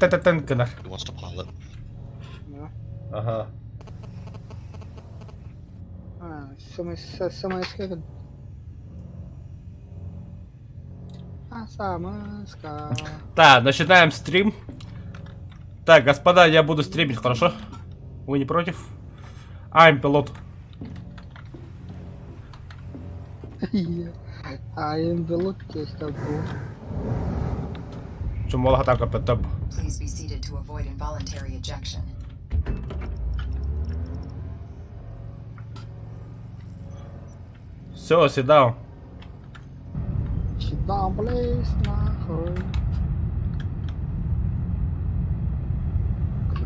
Тэн гынар. Who wants to pilot? Да. Ага. А, СМС А, СМС-ка. Так, начинаем стрим. Так, господа, я буду стримить, хорошо? Вы не против? I'm пилот. А им пилот есть такой. Чумол хатака петаб. Please be seated to avoid involuntary ejection. Все, sit down. Sit down, please, нахуй.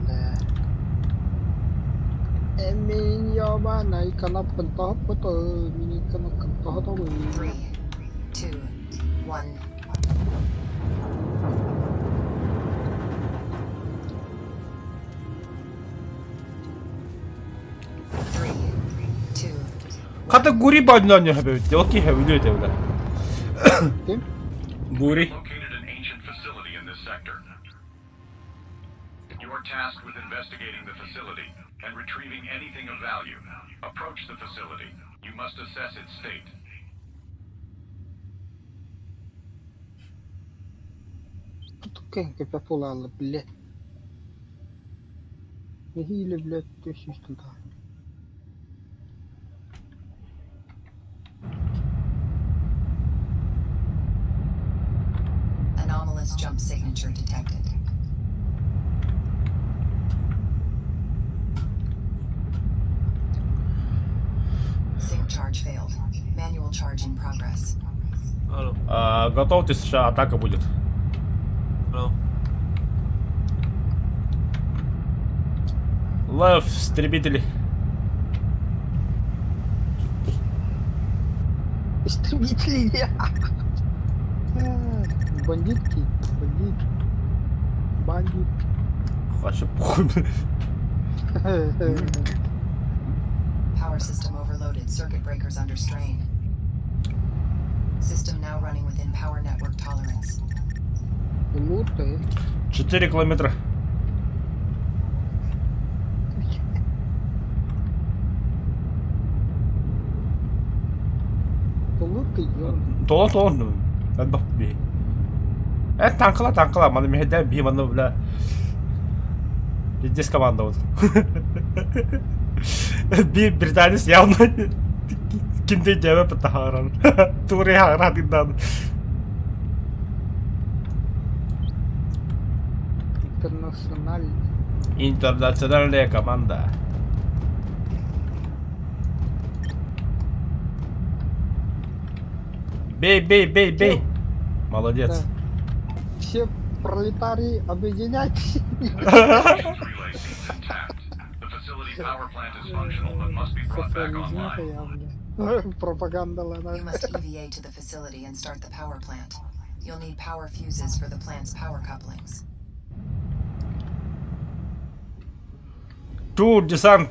Бля. Эмин ёбаный кнопка топ мини кнопка топ Three, two, one. Three, two, Хата гури баднан хэбэвит. Оки хэвлү тэвлэ. Ким? Гури. Located an ancient facility in this sector. You are tasked with investigating the facility and retrieving anything of value. Approach the facility. You must assess its state. Тут кепе пулалы, блядь. Нехиле, блядь, төшүстүн та. Anomalous jump signature detected. Sync charge failed. Manual charge in progress. Алло, А, готовьтесь, сейчас атака будет. алло. Лев, истребители. Истребители. Бандитки, бандит. Бандит. Вообще похуй. Power system overloaded. Circuit breakers under strain. System now running within power network tolerance. Луты. 4 километра. Луты, ё. Тола тола. Надо бей. Э, танкала, танкала. Мана мехедя би, мана, бля. Здесь команда вот. Би британец явно кимде жебе патахаран. Туре хара диндан. Интернациональ. Интернациональная команда. Бей, бей, бей, бей. Молодец. Да. Все пролетарии объединяйтесь. Relay seems intact. The facility power plant is functional but must be brought back Социализм online. я, бля. Пропаганда You ладно. must EVA to the facility and start the power plant. You'll need power fuses for the plant's power couplings. Тур, десант.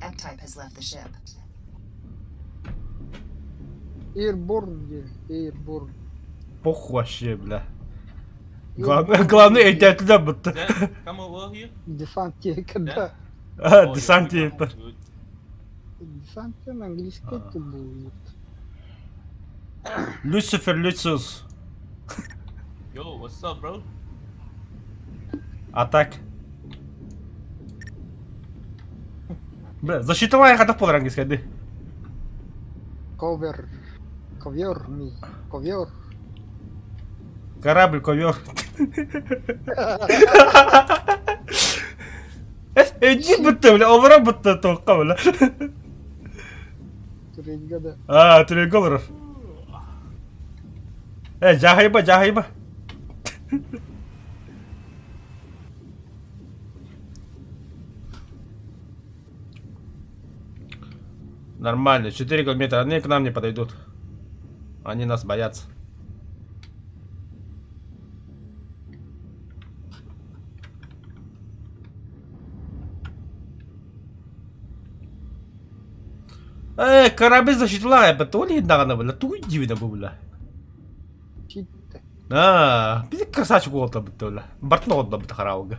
Ectype has left the ship. Airborne где? Airborne. Похуй вообще, бля. Главное, главное, эти туда будто. Zen, come over here. Десантик, да. А, Oh, you're десанте. good. Good. Десант на английский это будет. Люцифер, Люциус. Yo, what's up, bro? Атак. Бля, защитовая хата пол английская, да. Ковер. Ковер ми. Ковер. Корабль, ковер. Иди бутта, бля, олора бутта тоққа, бля. Түрегада. А, түрегі олар. Э, жахайба, жахайба. Нормально, 4 километра, они к нам не подойдут. Они нас боятся. Э, корабль защитила, это то ли недавно было, ту дивно было. Аа, бизи красавчик уолтабыт бля. Бартын оҕолдорбут хараалга.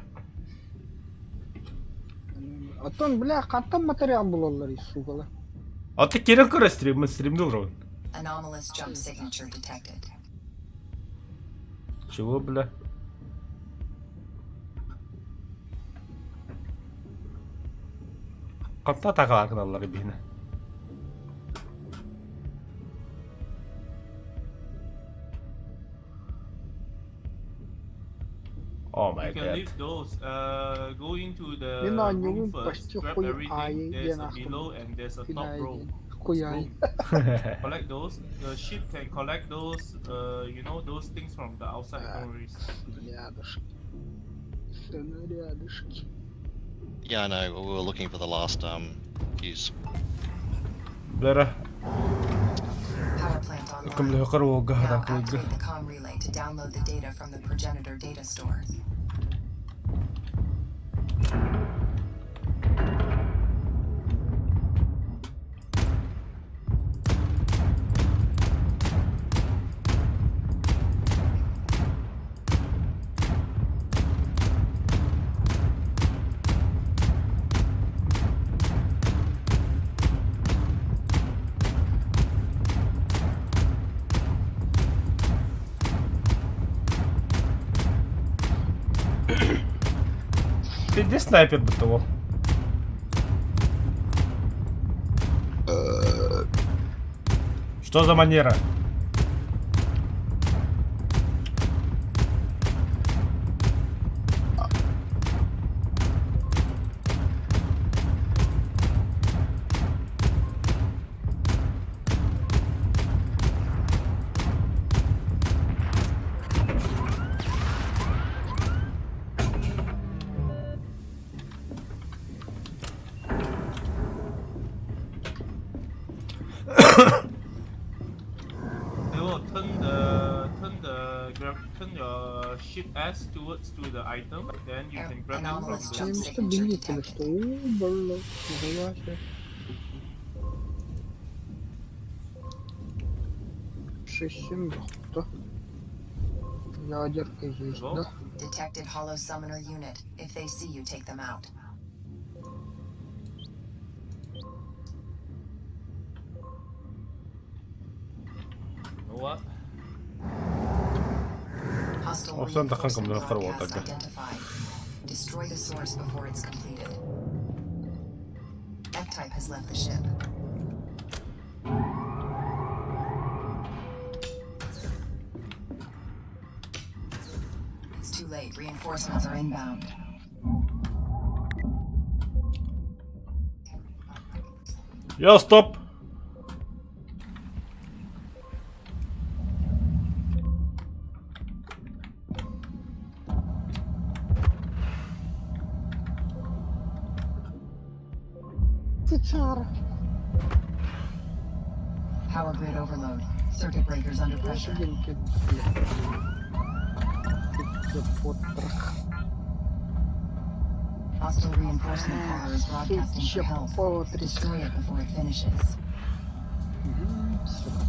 Оттон, бля, хантан материал булаллар суукалар? А ты кирен көрө стриммин, стримде олоробун. Anomalous jump signature detected. Чего, бля? Ханта атаакалаан гыналлар биһине? Oh my You can god. leave those. Go into the Мин room оонньуубун first. почти Grab хуй everything. аайы There's диэн a аахтым. below and there's a Күн top аайы row. диэн. Хуй аайы. Collect those. The ship can collect those. You know those things from the outside. No worries. Рядышки. Все рядышки. Yeah, I know. We were looking for the last fuse. Бля, Power plant online. көмөлөһө уолга Now хатан activate the comm relay to download the data from the progenitor data store. Ты где снайпер бытовал? Что за манера? They will turn your ship S towards to the item. Then you can grab it from Anomalous the jump Потому что signature билетели, detected. что у, бля, нихуя себе. 6-7, да. Ядерка есть, Во. да? Detected hollow summoner unit. If they see you, take them out. Know what? Hostile Овсян тахан reinforcement көмөлөһө broadcast уолга. identified. Destroy the source before it's completed. F-type has left the ship. It's too late. Reinforcements are inbound. Yo, стоп! Цицара. Power grid overload. Circuit breakers under pressure. Генки, бля. Ты потрох. Hostile reinforcement caller is broadcasting for Сучья help. потряс. Destroy it before it finishes. Мгм, сука.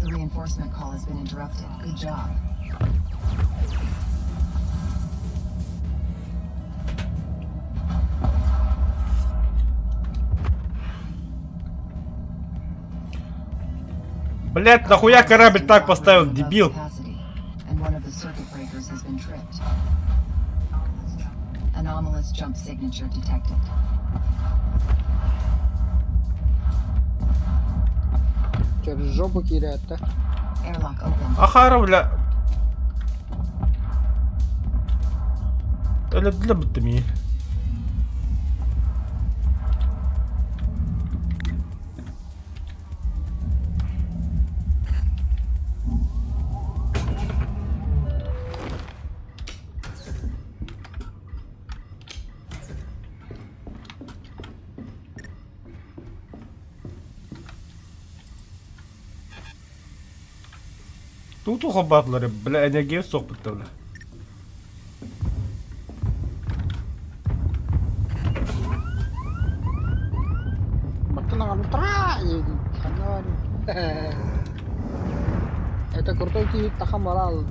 The reinforcement call has been interrupted. Good job. Блять, нахуя корабль так поставил, Above дебил? capacity, And one of the circuit breakers has been tripped. Anomalous jump signature detected. Через жопу кирят, да? Airlock open. Ахара, бля. Өлөдүлэ бүттүм. Туту хобатлары, бля, энергия суох бүтте, бля. Оттон ханна Это крутой киһи таха морал.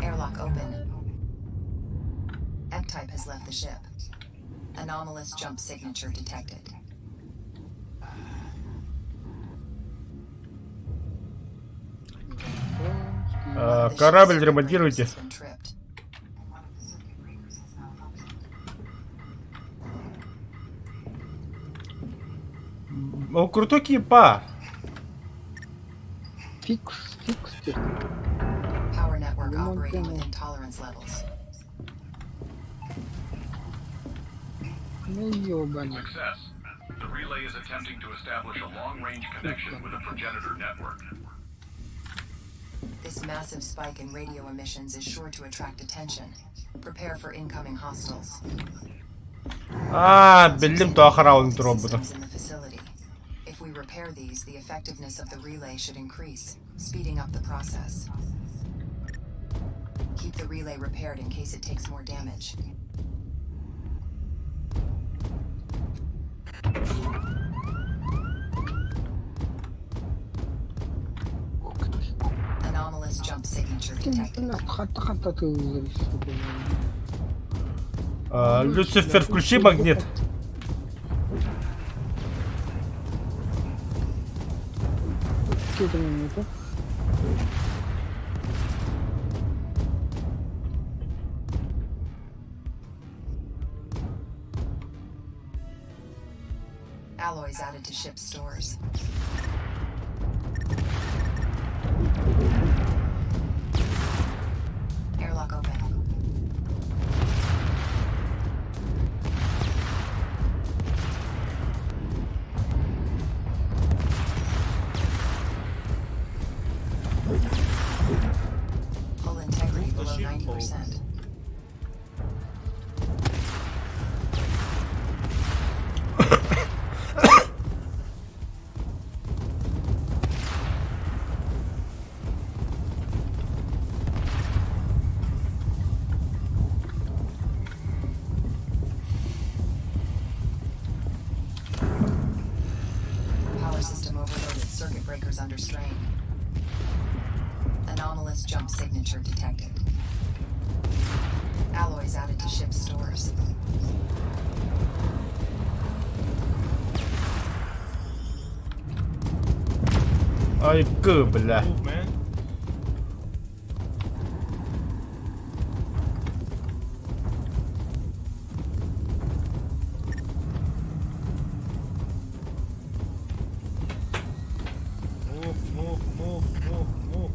Airlock open. Ectype has left the ship. Anomalous jump signature detected. А, The ship's Корабль circuit breakers ремонтируйте. has been tripped. Он крутой кипа. Фикс, фикс. Power network operating Ремонтируем. within tolerance levels. Ну ёбаный. Success. The relay is attempting to establish a long-range connection with a progenitor network. This massive spike in radio emissions is sure to attract attention. Prepare for incoming hostiles. А, Sensors биллим indicate то охрану faulty тробута. systems in the facility. If we repair these, the effectiveness of the relay should increase, speeding up the process. Keep the relay repaired in case it takes more damage. Anomalous jump signature detected. Хата хата ты А, Люцифер, включи магнит. Какие-то минуты. Alloys added to ship stores. Airlock open. Hull integrity Move the below ship 90%. Power system overloaded. Circuit breakers under strain. Anomalous jump signature detected. Alloys added to ship stores. Ай, к, бля. Move, man. Move, move, move, move, move.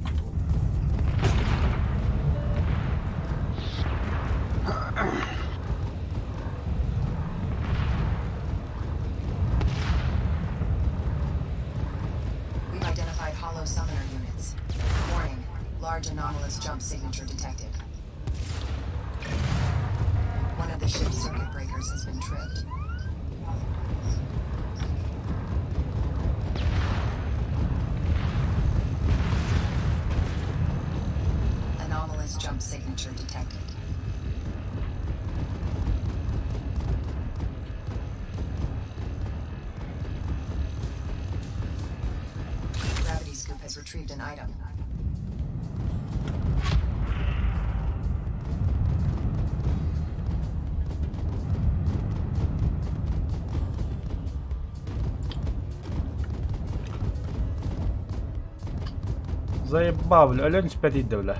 We've identified hollow summoner units. Warning, large anomalous jump signature detected. One of the ship's circuit breakers has been tripped. Anomalous jump signature detected. Gravity scoop has retrieved an item. Заебал, бля. Олень спятить, да, бля.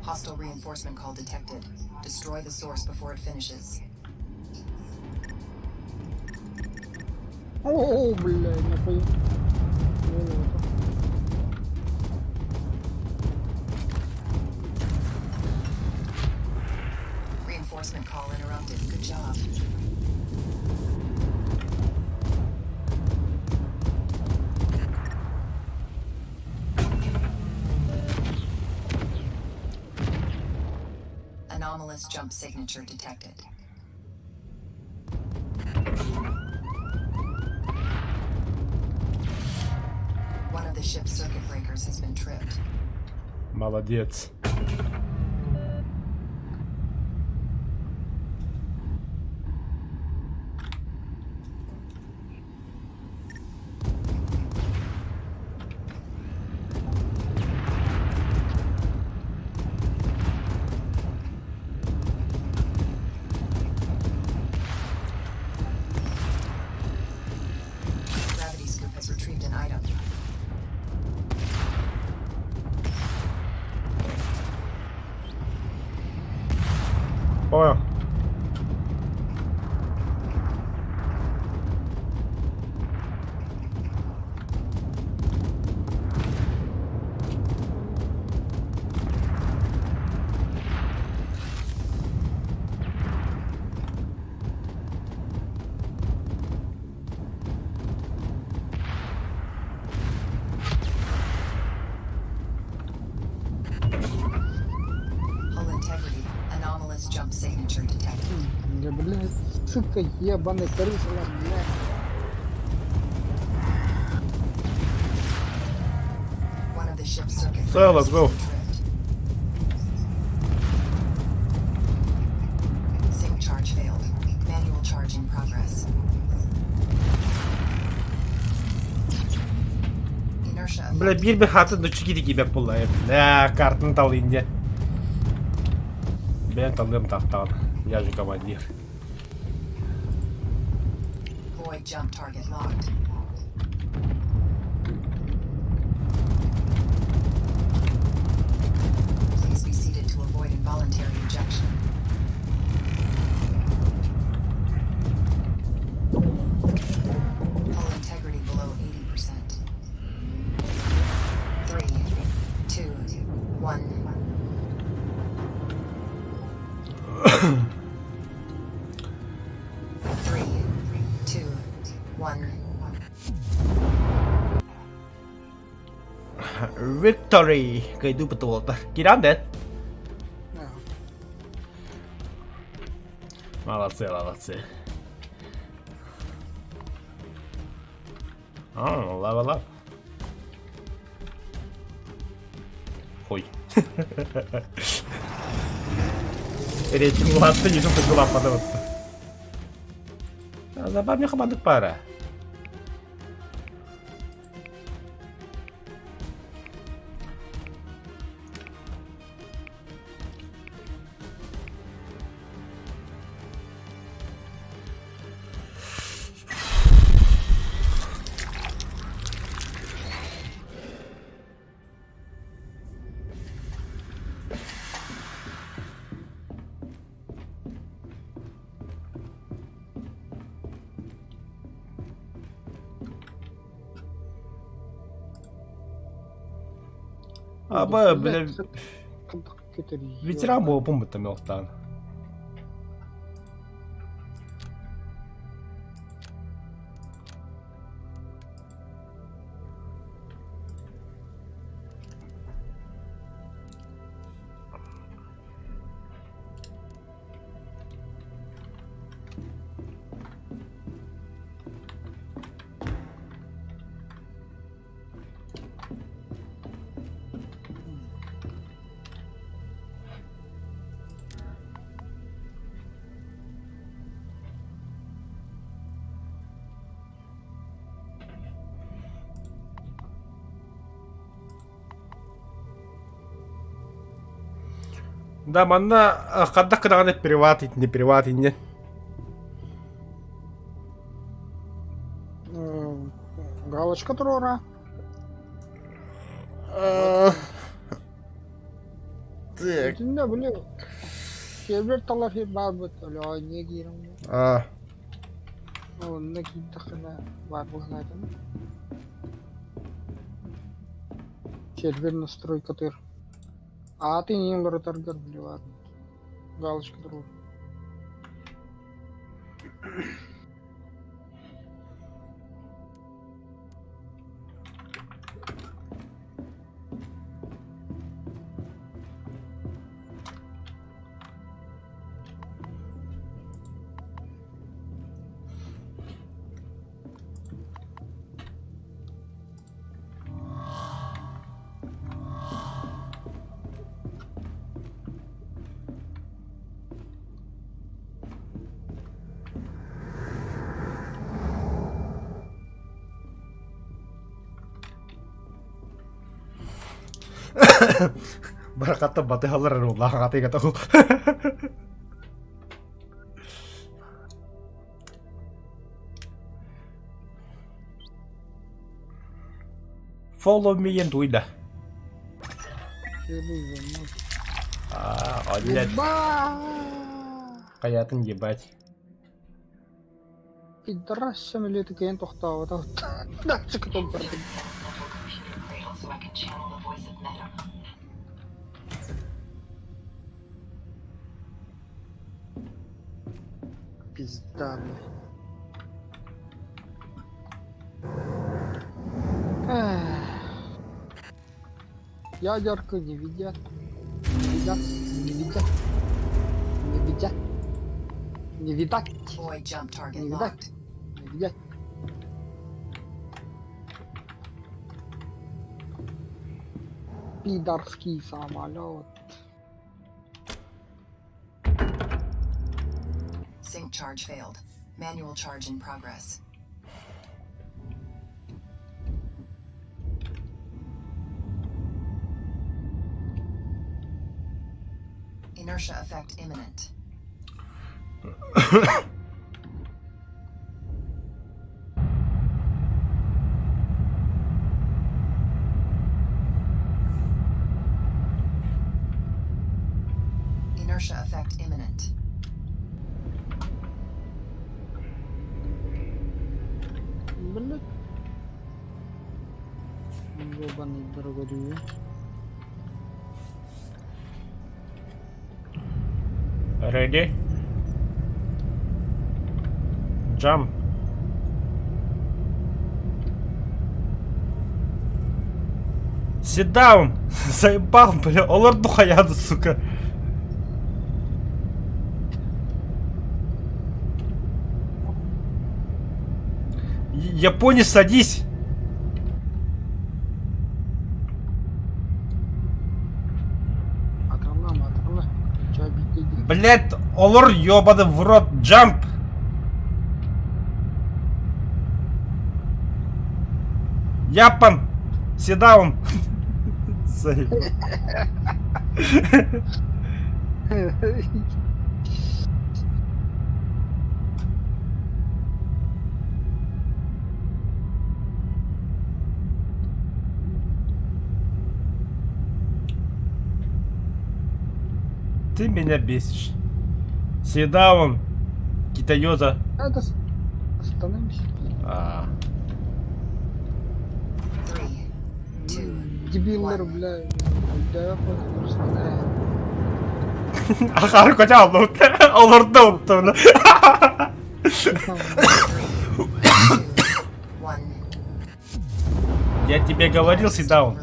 Hostile reinforcement call detected. Destroy the source before it finishes. О, бля, нахуй. Reinforcement call interrupted. Good job. Anomalous jump signature detected. One of the ship's circuit breakers has been tripped. Молодец. Gravity scoop has retrieved an item. Понял. Hull integrity. Anomalous jump signature detected. Да, блядь, сука, ебаный крыса, блядь. One of the ship's circuit So, let's breakers go. has been tripped. Sync charge failed. Manual charge in progress. Inertia Бля, effect. биир хатын дучки кибе пулай. Э, картын талын де. Мен талым таптан. Я же командир. Void jump target locked. Please be seated to avoid involuntary ejection. Hull integrity below 80%. 3, 2, 1. 3, 2, 1. Victory! Кайду потолота. Киран, да? Да. Молодцы, молодцы. А, level up. Хуй. Рейтинг ладно, не чтобы была подаваться. Забавный команды пара. А, бля, бля, ветеран был бомба мелтан. Да, манна хадда кыдаганы приват не приват не. Галочка Трора. Так. Итиннэ били сервер талар хир баар бут өлөө не киирэн А, онно киирдэххинэ баар буолаатын сервер настройкатыгар аатын иин уларытаргар били баар галочка туруор. Барахаттан батыһаллар эрэ улахан атыыга тоҕу. Follow me and туйда. А, блядь. Хайатын ебать. Пидорас самолеты кэйэн тохтообото. Датчик толбардым. Пизда, блядь. Ядерку не видят. Не видят, не видят. Не видят. Не видать. Не видать. Не видать. Пидорский самолет. Sync charge failed. Manual charge in progress. Inertia effect imminent. Inertia effect imminent. Блять. Ёбаный дорогой. Ready? Jump. Sit down! Заебал, бля, олорду хайаду, сука. Японец, садись! Блять, олор ёбаный в рот, jump! Япон! Sit down! Заебал. Ты меня бесишь. Sit down, китаёза. Это остановимся. А. Дебиллер, бля. Да, просто, да. Ахары коча олорду уттуна. Я тебе говорил, sit down.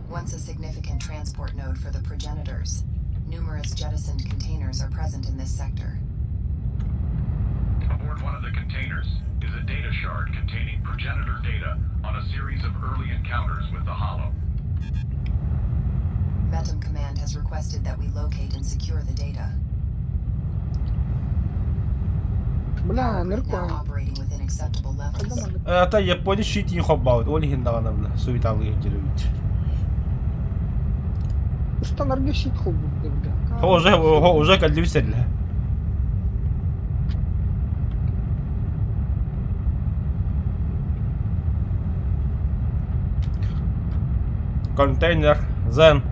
Once a significant transport node for the progenitors. Numerous jettisoned containers are present in this sector. Aboard one of the containers is a data shard containing progenitor data on a series of early encounters with the Hollow. Metum Command has requested that we locate and secure the data. Бля, Now ныркуа. operating within acceptable levels. Это Япония щит не хоббаут. Ол иһин даҕаны бля, суеталыы дьирэбит. Станарга щит хоббут, бля. Уже уже кэллибисэллэ. Контейнер, Zen.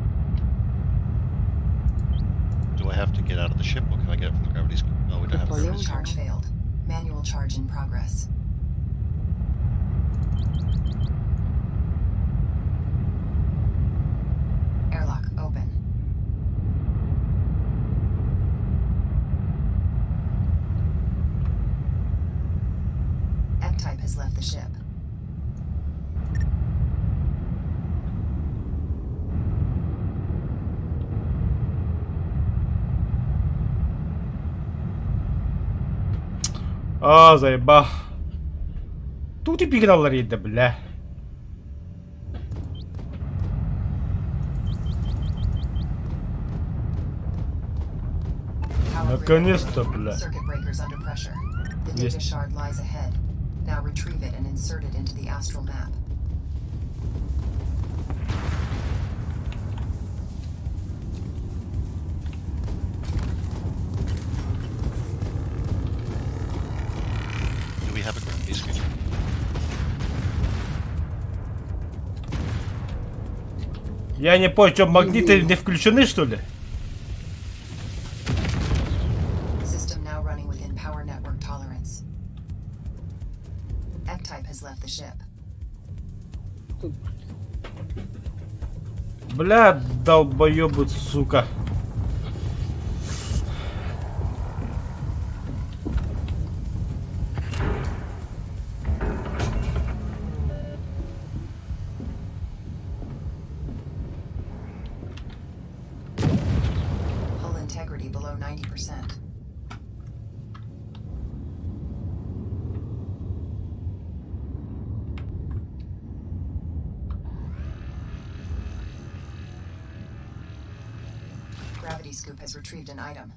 Do I have to get out of the ship, or can I get it from the gravity? No, we don't have Понял. gravity. Charge failed. Manual charge in progress. Airlock open. F-type has left the ship. А, заеба. Тут и пигналлар ида, бля. Power grid Наконец-то, overload. бля. Circuit breakers under pressure. The data Есть. shard lies ahead. Now retrieve it and insert it into the astral map. Я не понял, что магниты не включены, что ли? System now running within power network tolerance. Ectype has left the ship. Тут Бля, долбоебы, сука. Hull integrity below 90%. Gravity scoop has retrieved an item.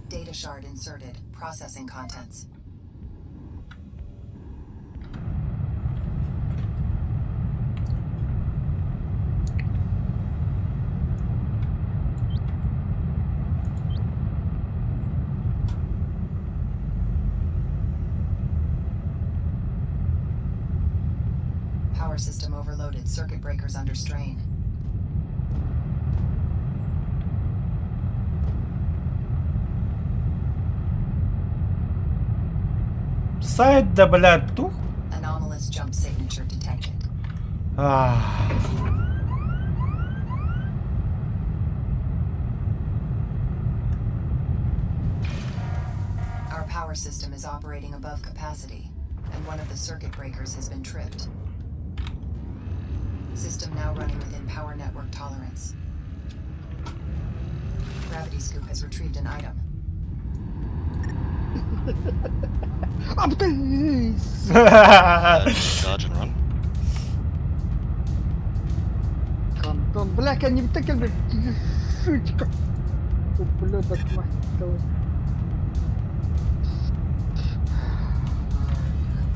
Data shard inserted. Processing contents. Power system overloaded. Circuit breakers under strain. Сайт, да, бля, тух. Anomalous jump signature detected. Ах. Our power system is operating above capacity, and one of the circuit breakers has been tripped. System now running within power network tolerance. Gravity scoop has retrieved an item. А, ты... Charge and run. Антон, бля, не так сучка. Ублюдок, мать твою.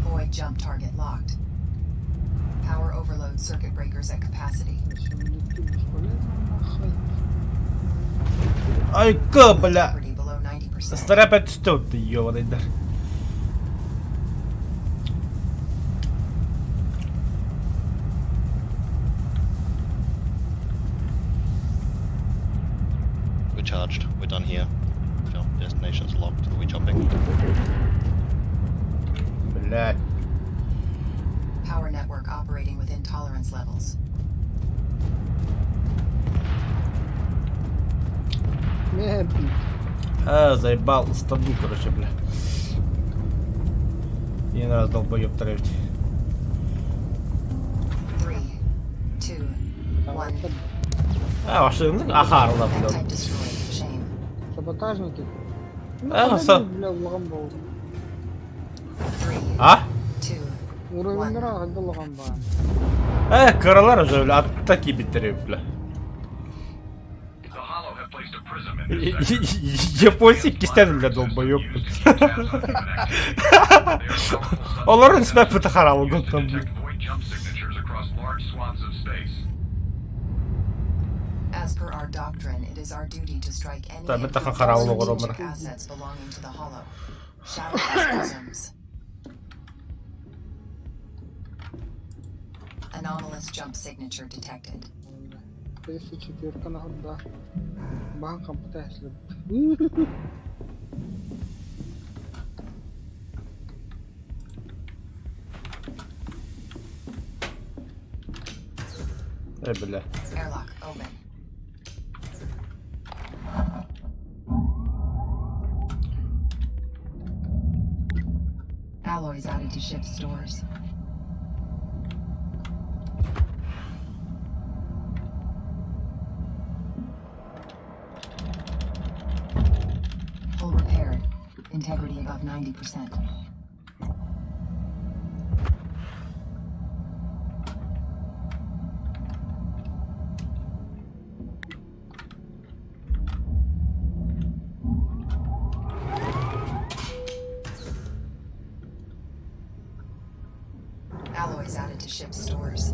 Void jump target locked. Power overload circuit breakers at capacity. Нахуй. Ай, ка, бля. Integrity below 90%. Старая что ты, ёбаный дар. We're charged. We're done here. Jump destination's locked. Are we jumping? Блядь. Power network operating within tolerance levels. Не, блин. А, заебал, стабу, короче, бля. Не надо долбоеб травить. 3, 2, 1. А, ваши, ну, ахарла, бля. Ectype destroyed. Shame. Саботажники. Ну, А, подожди, бля, улахан буолла. 3, А? 2, Уровеннара ханна улахан баар. Кыралар уже, бля, атаки биттери, бля. The Hollow have placed a prism in this sector. Японцы кистен, бля, долбоеб. Олорун смеп харал там, бля. Void jump signatures across large swaths of space. As per our doctrine, it is our duty to strike any Та, ми and таха all харал strategic логоромер. assets belonging to the Hollow. Shatter these prisms. Anomalous jump signature detected. 34 нахуда. Бахан компьютер Бля. Airlock open. Alloys added to ship's stores. Hull repaired. Integrity above 90%. Alloys added to ship's stores.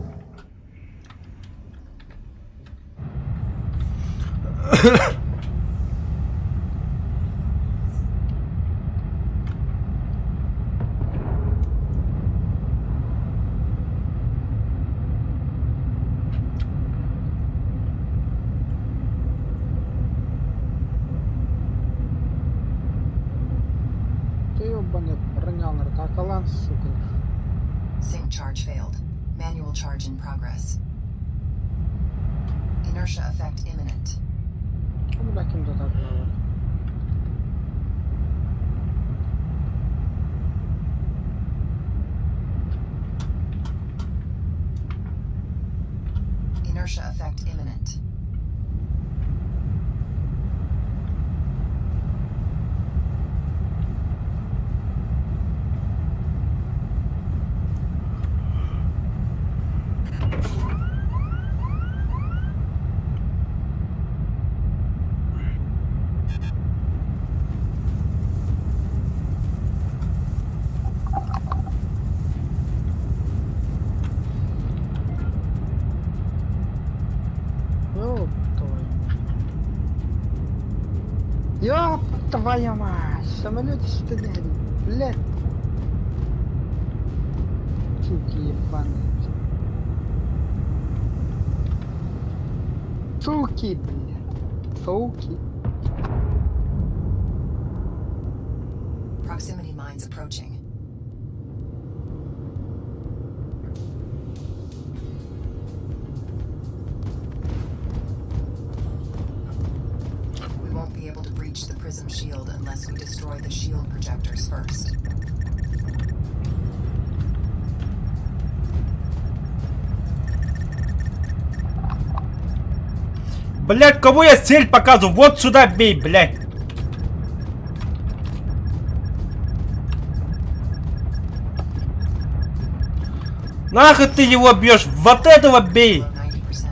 Ты ебаный бронялар, такалан, сука. Sync charge failed. Manual charge in progress. Inertia effect imminent. Бля, ким да так Inertia effect imminent. Ёб твою. Ёб твою мать! Самолет что ли? Блядь. Суки ебаные. Суки, блядь. Суки. Proximity mines approaching. We won't be able to breach the prism shield unless we destroy the shield projectors first. Блять, кому я цель показываю? Вот сюда бей, блять. Нахуй ты его бьешь? Вот этого бей! Below 90%.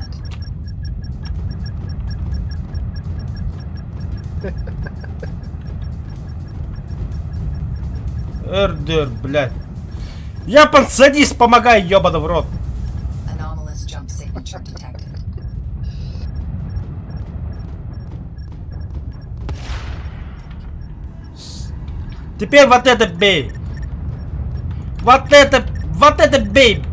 Эрдер, блядь. Япон, садись, помогай, ёбана в рот. Anomalous jump signature detected. Теперь вот это бей. Вот это бей.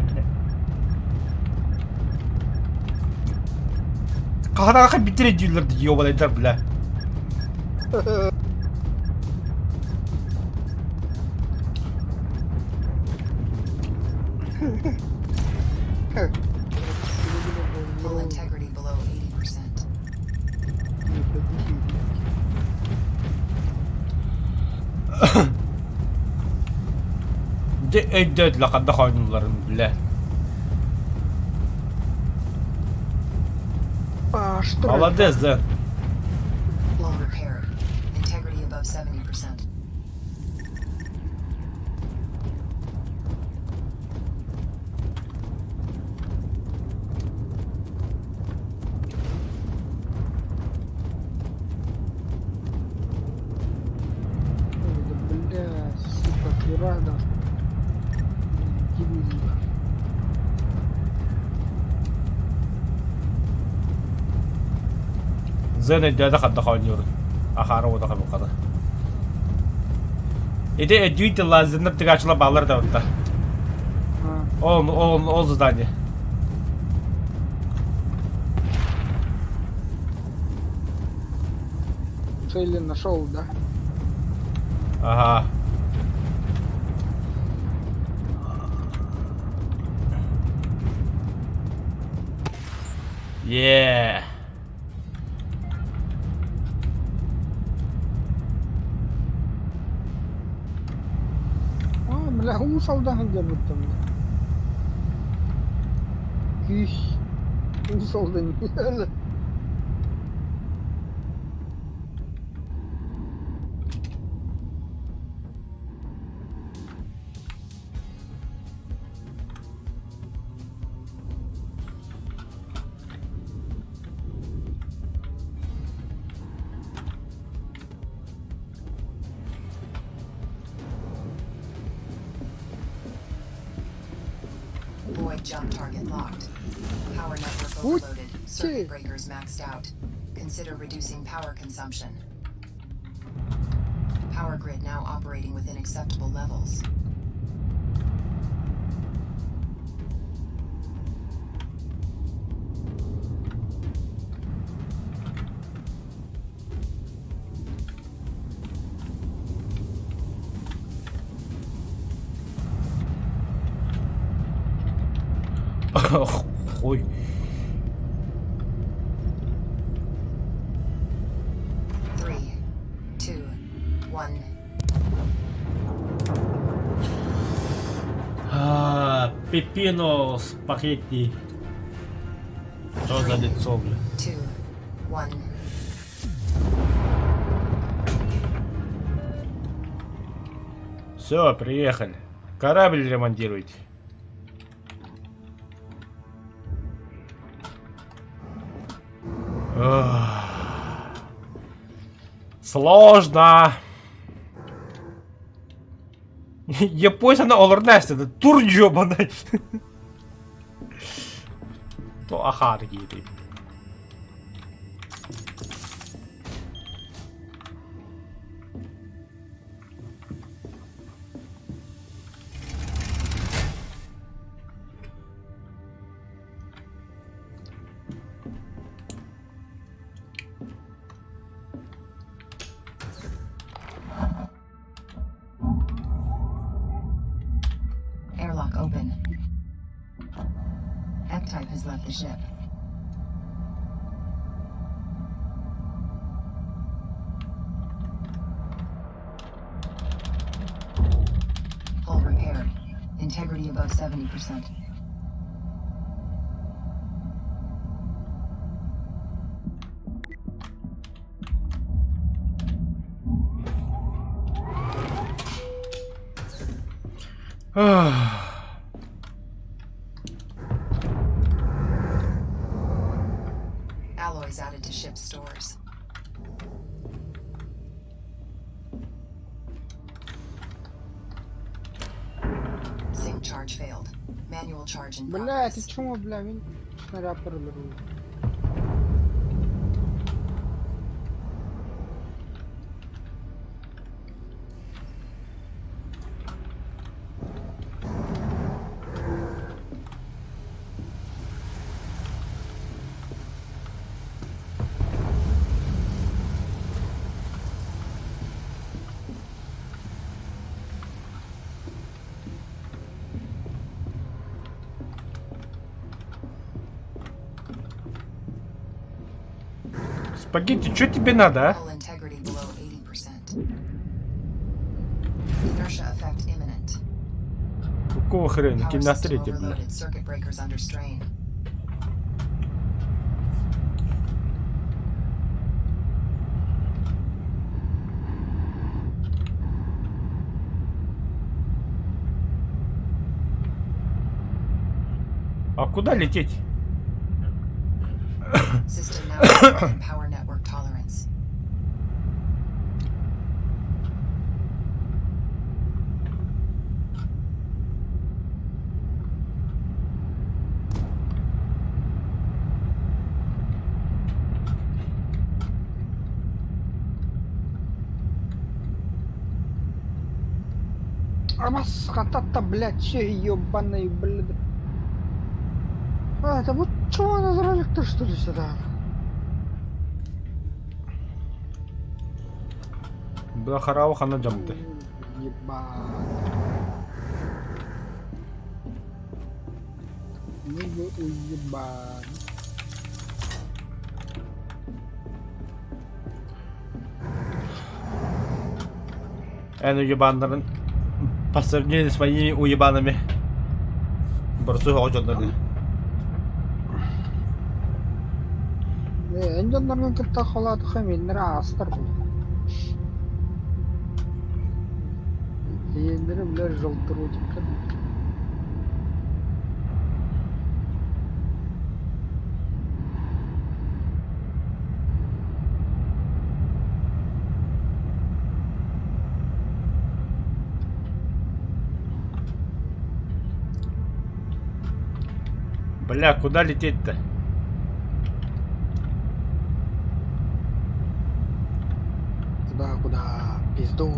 Хараха битире дюллер, ёбаный дар, бля. Hull integrity below 80%. Де өйдөт лақанда хойнуларын, бля. А, что это? Молодец, да. Hull repaired. Integrity above 70%. Ой, да бля, сука, пирада. Дебил. Зен өйдөт лақанда хойнуларын. Ахара ода хабукада. Иди өйдүйді лазернер тыгачыла балар да отта. А, Он, здание. цели нашел, да? Ага. Yeah. А, бля, усалдан будто, бля. Күйш. Усалдан. Void Jump target locked. Power network Уть overloaded. Circuit ты. breakers maxed out. Consider reducing power consumption. Power grid now operating within acceptable levels. Хуй. 3, 2, 1. А, Пепино спагетти. Что за лицо, бля? 2, 1. Все, приехали. Корабль ремонтируйте. Ох. Сложно. Япония олорнесте, да тур ёбаный. То аха такие ты. Airlock open. F-type has left the ship. Hull repaired. Integrity above 70%. Alloys added to ship stores. Sync charge failed. Manual charge in Бля, это progress. чмо, бля, мин снаряд пролеру. Спагетти, что тебе надо, а? Hull integrity below 80%. Inertia effect imminent. Какого хрена? Power Кем на system третьем, бля? overloaded. Circuit breakers under strain. А куда лететь? System now within power network tolerance. Амас хатата, блядь, че ебаный, блядь. А, это вот чего она ролик-то, что ли, сюда? Бля, харау хана джамты. Ебать. Ну вы уебан. Эн уебаннарын по сравнению с моими уебанами. Борсу ходжоннары. Э, Эндоннаргын кытта холаатыха миннere астар бул. Иендere билер жолтуруу тиккен. Бля, куда лететь-то? Куда, куда? Пизду.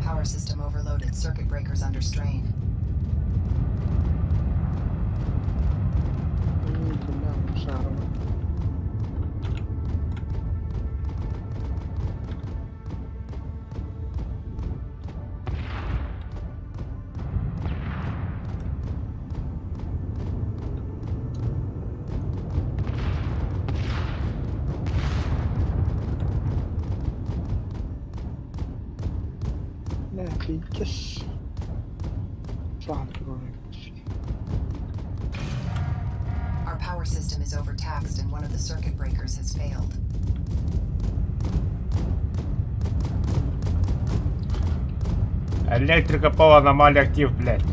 Power system overloaded. Circuit breakers under strain. Ой, бля, шарова. Бля, пиздец. Our power system is overtaxed and one of the circuit breakers has failed. Электрика пол аномалия актив, блядь.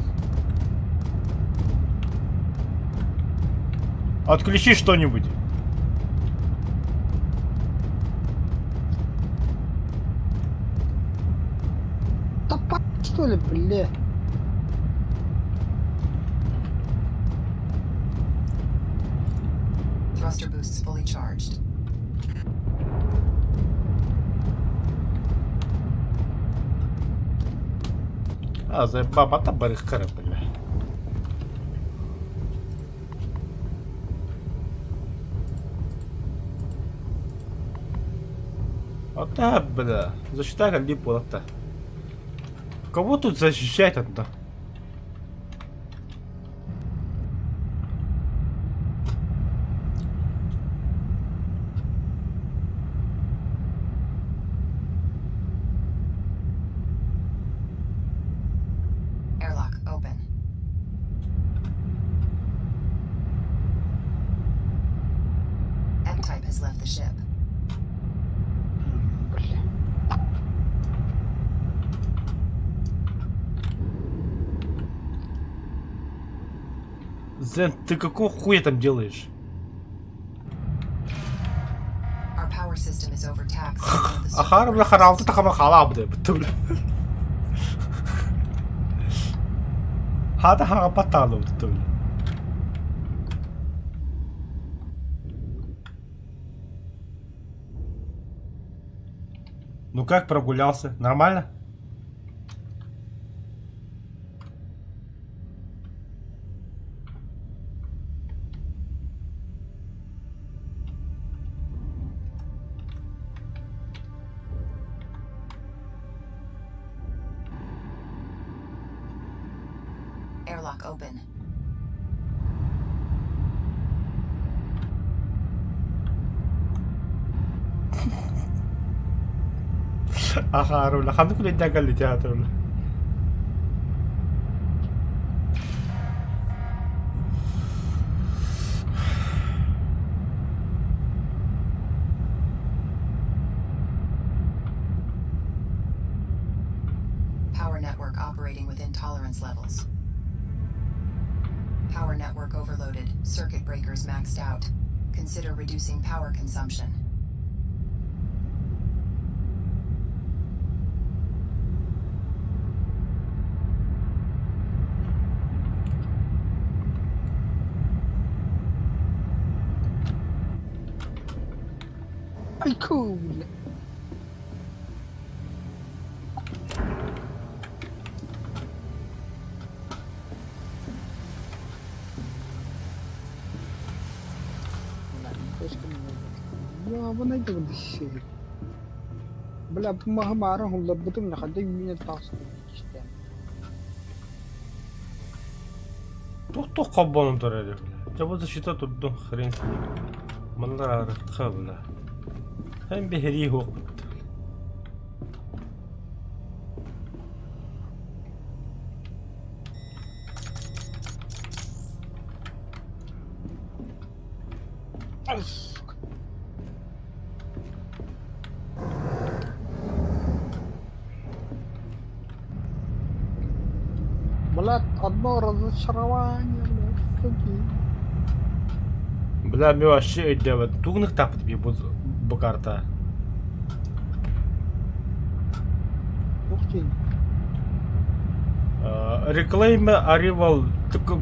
Отключи что-нибудь. Да по что ли, бля? Thruster boosts fully charged. А, заебал, барыхкара, бля. А да, бля, защита липа-то. Кого тут защищать то Airlock open. M-Type has left the ship. Бля. Зен, ты какого хуя там делаешь? Our power system is overtaxed. and one of the circuit Ахара, бля, breakers харал, has ты тахама хала, бля, бля. Хата хага патану, бля. Ну как прогулялся? Нормально? Airlock open. Ахара, бля, ханды күле дәгәлі театр, бля. Power network operating within tolerance levels. Power network overloaded. Circuit breakers maxed out. Consider reducing power consumption. Ай, cool, бля. Бля, точка не Я, вон это вот сидит. Бля, помогамара, он лабутым на ходу меня таску. Тух-тух қаббону турары, бля. Жабы защита турдун хрен с ним. Мандар арыққа, бля. Hem бехери хоқ. Ай, сука. Блядь, одно разочарование, блядь, суки. Бля, мен вообще өйдөбөт. Тугнық тапыт би бу бу карта. Ух ты. Reclaim Arrival.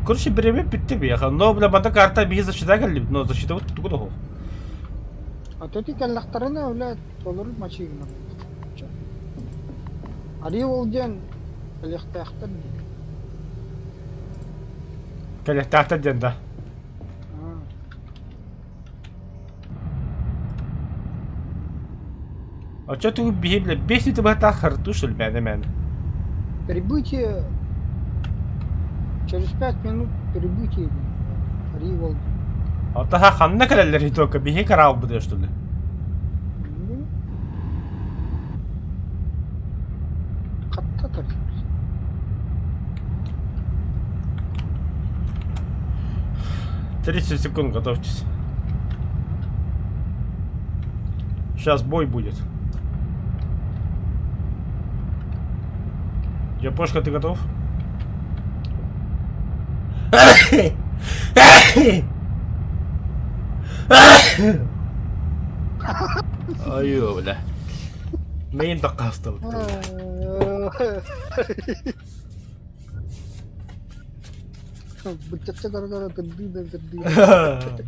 Короче, бириэмэ бүттэ биһиэхэ. Но, бля, манна карта биһи защита кэллибит, но защита вот тугу да суох. А то ти кэллэхтэринэ, бля, толору мочи гынар. Arrival диэн кэлиэхтээхтэр дии. Кэлиэхтээхтэр диэн да. Оччо тугу биһи бile 5 минут быһатаах харту что ли мээнэ мээнэ. Прибытие через 5 минут прибытие Ривол. Атаха ханна кэлэллэр только биһи караалбыт что ли? Хатта тардар. 30 секунд готовьтесь. Сейчас бой будет. Япошка, ты готов? Айыы, бля. Мейн дакаастабыт. Быччачча көрө-көрө тырдыы да тырдыы.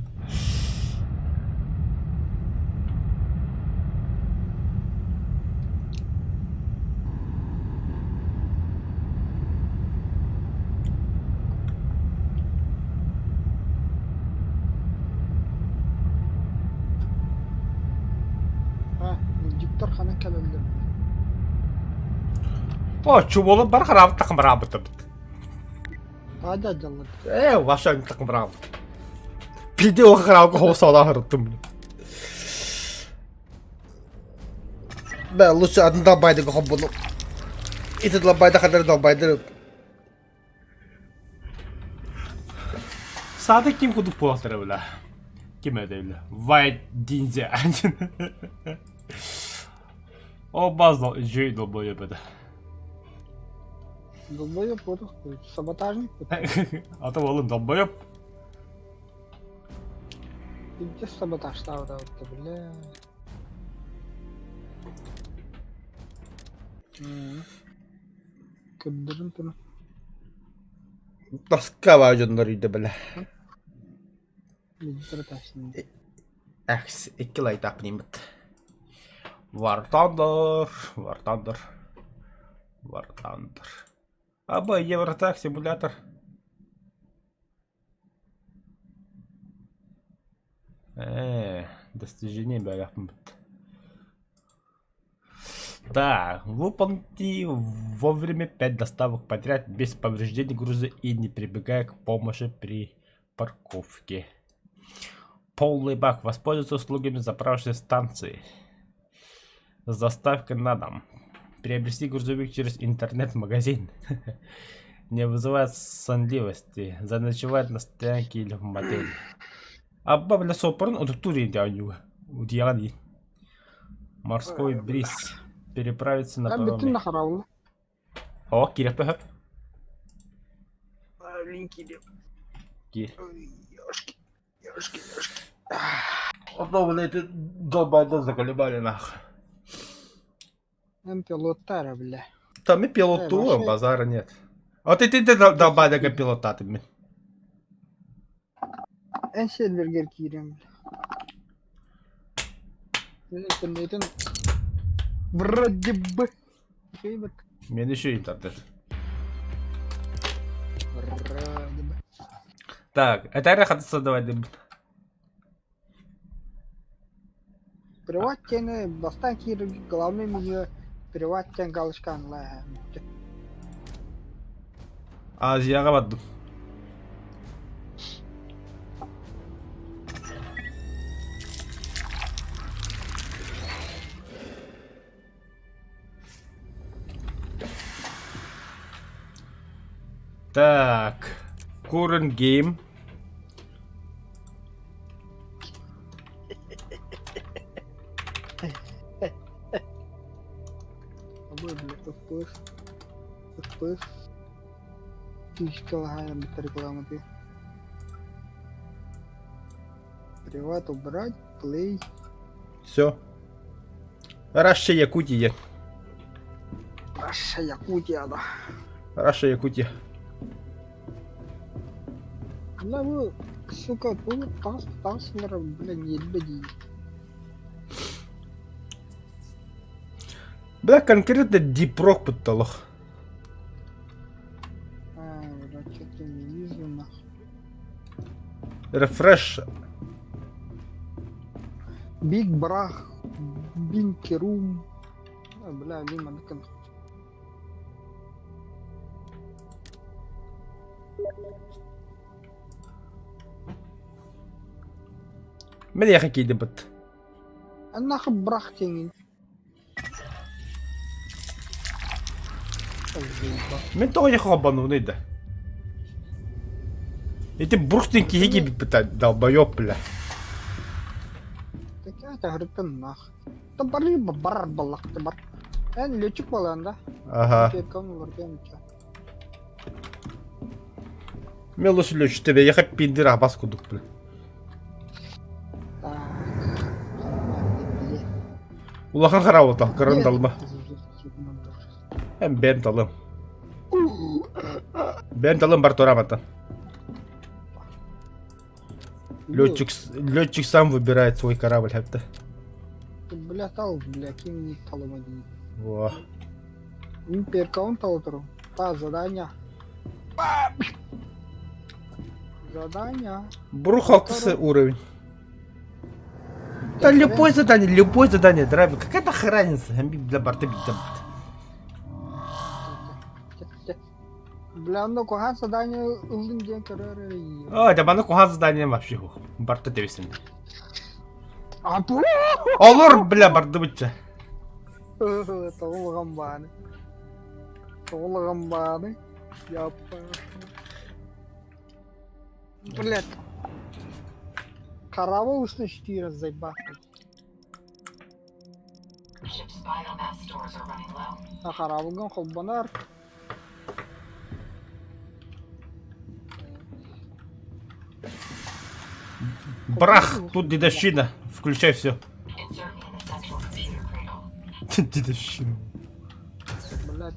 Диктор ханан кэлэллэр? О, чуболу бар хараабыт такымыраабытыбыт. Таадьа дьаллар. Ээ, ваша такымыраабыт. Пиди ол хараабыт хоусалаа харыттым. Бә, лучше атын далбайды хоббуну. Ити далбайды хадыр далбайды. Саата ким кудук буолтара била. Ким эдэ била. White Ninja. О базал жей долбоеб это. Долбоеб вот саботажник. А то олын долбоеб. Где саботаж ставда бля. Көрдөрүн туну. Тоска баа дьоннор үйдэ бля. Экс икки лайтаах ниммит. War Thunder, War Thunder, War Thunder. Аба Евротак симулятор. Ээ, достижение бэлэхпит. Так, выполните вовремя 5 доставок подряд без повреждений груза и не прибегая к помощи при парковке. Полный бак. Воспользоваться услугами заправочной станции. С доставкой на дом. Приобрести грузовик через интернет-магазин. Не вызывает сонливости. Заночевать на стоянке или в мотеле. Абба бля сопорун утуктуур диэн Удьяҕа дии. Морской бриз. Переправиться на Бүтүн пароме. харалла. О, киирэхпэ сөп. Блин, киирэ. Киир. Ёшки, ёшки, ёшки. Одно, блядь, долбайда заколебали нах. Эн пилоттара, бля. Там и пилоту, Э, базара нет. А ты ты долбайда пилота ты, блин. Эн сервергер киирем, бля. Интернетин вроде бы. Фейбет. Мен еще интернет. Вроде бы. Так, это рахат создавать. Приват тени бастан кииргэ главный меню приват тен галочкан лаа. Азияға бардым. Так, current game. Обой, бля, FPS. FPS. Фишка лагаем реклама ты. Приват убрать, play. Все. Russia Якутия. Раша Якутия, да. Раша, Якутия. Бля, вы, сука, тугу таас таас бля, ньиэрбэ дии. Бля, конкретно дипрок пытталах. А, бля, что-то не вижу, нахуй. Рефреш. Биг Брах, Бинкерум. А, бля, Лима, ну Мин яха киирдим быт. Нахуй брах теңин. Мин тоҕо яха холбонууну да. Ити Брухтин киһи киирбит долбоёб бля. Такая тахырыттан нах. Та бары бар баллахты бар. Эн летчик балан да. Ага. Мелос летчик тебе яха пиндир абас кудук бля. Улахан хараабыта, кыран далма. Эн бэм талым. Бэм талым бар турамата. Летчик, летчик сам выбирает свой корабль, хепте. Бля, тал, бля, ким не талым один. Во. Имперкаун талытыру. Та, задание. Задание. Брух алтысы уровень. Да любое задание, драйвер. Какая нахер разница? Бля, барты бит. Бля, ну кухан задание ылдым диэн көрөр. О, да маны кухан задание вообще. Барты тебесин. А ту. Олор, бля, барды бытча. Тоҕулҕан бааны. Тоҕулҕан бааны. Яппа. Блядь. Каравыл үстүнэ штира заебахтый. Ship's biomass stores are running low. А хараабылгын холбонор. Брах, тут дедовщина. Включай все. Insert me in the central computer cradle. Дедовщина. Блядь.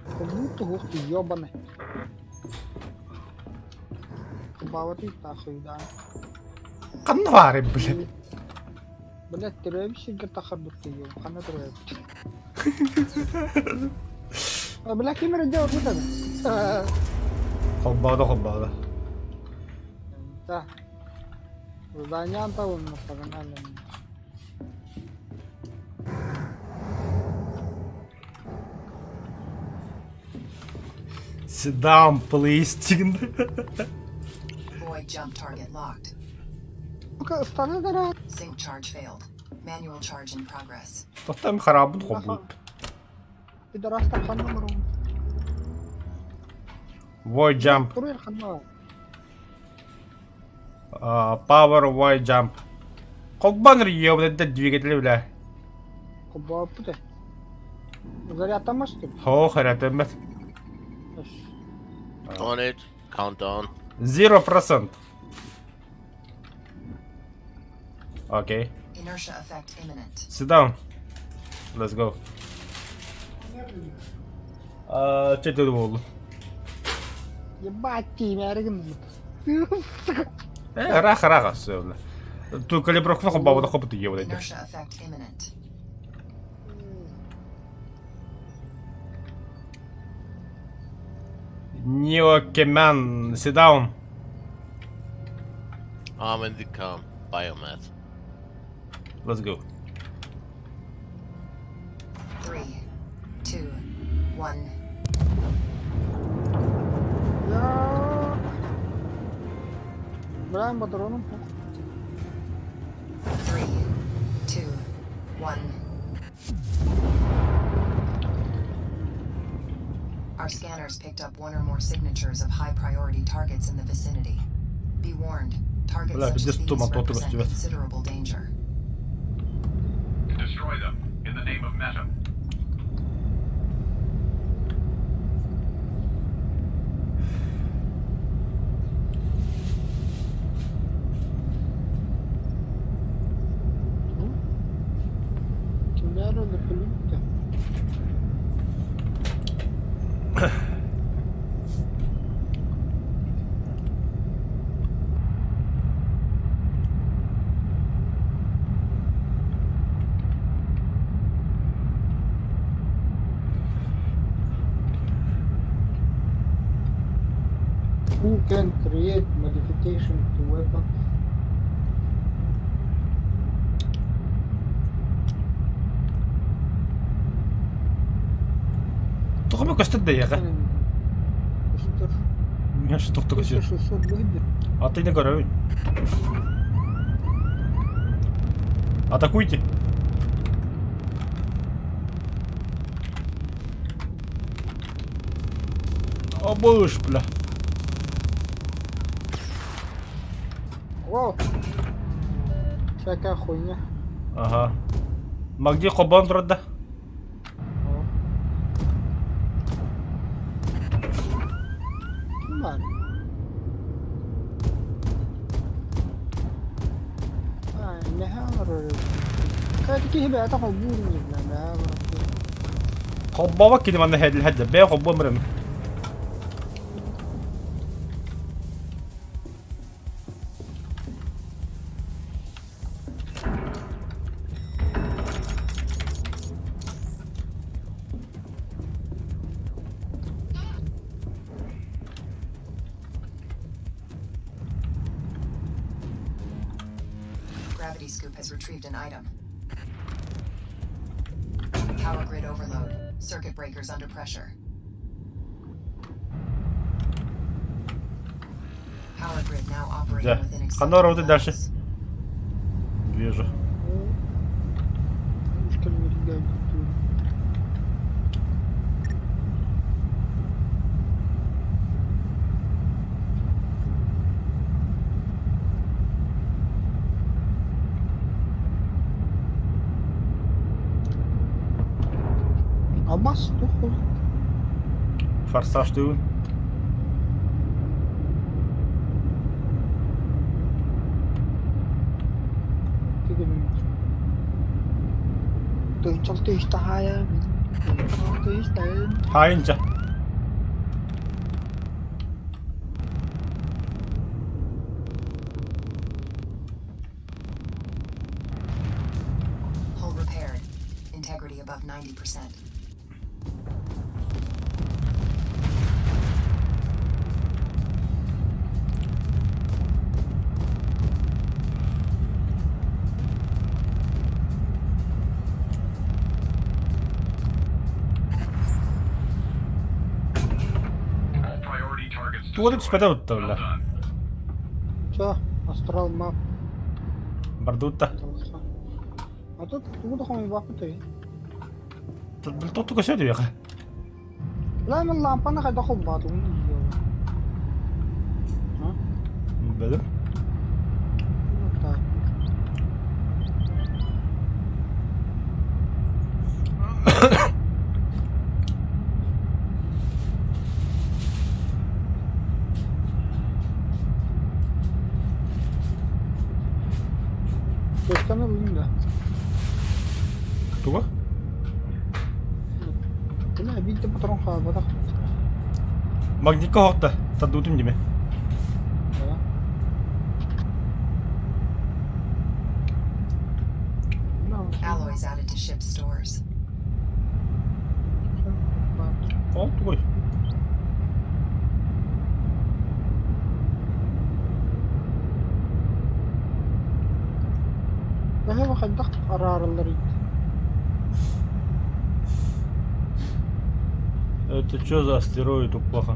Как будто ух ты ёбаный. Бабаты нахуй, да. Канвары, блядь. Блядь, төрөөбүт сиргэ тахарбыт ёб, ханна төрөөбүт. Бля, ким эрэ дьэ орбут Холбаада, холбаада. Да. Задание анталын погнали. Sit down, please. Void jump target locked. Ну-ка, ыстана дара. Sync charge failed. Manual charge in progress. Тохтом харабын холбут. Пидорастар ханна мурун. Void jump. Туруйр ханна. Power void jump. Холбаныр ёбнет двигатель, бля. Кубапты. Заряд что ли? Хо, харятемет. On it. Countdown. 0%. Окей. Inertia effect imminent. Sit down. Let's go. Чэ буоллун. Ебать, тиимээригин. Э, ыраах ыраах сөбүлэ. Ту калибровканы холбообото хобут ёбнет. Inertia effect imminent. Neo Keman, sit down. I'm in the com. Biomass. Let's go. 3, 2, 1. Я. Бля, патроном. 3, 2, 1. Our scanners picked up one or more signatures of high priority targets in the vicinity. Be warned, targets Бля, such as пиздец, these тума, то represent ты considerable danger. Destroy them in the name of Meta. Кимдер өлөр күлүктө. Who can create modification to weapon? Тоҕо көстөр да эйиэхэ? Көстөр. Мен что көстөр. 600 выйдет. А ты не көрөбүн. Атакуйте. О, быш, бля. О! Всякая хуйня. Ага. Магди хобон турда. Ким баар? Аа, нэһээ олорор эбит. Кэт киһи бэйэтэ холбуур ини бля, бэйэ олорор киһи. Холбообот кини манна хэдилһэдэ. Бэйэ холбуом эрэ. Gravity Scoop has retrieved an item. Power grid overload. Circuit breakers under pressure. Power grid now operating Да. within Ханна acceptable работать дальше? levels. Вижу. Алмаз туох ол? Форсаж тыын. Тыһыынча таһаайа, Хаайынча. Hull repaired. Integrity above 90%. All priority targets Тугу destroyed. түспэтэ утта Well бля. done. Чэ, астрал мап Бардутта. талса. А тут тугу да хомуйбаппыт Тохту көсө диэхэ. Бля, мен лампаны хайда холбаатым Бэлэм. Так. Точканы ыллым да. Тугу? Бля, биир патрон хаалбатах. Магнитка хоқта. Таддутум диме. Да. Alloys added to ship stores. Ол тугуй. Бэһэ хайдах араараллар Это что за астероид тут плохо?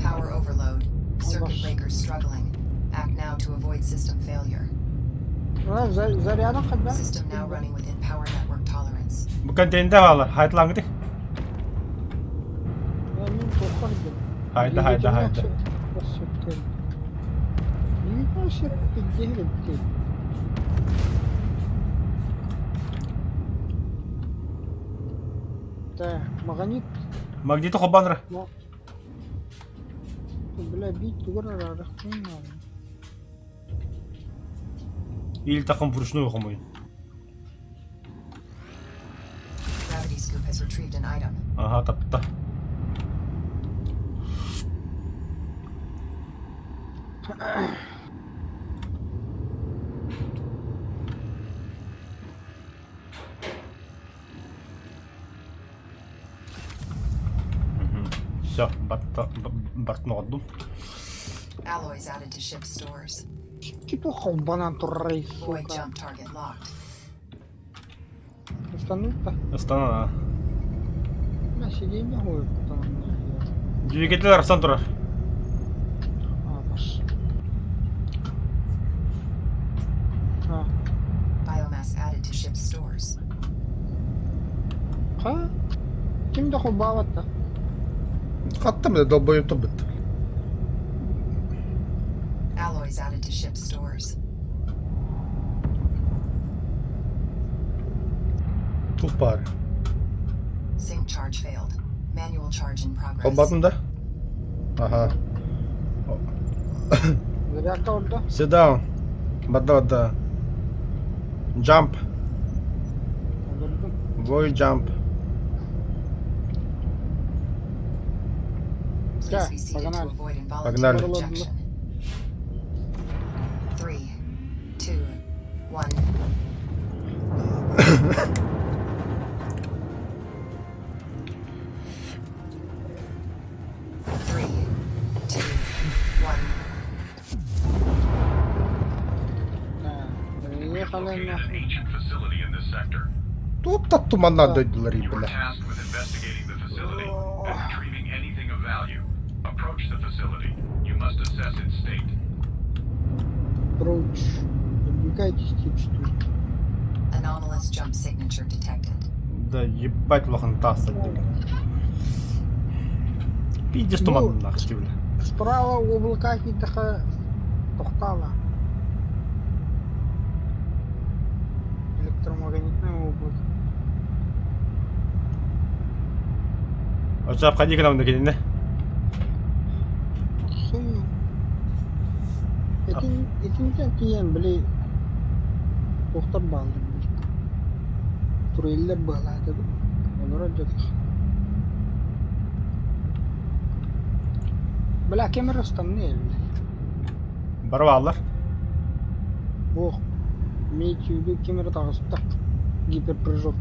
Power overload. Circuit Аллах. breakers struggling. Act now to avoid system failure. Зарядом хайдах? System now running within power network tolerance. Бу контейнер хаалар. Хайтлаңды. Мен тоққа кидем. Хайда хайда хайда. Так, магнит. Магниты хобанра. Бля, бить тугар Или таком вручную хомой. Gravity scoop has retrieved an item. Ага, тапта. Все, бартын оҕордум. Alloys added to ship stores. Типа холбанан турарай, Void сука. jump target locked. Останут-то? Астана. На сиденье хуй потом. Двигатель арсан турар. А, баш. А. Biomass added to ship stores. Ха? Ким да холбаабатта? Хаттым да долбоебтан быт. Alloys added to ship stores. Тух баар. Sync charge failed. Manual charge in progress. Холбаатын да? Аха. Зарядка орда. Sit down. Барда барда. Jump. Олордум. Void jump. Please be seated to Погнали. avoid Погнали. involuntary ejection. 3, 2, 1. 3, 2, 1. Да. We've Приехали located an нахуй. ancient facility in this sector. Тут туманна дойдулар You are бля. tasked with investigating the facility and retrieving anything of value. Approach the facility. You must assess its state. Approach. Отвлекайтесь, тип, что ли. Anomalous jump signature detected. Да ебать лохан тасса. Пиздец туманна нахуй, бля. Справа облака какие-то тохтала. Электромагнитное облако. Очап ходи к нам на кине. Хуй. Этин итинтэн тиийэн били туохтар бааллар били. Туреллэр быһалаата дуу. Олорор дьэ Бля, кем ыстанны били. Барвалар. Ох, имейте в виду кем таҕыста. Гиперпрыжок.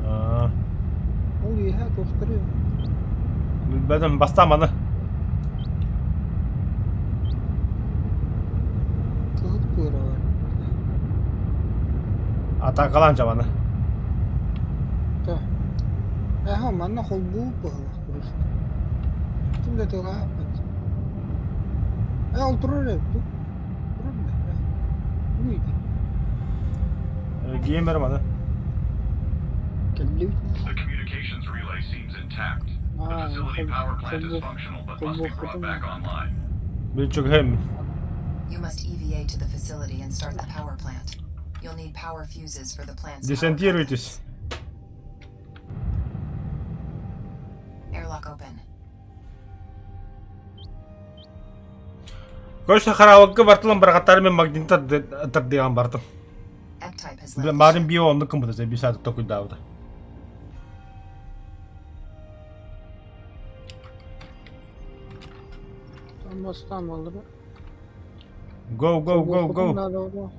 А, Ол үөһэ туохтары Бәдем бастам аны. кыһыл кыыра бар. Атакалан жабаны. Та. Эһэ манна холбуу быһалах просто. Ким да тылааппат. Э, ол турар эбит дуу. Турар да. Уй, Геймер маны. кэллибит. The communications relay seems intact. The А, facility power plant is холбуу functional but must be brought back online. Билчүгһем. You must EVA to the facility and start the power plant. You'll need power fuses for the plant's power Десантируйтесь. couplings. Airlock open. Короче, хараалыкка бартылан баргаттары мен магнит тардыган бартым. Ectype has left. Бля, the Марын ship. био онны кым буда, бисат токуй дауда. Там бастаан баллара. Go, go, go, go. Надо было.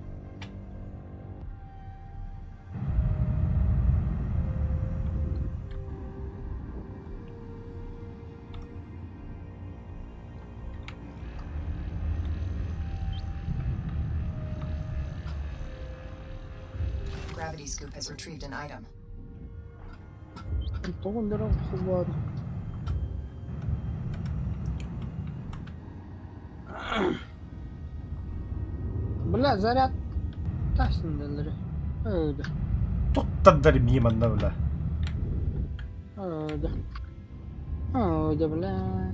Gravity scoop has retrieved an item. Тоҕо бэрэ холбоото. Бля, заряд тасындылары. Öyle. Туттардар мием анна бля. Öyle. Öyle бля.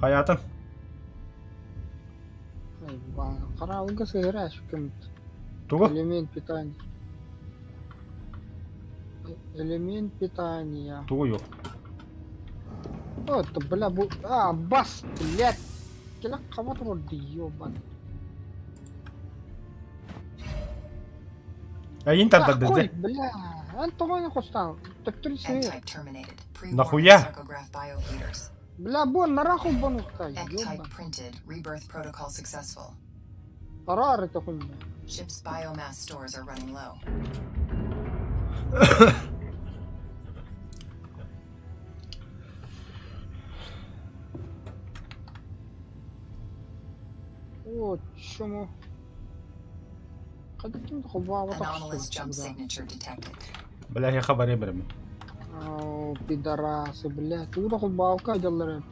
Хаятын. Хараалга сыһыра кем Тугу? Элемент питания. Элемент питания. Тугу yok. Вот, бля, бу... А, бас, блядь. Келе қабат орды, ёбан. Айын Какой, тардарды. бля? Эн тоҕону хостаан. Төптөр сыыр. Ectype terminated. Pre-warming Нахуя? sarcograph biofeeders. Бля, бу нараху бонуста, Ectype ёбан. printed. Rebirth protocol successful. Арар это хуйня. Ship's biomass stores are running low. О, чему? Хайдах холбооботох Anomalous jump signature detected. Бля, я хабаре берем. О, пидорасы, бля. Тугу да холбообокка дьаллар.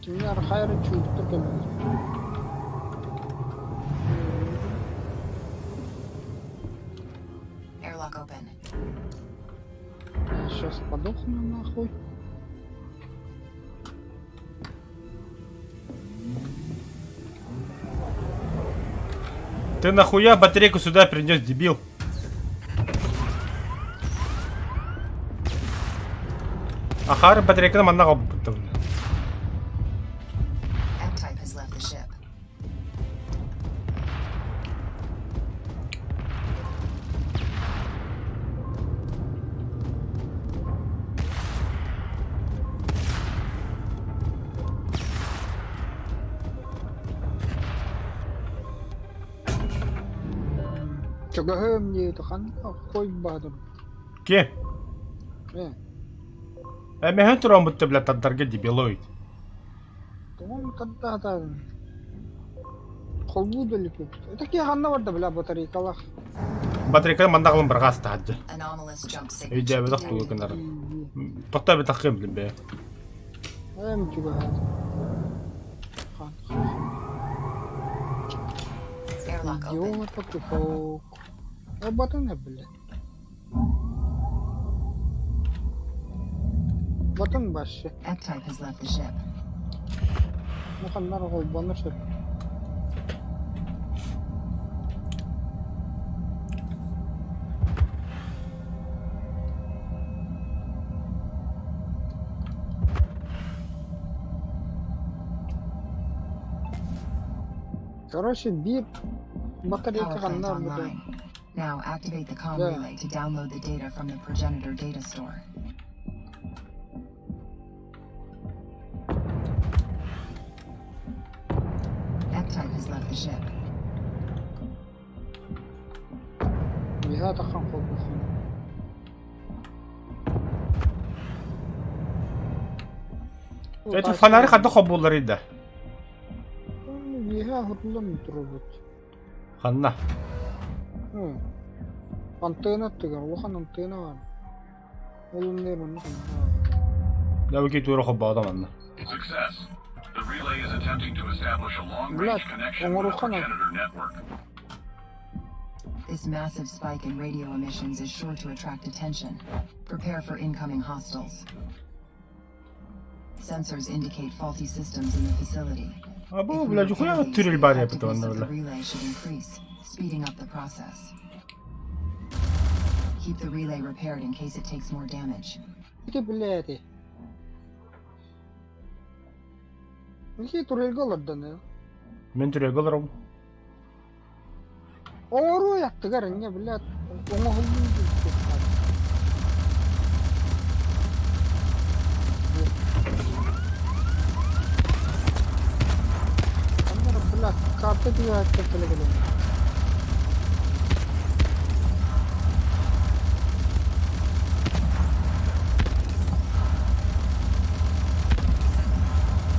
Кинилэр хайра чуйдуктар кэллилэр. Airlock open. Я сейчас подохну нахуй. Ты нахуя батарейку сюда принес, дебил? Ахары батарейканы манна қалыпты. M-type has left the ship. Чугаһым диэти ханна хой баатыр. Ке? Э, Эмэһэн тураммытты, бля, тардарга дебилоид. тоҕом тардаатаатын. Холбуу да илик. Это киһи ханна барда бля батарейкалаах. Батарейканы манна қалын бір қасты хаджы. Anomalous jump signature Өйдәбедақ тугу detected. кынары. Тоқта бет аққым білім бе. Эм чугаһаат. Хан. Airlock open. Идиот кусок. Э, батана, бля. Батан башы. F-type has left the ship. Ну ханнар холбонор сөп. Короче, биир батарейка Power plant ханнар буту. online. Now activate the comm Yeah. relay to download the data from the progenitor data store. F-type has left the ship. Биһа тахан холбохон. Это фонарь хадда хобулар иді. Биһа хутулан турбут. Ханна. Антенна тыгар, улахан антенна бар. Ол эмне манна Дәуке тура хоббауда манна. Success. The relay is attempting to establish a long-range Блядь, connection with the оҥоруохха наада. progenitor network. This massive spike in radio emissions is sure to attract attention. Prepare for incoming hostiles. Sensors indicate faulty systems in the facility. Абу, If we бля, repair жухуя these, түрел the бар епті effectiveness онда, of the бля. relay should increase, speeding up the process. Keep the relay repaired in case it takes more damage. Ити блядь. Нихи турелге олордон э. Мен түрелге оларым. Оҥоруо яттыгар инньэ блядь оҥоһуллун Аннара блядь карта тигээттэр кэлэ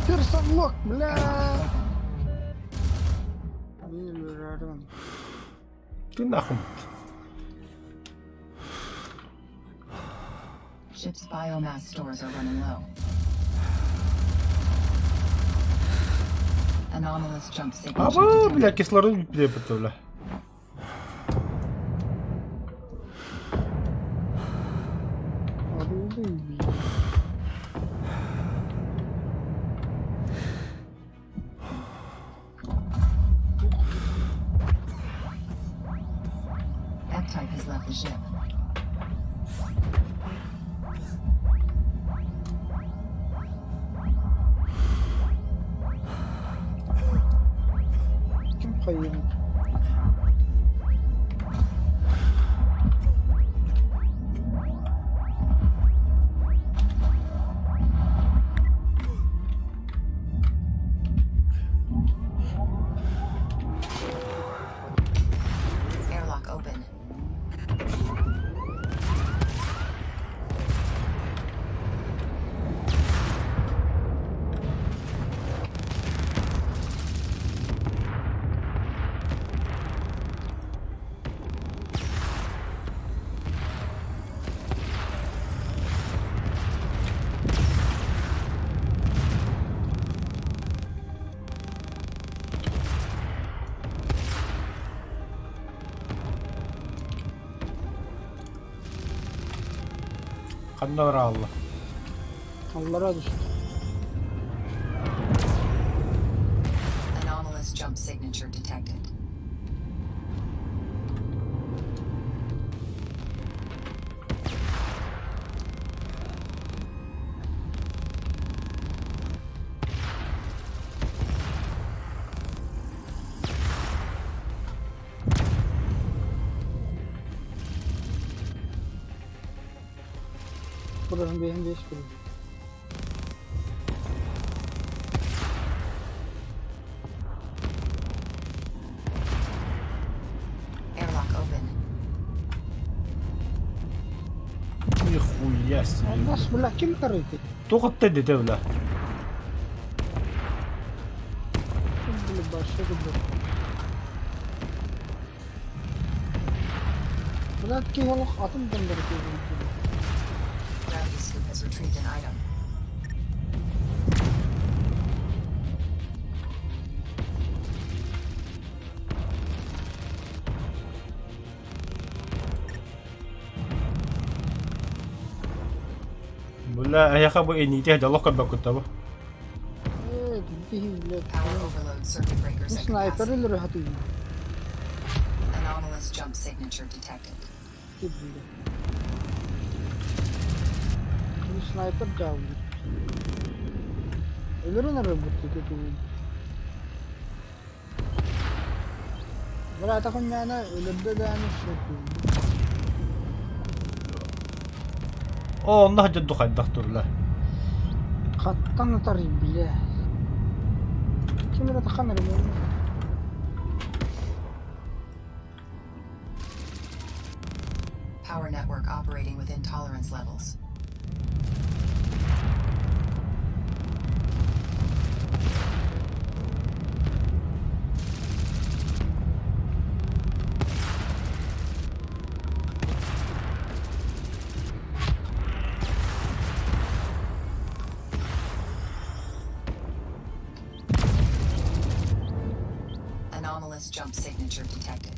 Персон лок, бля. Airlock open. Ты нахуй. Ship's biomass stores are running low. Anomalous jump signature Абу, бля, detected. кислород бля, бля. F-type has left the ship. Ким хайын? Airlock open. Ханна бараалла? Аллара түстэ. Anomalous jump signature detected. Buranın benim beş birim. Airlock open. Нихуя себе. Нас, бля, ким тарыйты? Туох дете бля? Ким бля, башы бля. Бля, ки олох атым дындыр Gravity scoop has retrieved an item. Бля, эһиэхэ бу инниитэ дьоллох көрбөккүт бу. Э, биһи, бля. Power overload circuit breakers at Снайпер capacity. өлөрө хатыйын. Anomalous jump signature detected. Бля. Снайпер жабы. Өлөрөн ары бутты тету. Бля, та хуйняна өлөрдө дааны шөкү. Оо, онно сылдьан хайдах тур бля. Хаттан атар бля. Ким эрэ тахан эрэ Power network operating within tolerance levels. Anomalous jump signature detected.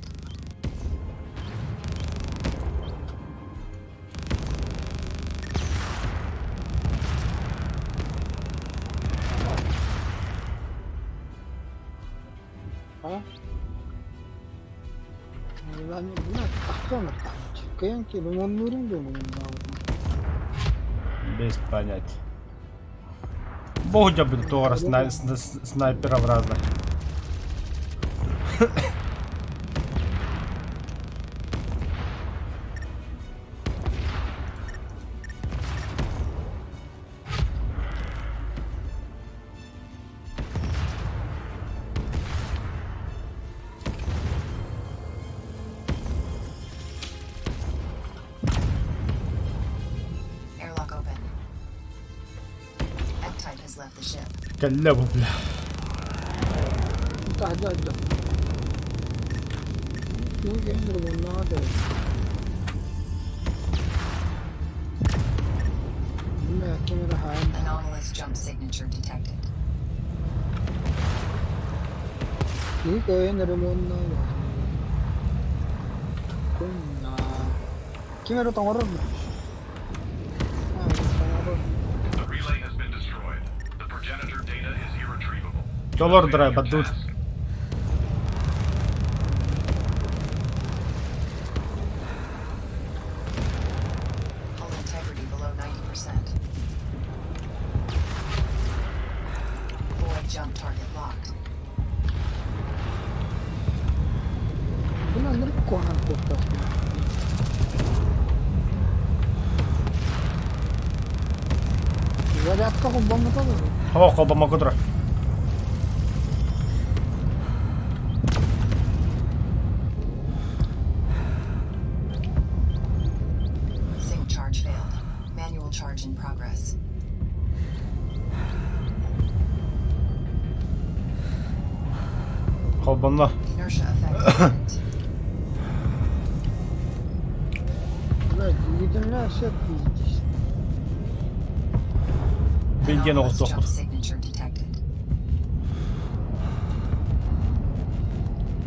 А? Бля, тахтан Кыян ки ремоннурун да Без понятия. Бог дябы туора снайперов разных. Airlock open. Ectite has left the ship. Кэллэ бу бля. Таһдьа да. Ким ремоннаа Бля, ким эрэ хаан. Anomalous jump signature detected. Ким кыйын ремоннаа. Кунна. Ким эрэ тоҥорор бу? Аа, тоҥорор. The relay has been destroyed. The progenitor data is irretrievable. Доллар Failed драйв your отдут. task. Hull integrity below 90%. Void jump target locked. Бля, нырк куһаҕан куттас. Зарядка холбоммута дуо? Оо, холбоммокко турар. Sync charge failed. Manual charge in progress. Холбонно. Inertia effect imminent. Бля, двигателя все пиздец. Бензин Anomalous оҕустуохпут. jump signature detected.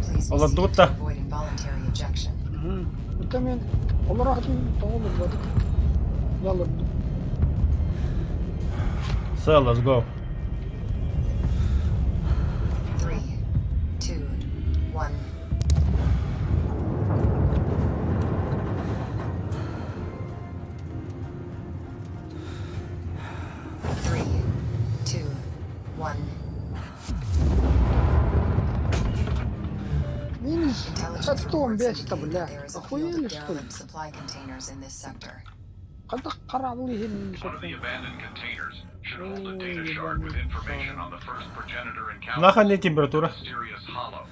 Please be Олордубут seated да. to avoid involuntary ejection. Это мен олар атын тоҕолор бады. Олордум. So, let's go. 3, 2, 1. 3, 2, 1. Минус Intelligence хаттом reports бэста, indicate бля. that there is a field Охуели of что ли? derelict supply containers in this sector. Когда корабль не One of the abandoned containers should hold a data Ой, shard with ебаный information on the first progenitor encounter. Нахуй не температура. Mysterious Hollow.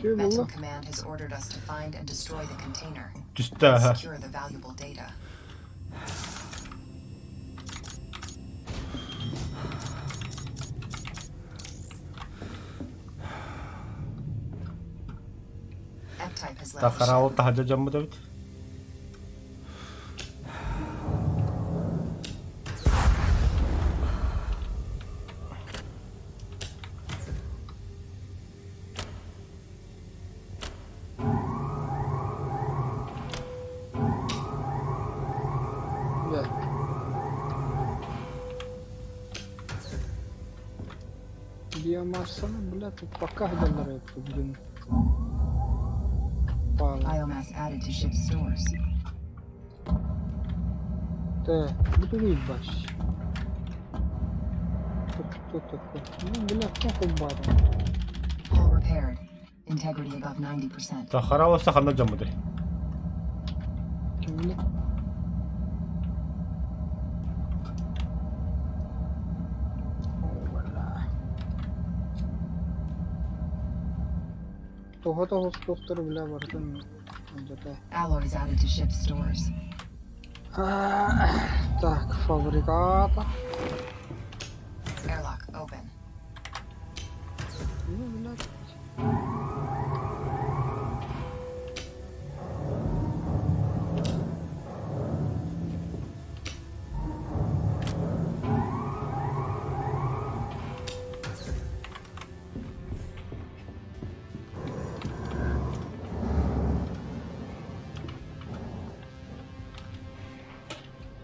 Че Metal было? Command has ordered us to find and destroy the container. Түстэ, аха. Secure the valuable data. F-Type has left the ship. Тахарал таһырдьа дьоммут эбит. Бля. Биомасса, бля, тут пока доллары, блин. Пала. Biomass added to ship's stores. Т, буду ебать. Это кто такой? Ну, бля, как барин. Hull repaired. Integrity above 90%. Тахарал сахана дьоммут. Бля. О, бля. Того-того стоктор, бля, бартын. Где-то. Alloys added to ship's stores. Так, фабриката. Airlock open. Ну, блядь.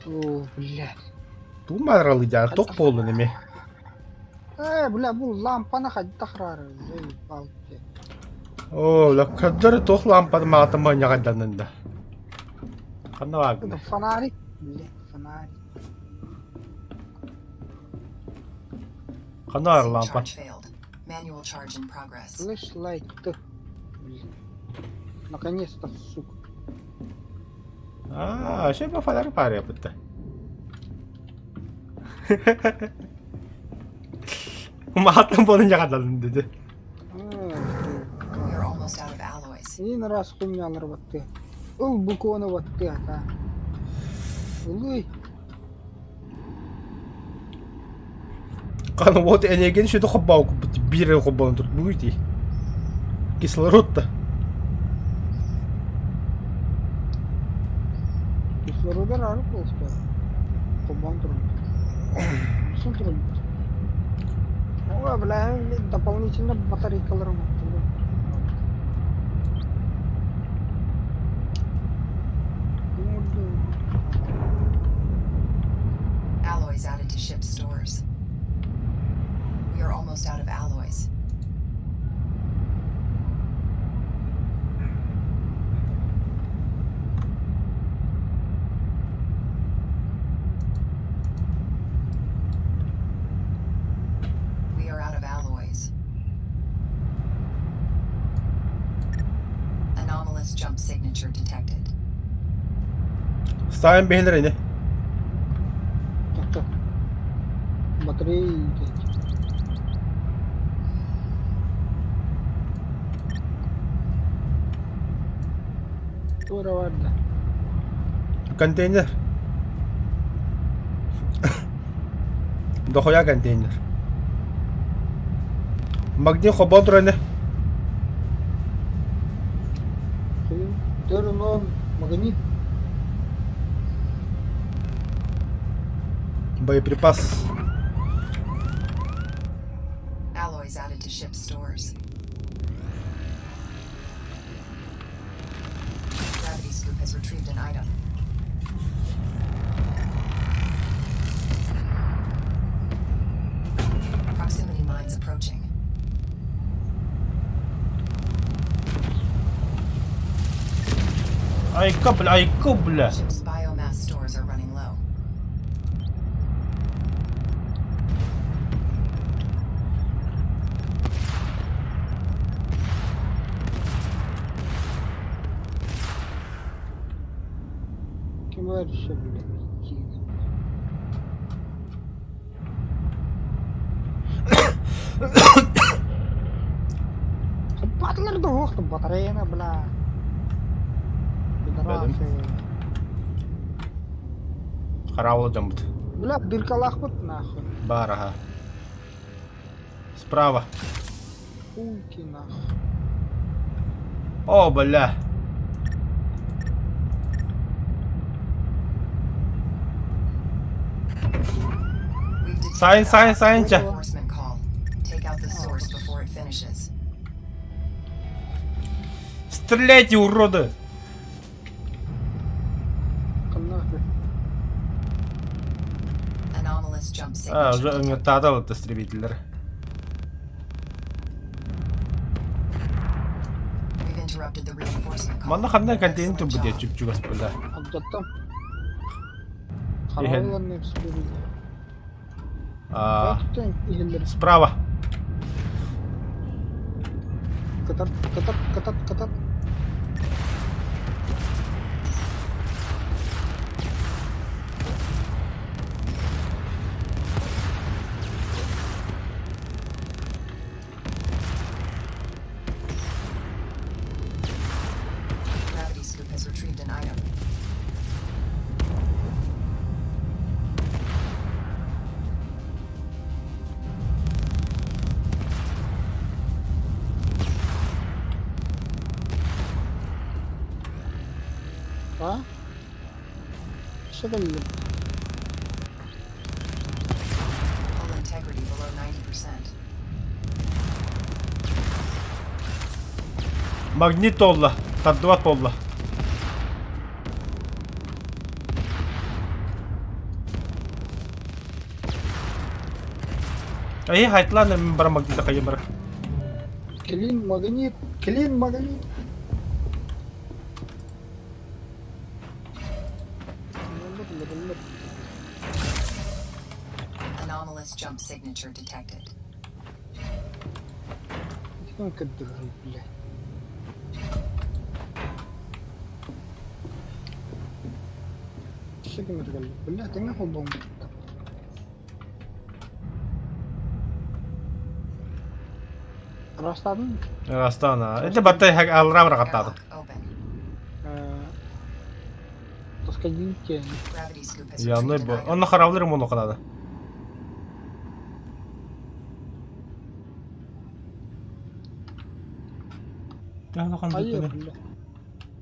О, блядь. Тумаралы дьаа, тох буоллун эмиэ. Бля, бу лампаны хайдах рары, заебал ты. Оо, бля, көрдөр туох лампаны маҕата мунньаҕайданнын да. Ханна Это бааргын? фонарик, блядь, фонарик. Ханна баар Sync лампа? charge failed. Manual charge in progress. Flashlight. Блин. Наконец-то, сука. Аа, шебе фонарь баар эбит. Маатан буолун дьаҕайданнын дии. We are almost out of alloys. Один раз хуйнялар вот ты. Ыл букона вот ты, а. Улый. Каны вот энеген сүтү хоббау биир хоббаун тут буйти. Кислород-то. Кислорода рары просто. Кубан турун. Сын турун. Ой, бля, дополнительно батарейкаларым аттым. Alloys added to ship's stores. We are almost out of alloys. We are out of alloys. Anomalous jump signature detected. Ставим бэйэлэрэ. Так, так. Батареи. Тура барда. Контейнер. Дохуя контейнер. Магнит хоббон туран. Тернон, магнит. Боеприпас. Alloys added to ship's stores. Gravity scoop has retrieved an item. Айка, бля, айка, бля. Ship's biomass stores are running low. Ким вообще, блядь, Батлер да ох, батареяна, бля. Пидорасы. Хараабыл дьоммут. Бля, дыркалаахпыт нахуй. Баар аха. Справа. Хуйки нахуй. О, бля. Сайн, сайн, сайн ча. Стреляйте, уроды! А, уже ыҥыртаата истребителлэр. Манна ханна контейнер турбут диэ чуп-чугас была. Алдаттым. Иһэн. Харааллан А, справа. Кытар, кытар, кытар, кытар. Gravity scoop has retrieved an item. А? Шевелли. Hull integrity below 90%. Магнит буолла. Тардыбат буолла. Эйи хайтлаан мин бара магнита хайым бара. Клин магнит, клин магнит. Anomalous jump signature detected. Көрдөрөр бля. Бля, тэҥэ холбоҥ. Растадын? Астана. Это баттай алра барахаттады. Airlock open. Тоскадинке. Gravity scoop has Яны retrieved бу. an item. Онно хараблырым оны кадады. Айы, бля.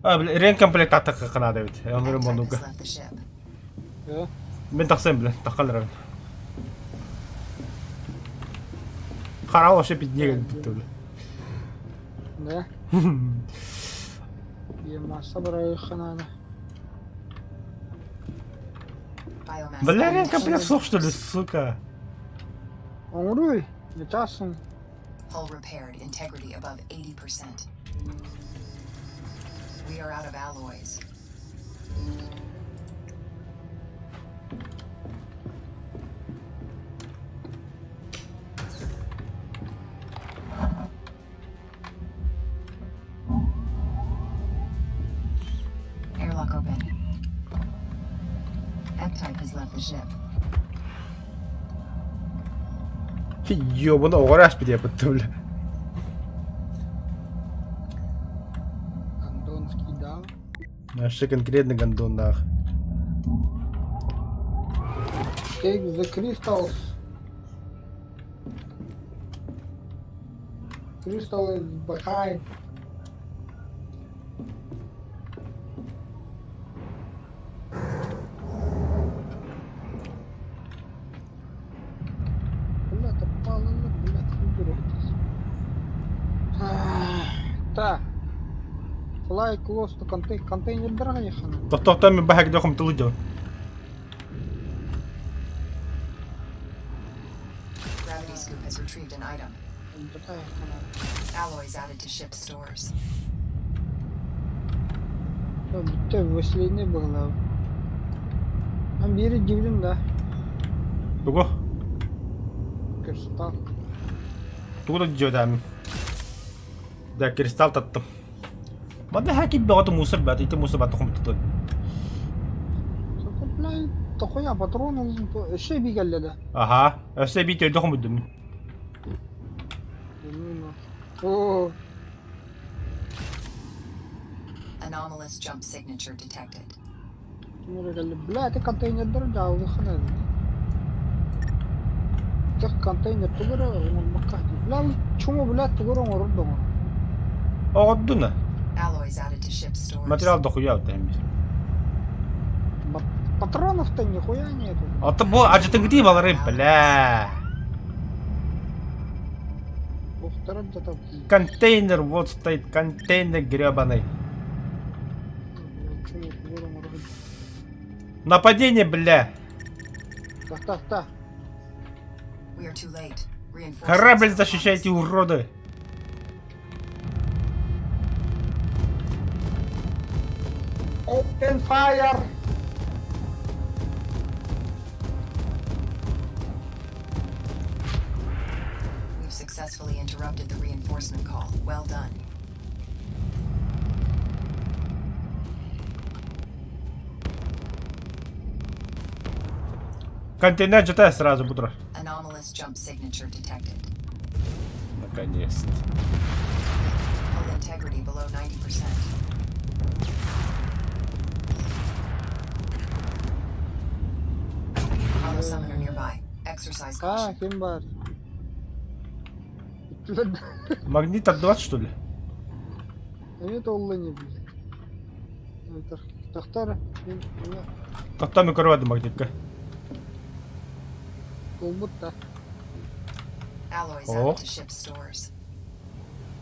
А, бля, ремкомплект атакка канада бит. Онырым F-type онуга. has left the ship. Э? Мен тахсам бля, тахкалар. Харал вообще пиднег бит бля. Да. Ема сабырай ханана. Biomass Бля, ammunition. ремкомплект суох что ли, сука. Оҥоруй, не часын. Hull repaired. Integrity above 80%. We are out of alloys. Airlock open. F-type has left the ship. Ёбана оҕорас бит япытты бля. Гондонский, да. Вообще конкретно гондон нах. Take the crystals. Crystal is behind. Бля, тапаланы, бля, хуйдуру. Та. Fly close to contain контейнер дорогая Тохтоохтон мен баһа кидохум тылы дьон. Gravity scoop has retrieved an item. Alloys added to ship stores. Бүттэ выселение быһылаах. Биири дьиблин да. Тугу? Кристалл. Тугу да дьиэтээмин. Да, кристалл таттым. Манна хаки бөҕөтө мусор бат, ити мусор бат хомтутун. Бля, дохуя патрон өссө эбии кэллэ да. Аха, өссө эбии төрдө хомуйдум. Оо. Anomalous jump signature detected. Бля, ити контейнердэр дьаалыххана. Тех контейнер тугу эрэ оҥорбокко. Бля, чума, бля, тугу эрэ оҥорор да оҥорор. Оҕордуна. Alloys added to ship stores. Материал дохуя вот Патронов-то нихуя нету. А то бу ажытыгдыы балары, бля. Контейнер вот стоит, контейнер гребаный. Нападение, бля. Так, так, так. Корабль защищайте, уроды. Open fire! We've successfully interrupted the reinforcement call. Well done. Контейнер читай сразу, Бутро. Anomalous jump signature detected. Наконец-то. Hull integrity below 90%. Hollow summoner nearby. Exercise А, caution. ким баар? Магнит от 20, что ли? Эмиэ толла не блядь. Тахтар, Тоқтам көріп магнитка. Колбут-та. Alloys О. added to ship stores.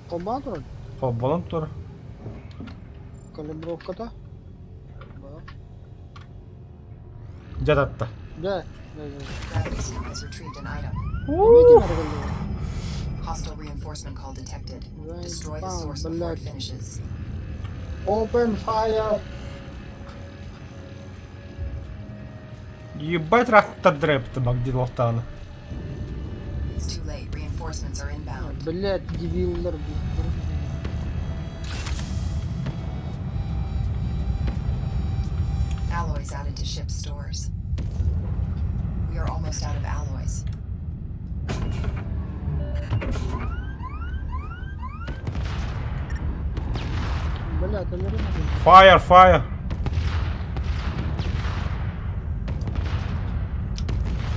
Холбаан турар. Холбонон тур. Калибровката. Ба. Дьататта. Дьэ, дьэ, дьэ. Gravity scoop has retrieved an item. Эмиэ ким эрэ кэллэ? Hostile reinforcement call detected. Right, Destroy the bam, source before it блядь. finishes. Open fire! Ебать рахтар магнит лохтаны. It's too late. Reinforcements are inbound. Блядь, дебиллар, блядь. Alloys added to ship stores. We are almost out of alloys. Блядь, өлөрүм. Fire, fire.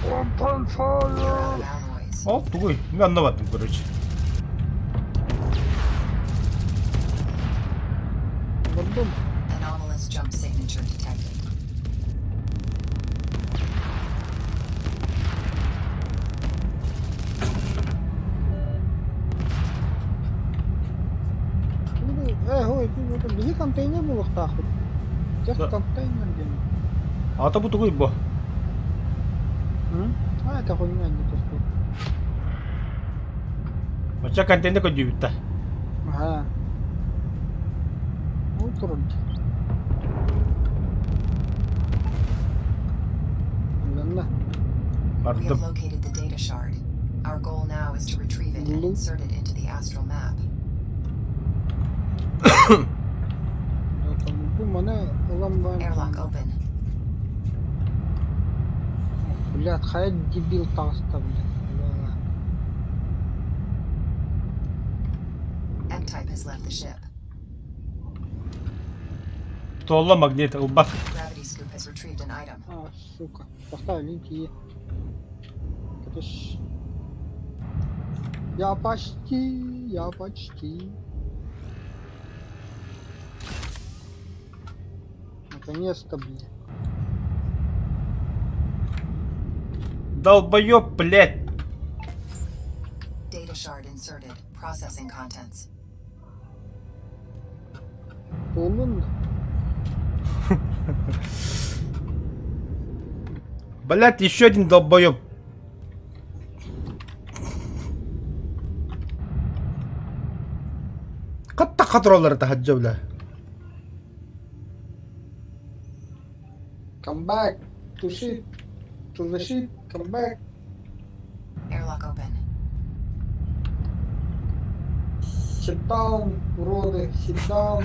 Open We are fire! out of alloys. Ол тугуй. Мен онно баттым, короче. Бардым. Anomalous jump signature detected. Э, ой, биһи контейнер буолуохтаахпыт. Тех Да. контейнер диэн. Ата бу тугуй бу. М? А, это хуйня не то что. Оча контейнер көдүүбүттэ. Ага. Ол турар. Ланна. We have Бардым. located the data shard. Our goal now is to retrieve it and Лу. insert it into the astral map. Бу маны ылан баар. Airlock open. Блядь, хайа дебил таҕыста, блядь. Бля. M-type has left the ship. Туолла магнит ылбат. Gravity scoop has retrieved an item. А, сука. Поставь линки. Это ж... Я почти, я почти. Наконец-то, блядь. Долбоёб, блядь. Data shard inserted. Processing contents. Туоллун. Блядь, еще один долбоёб. Хатта контроллер таһаджа бля. Come back to ship, to the ship, come back. Airlock open. Sit down, уроды, sit down.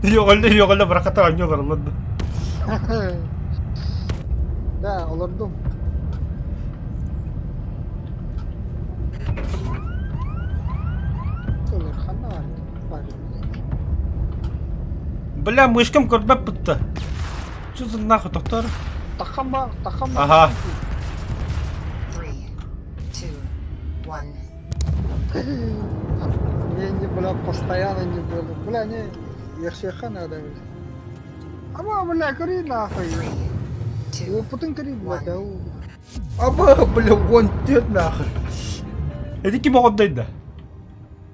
Йоҕолло бырахата оонньуулар олорду. Да, олордум. Ханна бар? Бар. Бля, мышкам көрбөт бытта. Что за нахуй, доктор? Тахама, тахама. Ага. 3, 2, 1. Не, не, бля, постоянно не было. Бля, не, ерсеха надо, бля. Ама, бля, кори нахуй. 3, 2, Опытын кори, бля, да. Аба, бля, вон тет нахуй. Эти ким оҕоддойда?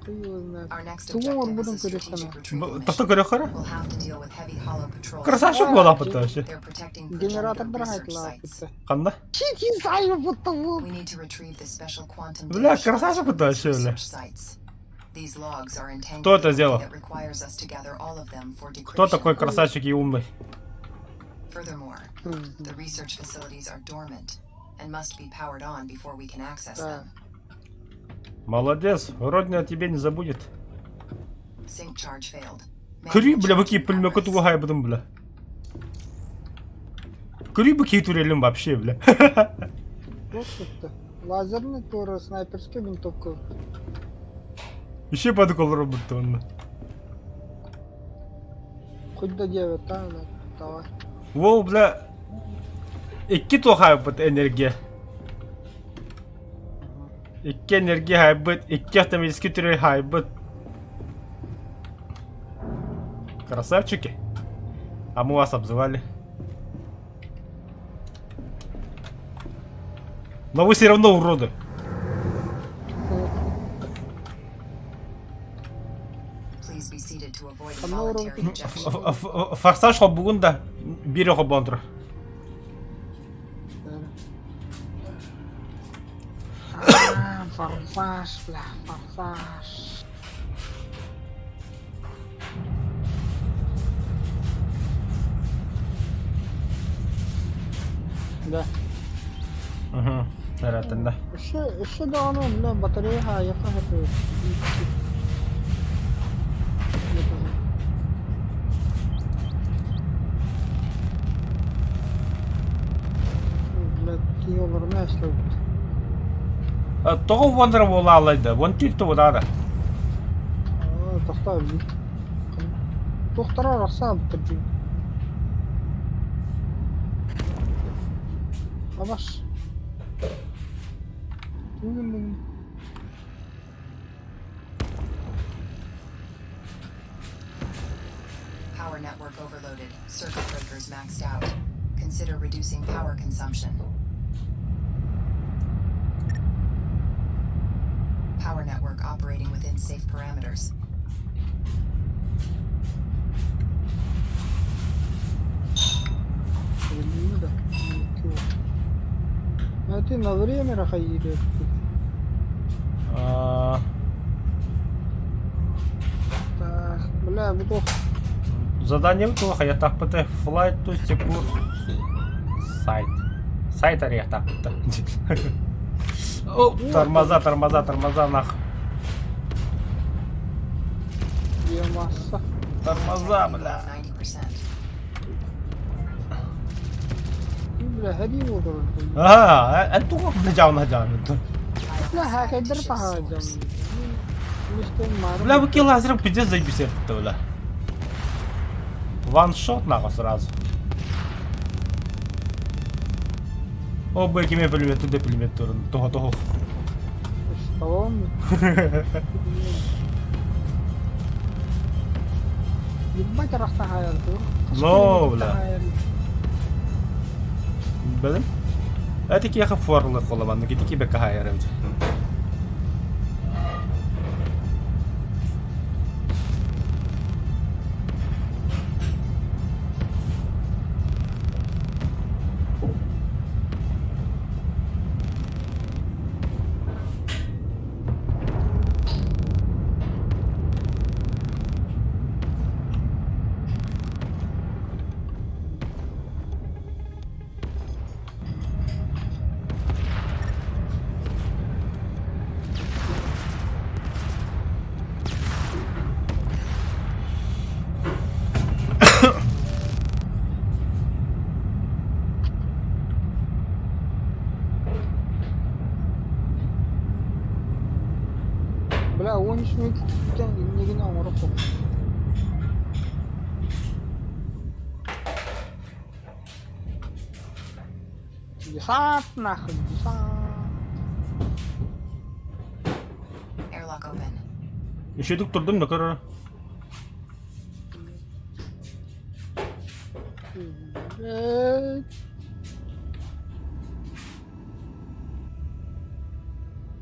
Хуй его знает. Our next Тугу objective is оҥорбутун a көрүөххэ strategic retrieval Тохто mission. көрөхөрө? We'll have to deal with heavy hollow patrols. Красавчик буолааппыт вообще. They're protecting progenitor Генератордар research айтылааппыт. sites. Ханна? Чики сайбыт We need to retrieve the special quantum Бля, data красавчик shards from вообще, these бля. research sites. These logs are entangled Кто это in a way сделал? that requires us to gather all of them for Кто decryption. такой красавчик и умный? Furthermore, the research facilities are dormant and must be powered on before we can access Да. them. Молодец, Родина о тебе не забудет. Sync charge failed. Көрүй, Manual бля, charge быки in пулемётка progress. тугу хайбыдым, бля. Көрүй быки турелим вообще, бля. Господи. Лазерный тура, снайперская винтовка. Еще под робота онно. Хоть до 9, а, да, давай. Воу, бля. Икки туохайбыт энергия. Икки энергия хайбыт, икки автоматический турель хайбыт. Красавчики. А мы вас обзывали. Но вы все равно уроды. Please be seated to avoid Ханна involuntary уроды. ejection. Форсаж холбугун да биир холбоон турар. А, форсаж, бля, форсаж. Да. Угу. Наратында. Өссө, өссө даҕаны бля, батарея хаайыахха сөп. Бля, киһи олоруна эслэбит. Тоҕо Wonder буолаалайда? Вон тип тугудаара. Тохтоо Туохтара арахсаабыттар дии. Абаш. Бүгүн Power network overloaded. Circuit breakers maxed out. Consider reducing power consumption. Power network operating within safe parameters. Билиннэ да. Это на время рахайире. Так, бля, бу Задание туох хайатаахпыта Flight to Secure Site. Сайт арыйахтаахпыта. О, тормоза, тормоза, тормоза, нах. Биомасса. Тормоза, бля. 90%. Бля, хадии олорор. Аа, эн туох бля жаана жаана. Бля, хакайдар паха жам. Бля, бу лазером пиздец заебись это, бля. Ваншот нахуй сразу. О, б киме пулемет, туда пулемет турун. Того, того. Что? Ебать арахтахайар тур. Но, бля. Билим. Это киэхэ форлы холоманны, кити кибе кахайар эбит. Үс иннигин оҥоро Десант нахуй, десант. Airlock open. Үчүгдүк турдум да көрөр.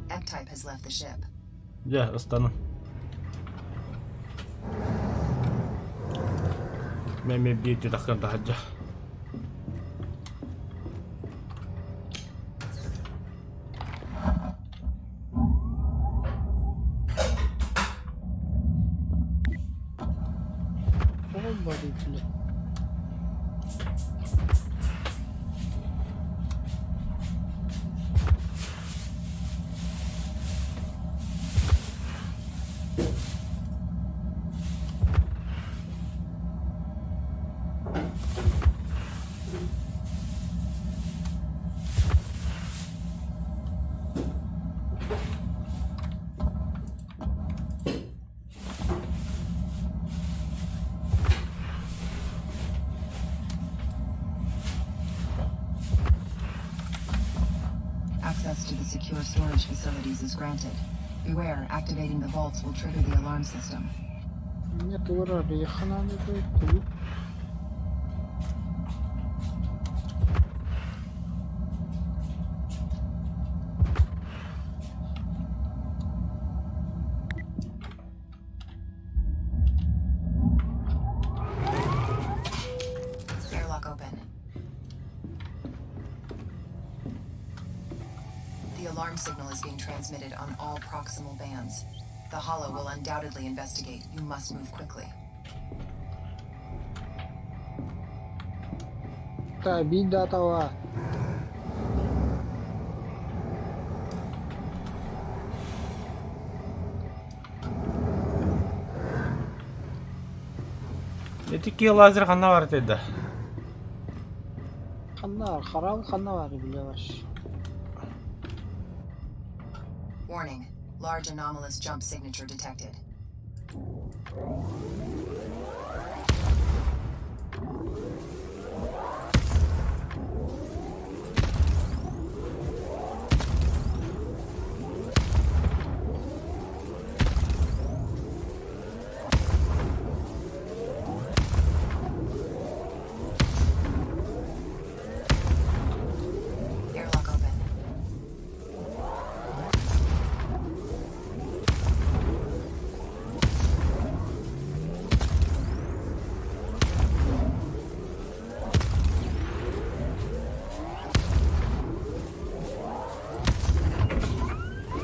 F-type has left the ship. Дьэ, ыстанын. Мэмэ биир тахсан таһырдьа. Тоҕо Access to the secure storage facilities is granted. Beware, activating the vaults will trigger the alarm system. Нет, ура, я Airlock open. The alarm signal is being transmitted on all proximal bands. The Hollow will undoubtedly investigate. You must move quickly. Та биир Ити лазер ханна бар да. Ханна харал ханна бар билебаш. Warning. Large anomalous jump signature detected. Airlock open.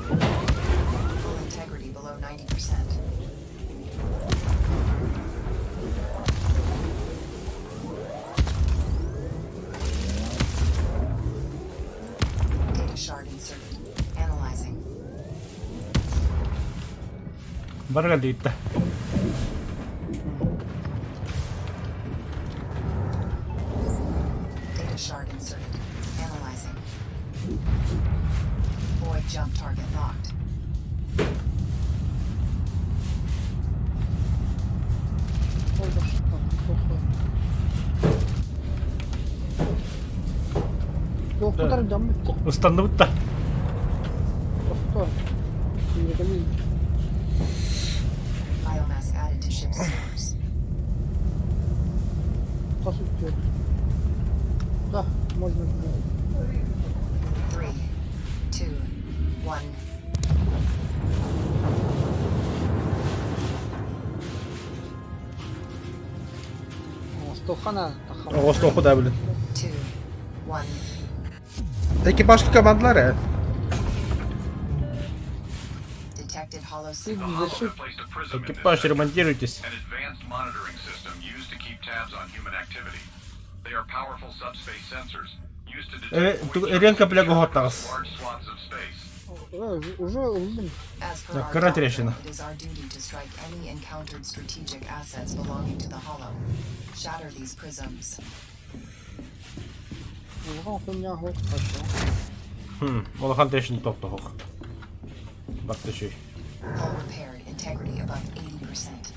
Full integrity below 90%. Data shard inserted. Analyzing. Барга диитта. Data shard inserted. Analyzing. Void jump target locked. Туохпутар дьоммут Ыстанныбыт да. тохтор. Biomass added to ship's stores. Хос үттүөр. Да, можно. 3, 2, 1. Стохана Оҕостуохпут да билин. 2, 1. Экипажка командалар ээ. Detected hollow The signal. Hollow have placed a prism in this Экипаж, sector, ремонтируйтесь. an advanced monitoring system used to keep tabs on human activity. They are powerful subspace sensors used to detect void Ренка jumps бля across гоһоттаҕас. large swaths of space. Уже ыллым. As per Так, our кыра doctrine, трещина. it is our duty to strike any encountered strategic assets belonging to the Hollow. Shatter these prisms. Улахан хуйня хоох хорошо. Хм, улахан трещина топтохох. Барта чүй. Hull repaired. integrity above 80%.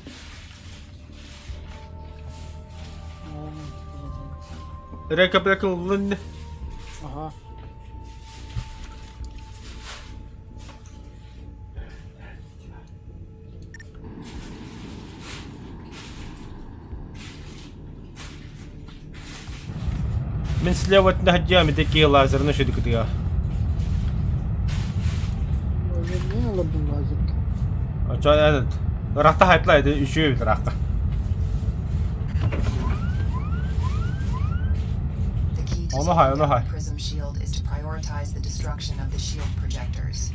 Рекаплеклын. Ага. Мин слева нахадьями такие лазерны шедикытыга. Не алабын лазерка. Очо этот Рахта хайтлай это еще и рахта. The key to Onu hay, taking onu down hay. the prism shield is to prioritize the destruction of the shield projectors.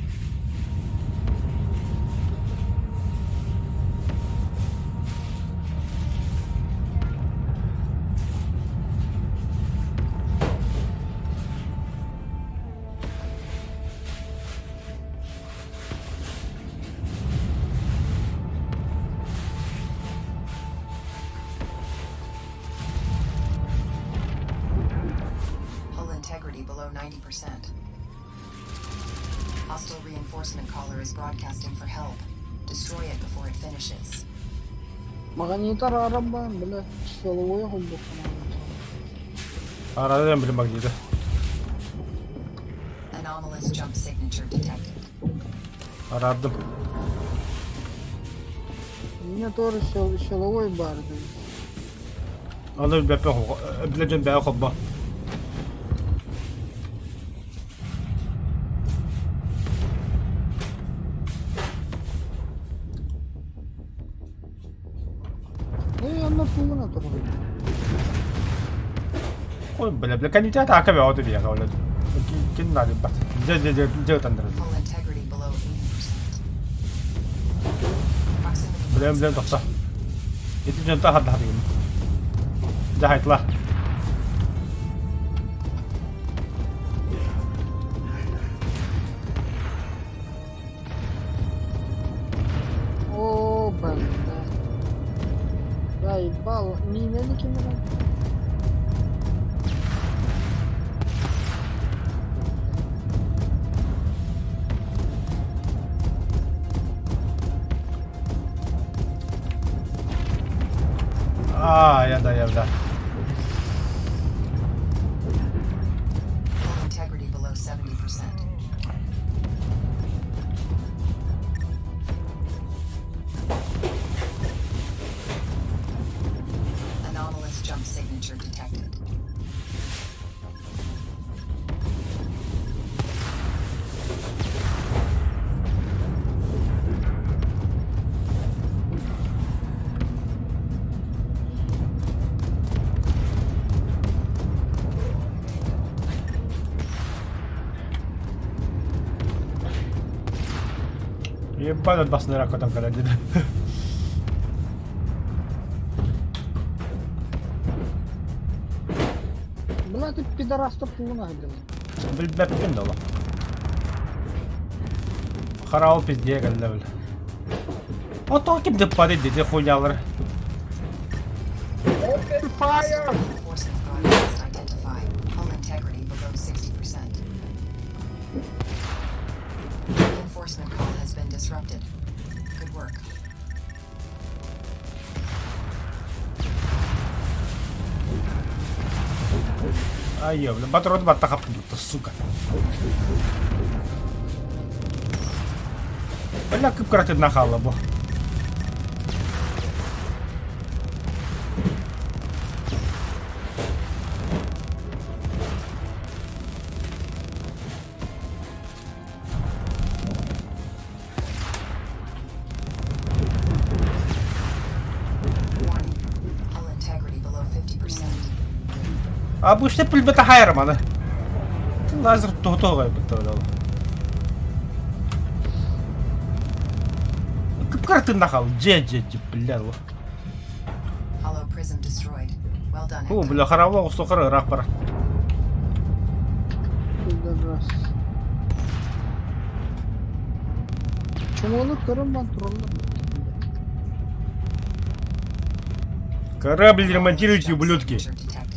Hull integrity below 90%. Hostile reinforcement caller is broadcasting for help. Destroy it before it finishes. Магнитар арабан, бля, силовой холбохтон. Арадан билим магниты. Anomalous jump signature detected. Арадым. У меня тоже силовой бар, да. Аны билбэппин билэ дьон бэйэ холбо. Ну, я на пуна тоже. Ой, бля, бля, кандидат ака бе оты бия бля. Кин надо бат. Дже дже дже дже тандыр. Hull integrity below 80%. Proximity Бля, бля, тохто. Ити дьон та хадда хадыгын. Дьэ хайтла. О, бля. Я ебал, мина не кинула. А, я да, я да. Hull integrity below 70%. Anomalous jump signature detected. Ебать, басный рак там когда деда. Бля, ты пидорас то пуна, блин. Билбэппин да Хараал пизде кэллэ бля. Ото ким деп падай деди хуйнялар. Open fire! Reinforcement broadcast identified. Hull integrity below 60%. Reinforcement call has been disrupted. Good work. Ай, бля, патрон батта хапнута, сука. Бля, кып нахала бу. Warning. Hull integrity below 50%. А бу işte пүлбете хайрам аны. Лазер тото битте бля. Кып нахал. Же же же бля. Hollow prism destroyed. Well done, Ху Hector. бля харавла сокыр рак бар. Пидорас. Чумону көрөн бан тураллар. Корабль ремонтируйте, Jump ублюдки. signature detected.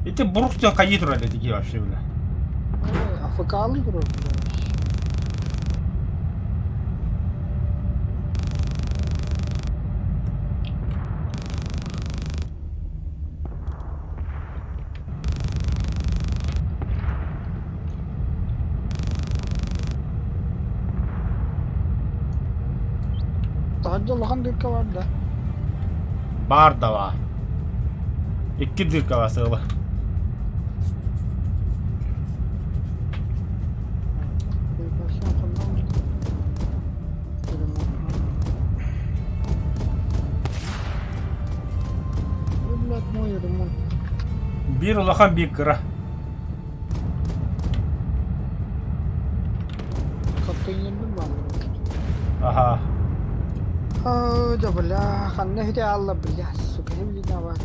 И ты бурктен кайы туралы такие вообще, бля. АФК турар. Таһырдьа улахан дырка бар да? Баар да баар. Икки дырка бар сыала. Блядь, мой ремонт. Биир улахан, биир кыра. Контейнердин бааллар. Аха. Оо, да бля, ханна үһүтэ аалла, бля, сука, билин абаат.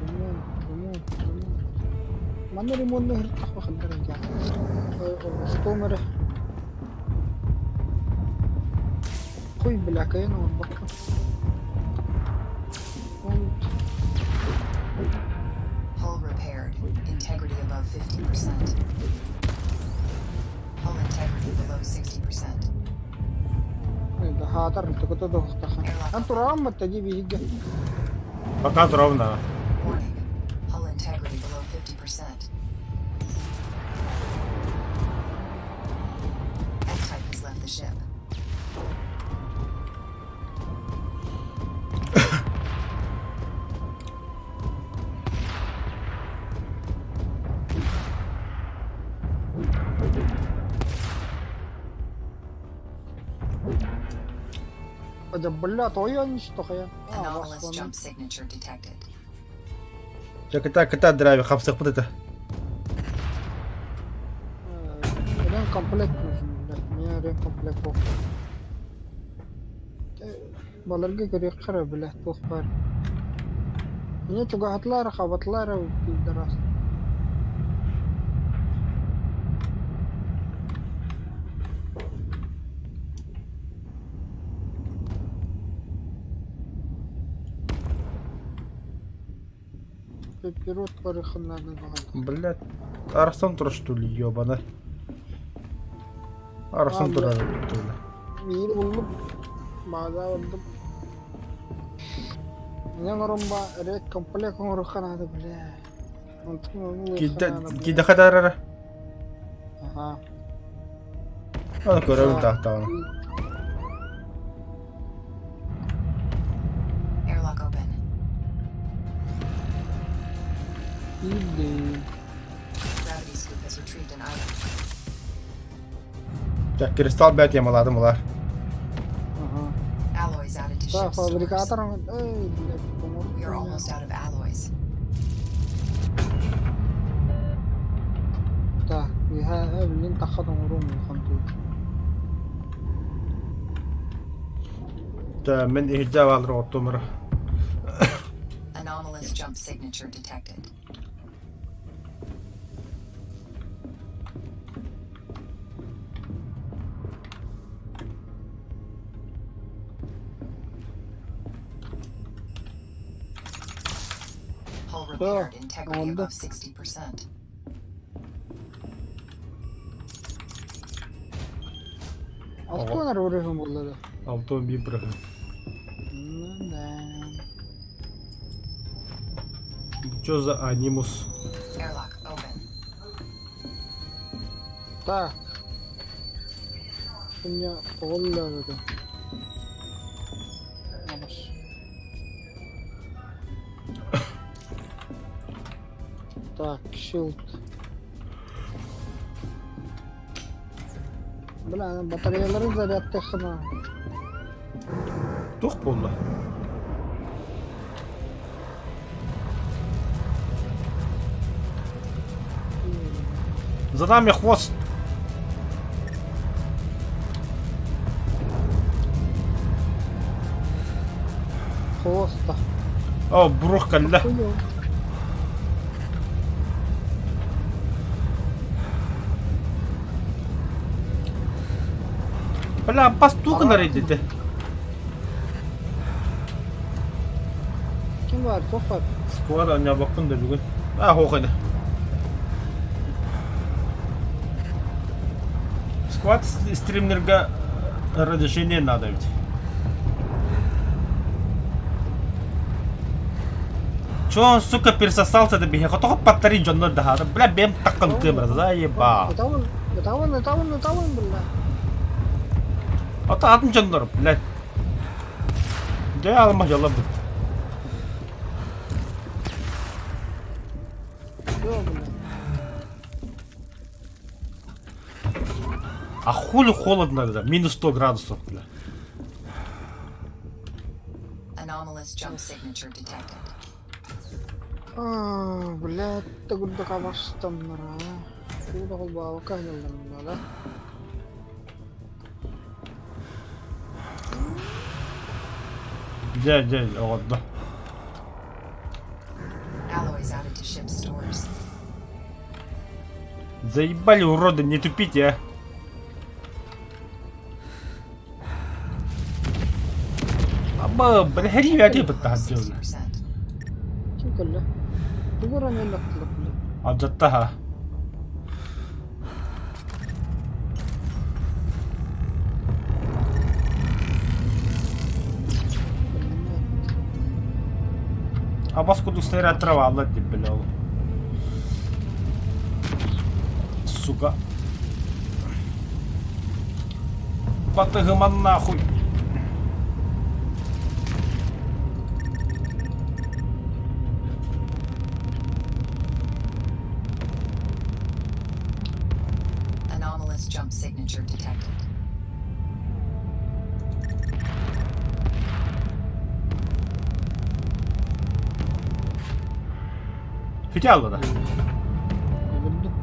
Ремонт, ремонт, ремонт. Манна ремонтна ыһыртахпа ханна эрэ Остуом эрэ. Хуй, бля, кыайан оҥорбокко. Hull repaired. Integrity above 50%. Hull integrity below 60%. Хаатар токото дохтаха. Ан турааммат тади биһигэ. Пока ровно. Warning. Hull integrity below 50%. F-type has left the ship. Да бля, тоён что хая. Anomalous jump signature detected. Дьэ кытаа кытаа драйвер хапсыахпыт этэ. Ремкомплект нужен, блядь. Мне ремкомплект плохо. Баларга көрүөххэ эрэ, блядь, туох баар. Мне чугаһатылар, хабатылар пидорас. Пирот барыхыннары баҕана. Блядь, арахсан турар что ли, ёбана. Арахсан турар что ли. Биир буллум. Баада булдум. Меня оромба рек комплект оҥоруохха наада, бля. Онтум ону ылыахха наада, бля. Кидэхэ хатарара. Аха. Аны көрөбүн таахтаҕына. Airlock open. Иди. Gravity scoop has retrieved an item. Так, кристалл бэт ямаладым улар. Ага. Alloys added to Да, ship stores. фабрикатор. Эй, блядь, We are almost out of alloys. Так, иһэ билин тахха тоҥоруом улахан Та мен иһирдьэ баалар оттомура. Anomalous jump signature detected. Hull repaired. Integrity oldu. above 60%. Алтуон эрэ бырыһым буолла да. Алтон биир бырыһын. Ну да. Чё за анимус? Airlock open. Так. У меня тоҕо Абас. Так, shield. Бля, батареялары зарядтыхына. Туох буолла? За нами хвост! Хвоста. О, бурух кэллэ. Бля, пастух нарядите. Ким бар? Туох бар? Скоро анньабаккын да бүгүн. А, хоох ини. Сквад стримнерга разрешение надо ведь. Чё он, сука, пересосался до биһиэхэ тоҕо паттарый дьоннор даһаата, бля, бэйэм таххан тыам заебал. Ытабын, ытабын, ытабын, ытабын, бля. Ата атын дьоннор, блядь. Дьэ алма дьоло бут. Всё, бля. А хули холодно, да? Минус 100 градусов, бля. Anomalous jump signature detected. А, Блядь, төгүрдүк абастаннара. Куда холбаабакка аһылларына да. Дьэ, дьэ, оҕордо. Alloys added to ship stores. Заебали, уроды, не тупите, а. Аба, бля, хери Below 60%. Ким кэллэ? Тугу эрэ өллөхтүлэр, бля. Алдьаттаха. Абас курдук снаряд трава деп бля ол. Сука. Батыгыман нахуй. Anomalous jump signature detected. Хотя да. Өлөрдүм.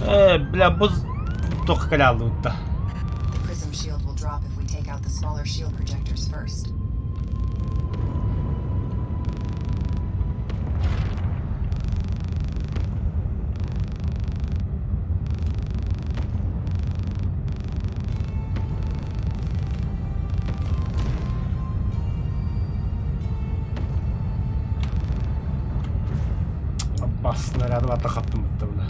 Э, бля, бу тоқ калялы да. The prism shield will drop if we take out the smaller shield projectors first. Бас снаряды бата қаптым бітті, бля.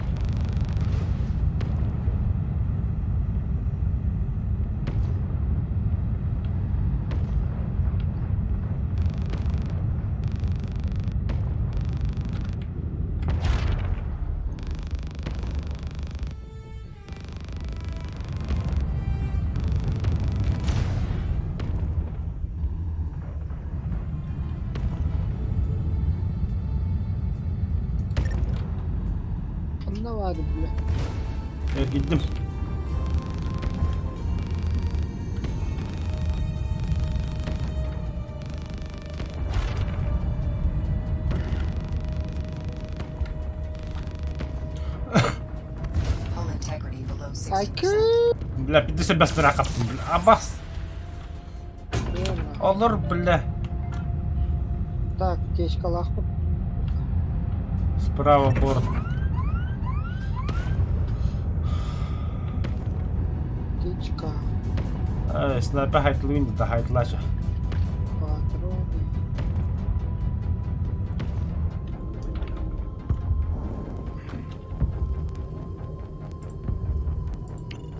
Ханна баар, бля. Эргийдим. Hull integrity below 60%. Айкы! Бля, 55 снаряд қаптым, бля. Абас. Олар, бля. Так, течкалаахпыт. Справа борт. Течка. Э, снайпер хайтлуин да хайтлаша. Патроны.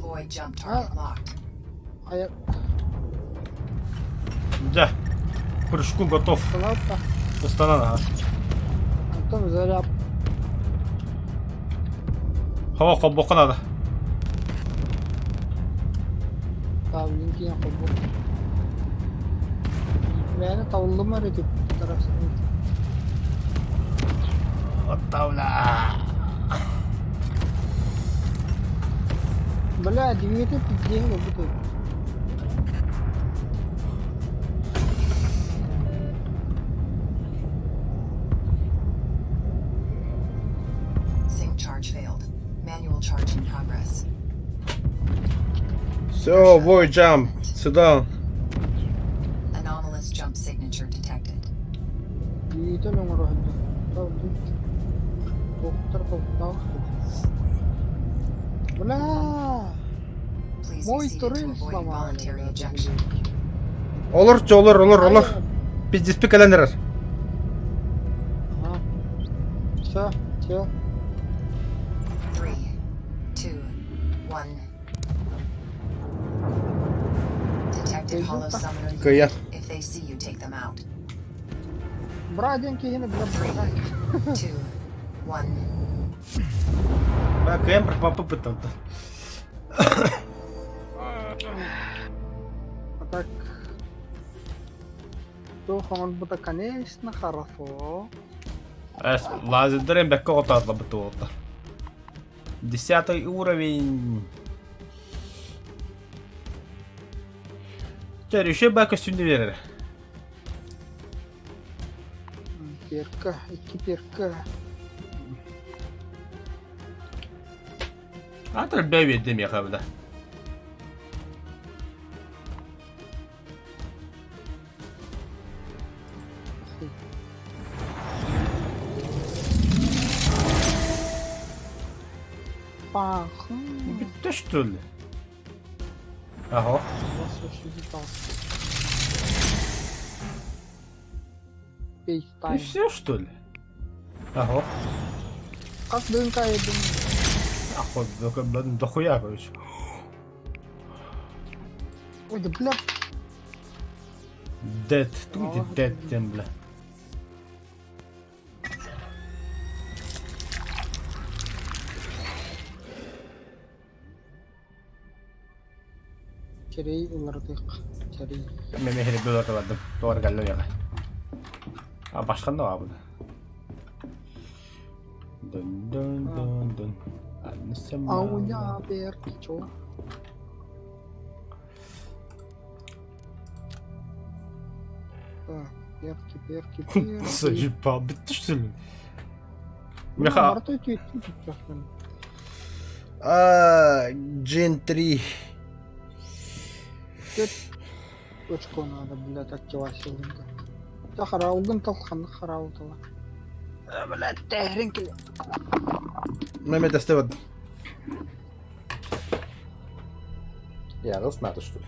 Void jump target locked. А я... Да. Прыжку готов. Салата. Устанана. Антон заряд. Хава холбока надо. Тавлин киэн холбук. Мээнэ табыллыма эрэ дип тарахсанын. Оттавля. Бля, двигатель пиздец работает. Sync charge failed. Manual charge in progress. Все, void jump. Сюда. Anomalous jump signature detected. Двигатель оҥоро сылдьар. Тавлин. Доктор тоқтаах. Бля! Please Мой be seated to турель avoid сломали. involuntary ejection. Олор, олор, олор, олор. Пиздец кэлэн эрэр. Ага. Все, все. 3, 2, 1. Detected hollow summoner Кыя. unit. If they see you, take them out. Бра диэн киһини бля бра. Two, one. Бля, кыайан пропаппыттан. А так туох оҥорбута конечно хорошо. Лазердарын бэккэ отаатла буолта. Десятый уровень. Теперь еще бака сүннү берер. Перка, икки перка. Атыр бэйбедде миэхэ бля. Паху. Бүттэ что ли? Аһо. И все что ли? Аһо. Хас дыҥка едим. Ахо, дохуя, короче. Ой, да бля. Дед, тут дед тем, бля. Чэрэй ылардык. Чэрэй. Мен мехри бөлөр бардым. Туар галло яга. А башкан да бар Дун дун дун дун. Ауя берки чо. Так, перки, перки, перки. Заебал, бүттү что ли? Меха. А, Gen 3. Очко надо, блядь, активация. Та хараугын талхан хараутала. Блядь, тэхрин киле. Меме тестебет. Я надо что ли.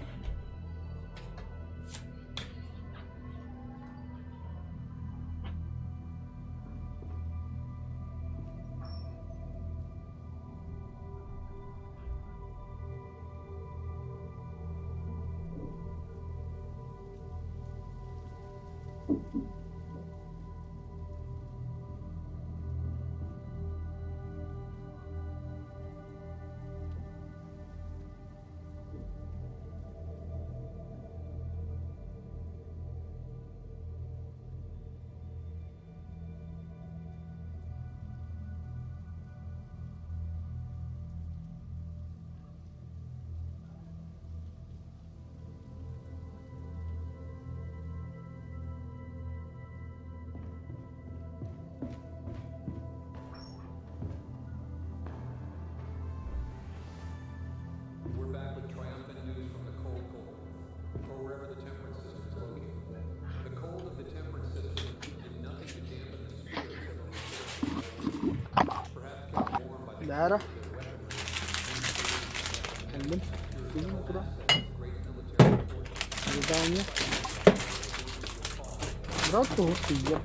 We're back with triumphant news from the cold core, or wherever the temperance system is located. The cold of the temperance system did nothing to dampen the spirits of a resourceful perhaps kept warm by the Бээрэ. Кэллим. Кэллим куда? Задание. Брат, ух ты, еб.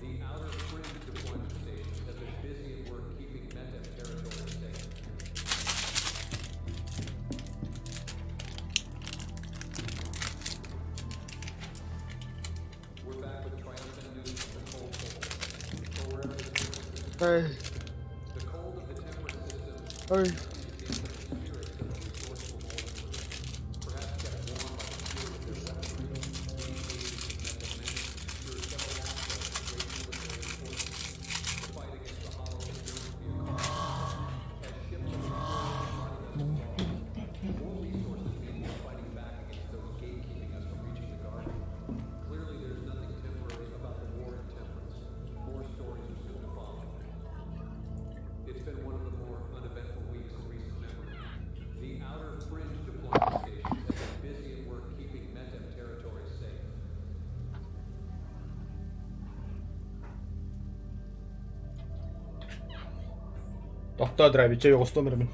The outer fringe deployment stations have been busy at work keeping Metep territory safe. We're back with triumphant news from the cold core, or wherever the temperance system Эй, The cold of the temperance system эй. to dampen the spirits of a resourceful old crew, perhaps kept warm by the fuel of their weaponry. These agents of Metep managed to secure several aspects of great military importance. The fight against the hollow has grown to be a cost. As ships of the embody us more resources mean more fighting back against those gatekeeping us from reaching the garden. Clearly there's nothing temporary about the war in temperance. More stories are soon to follow. It's been one of the more uneventful weeks in recent memory. The outer fringe deployment stations have been busy at work keeping Metep territory safe. Тохтоо драйв чэй оҕустуом эрэ мин.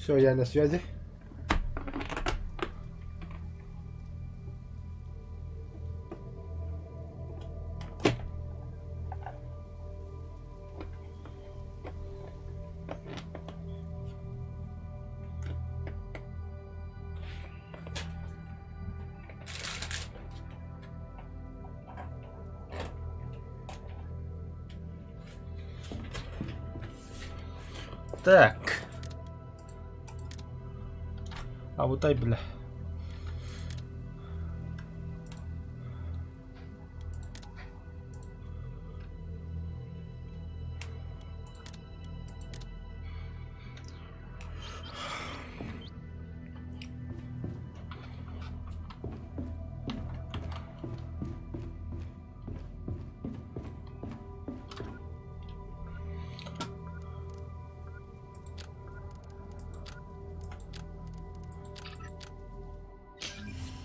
Все, я на связи. Так. А вот ай, бля.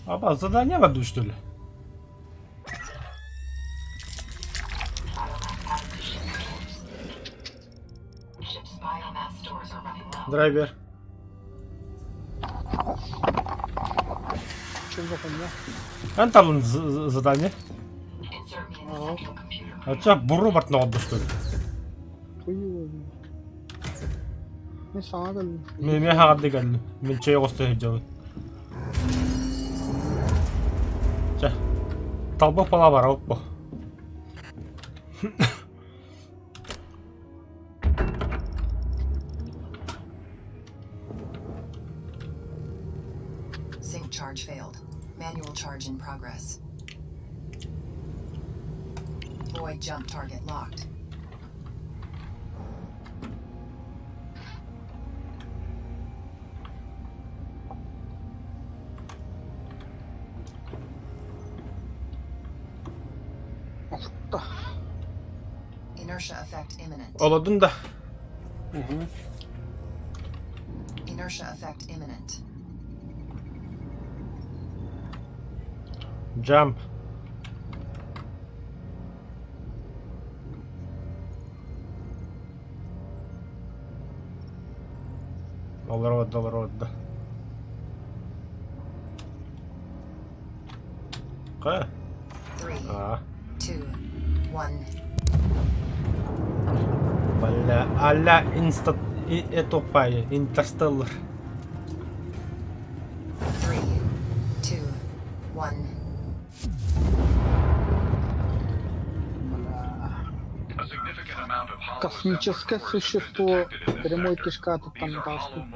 Аба, задание в аду, что ли? Драйвер. Чем за хуйня? Эн там задание. Ага. А что, буру бартна что ли? Хуй его знает. Мин саҥа кэллим. Мин эмиэ хаҕарды кэллим. Мин чэй оҕусто сылдьабын. Чэ, талбык пала барабыт бу. Sync charge failed. Manual charge in progress. Void jump target locked. Охта. Inertia effect imminent. Олодун да. Inertia effect imminent. Jump. Олород, олород, да. Ка? 3, А. 2, 1. Бля, а-ля инста... Это пай, Интерстеллар. 3, 2, 1. Бля. Космическое существо прямой кишка тут там таскает.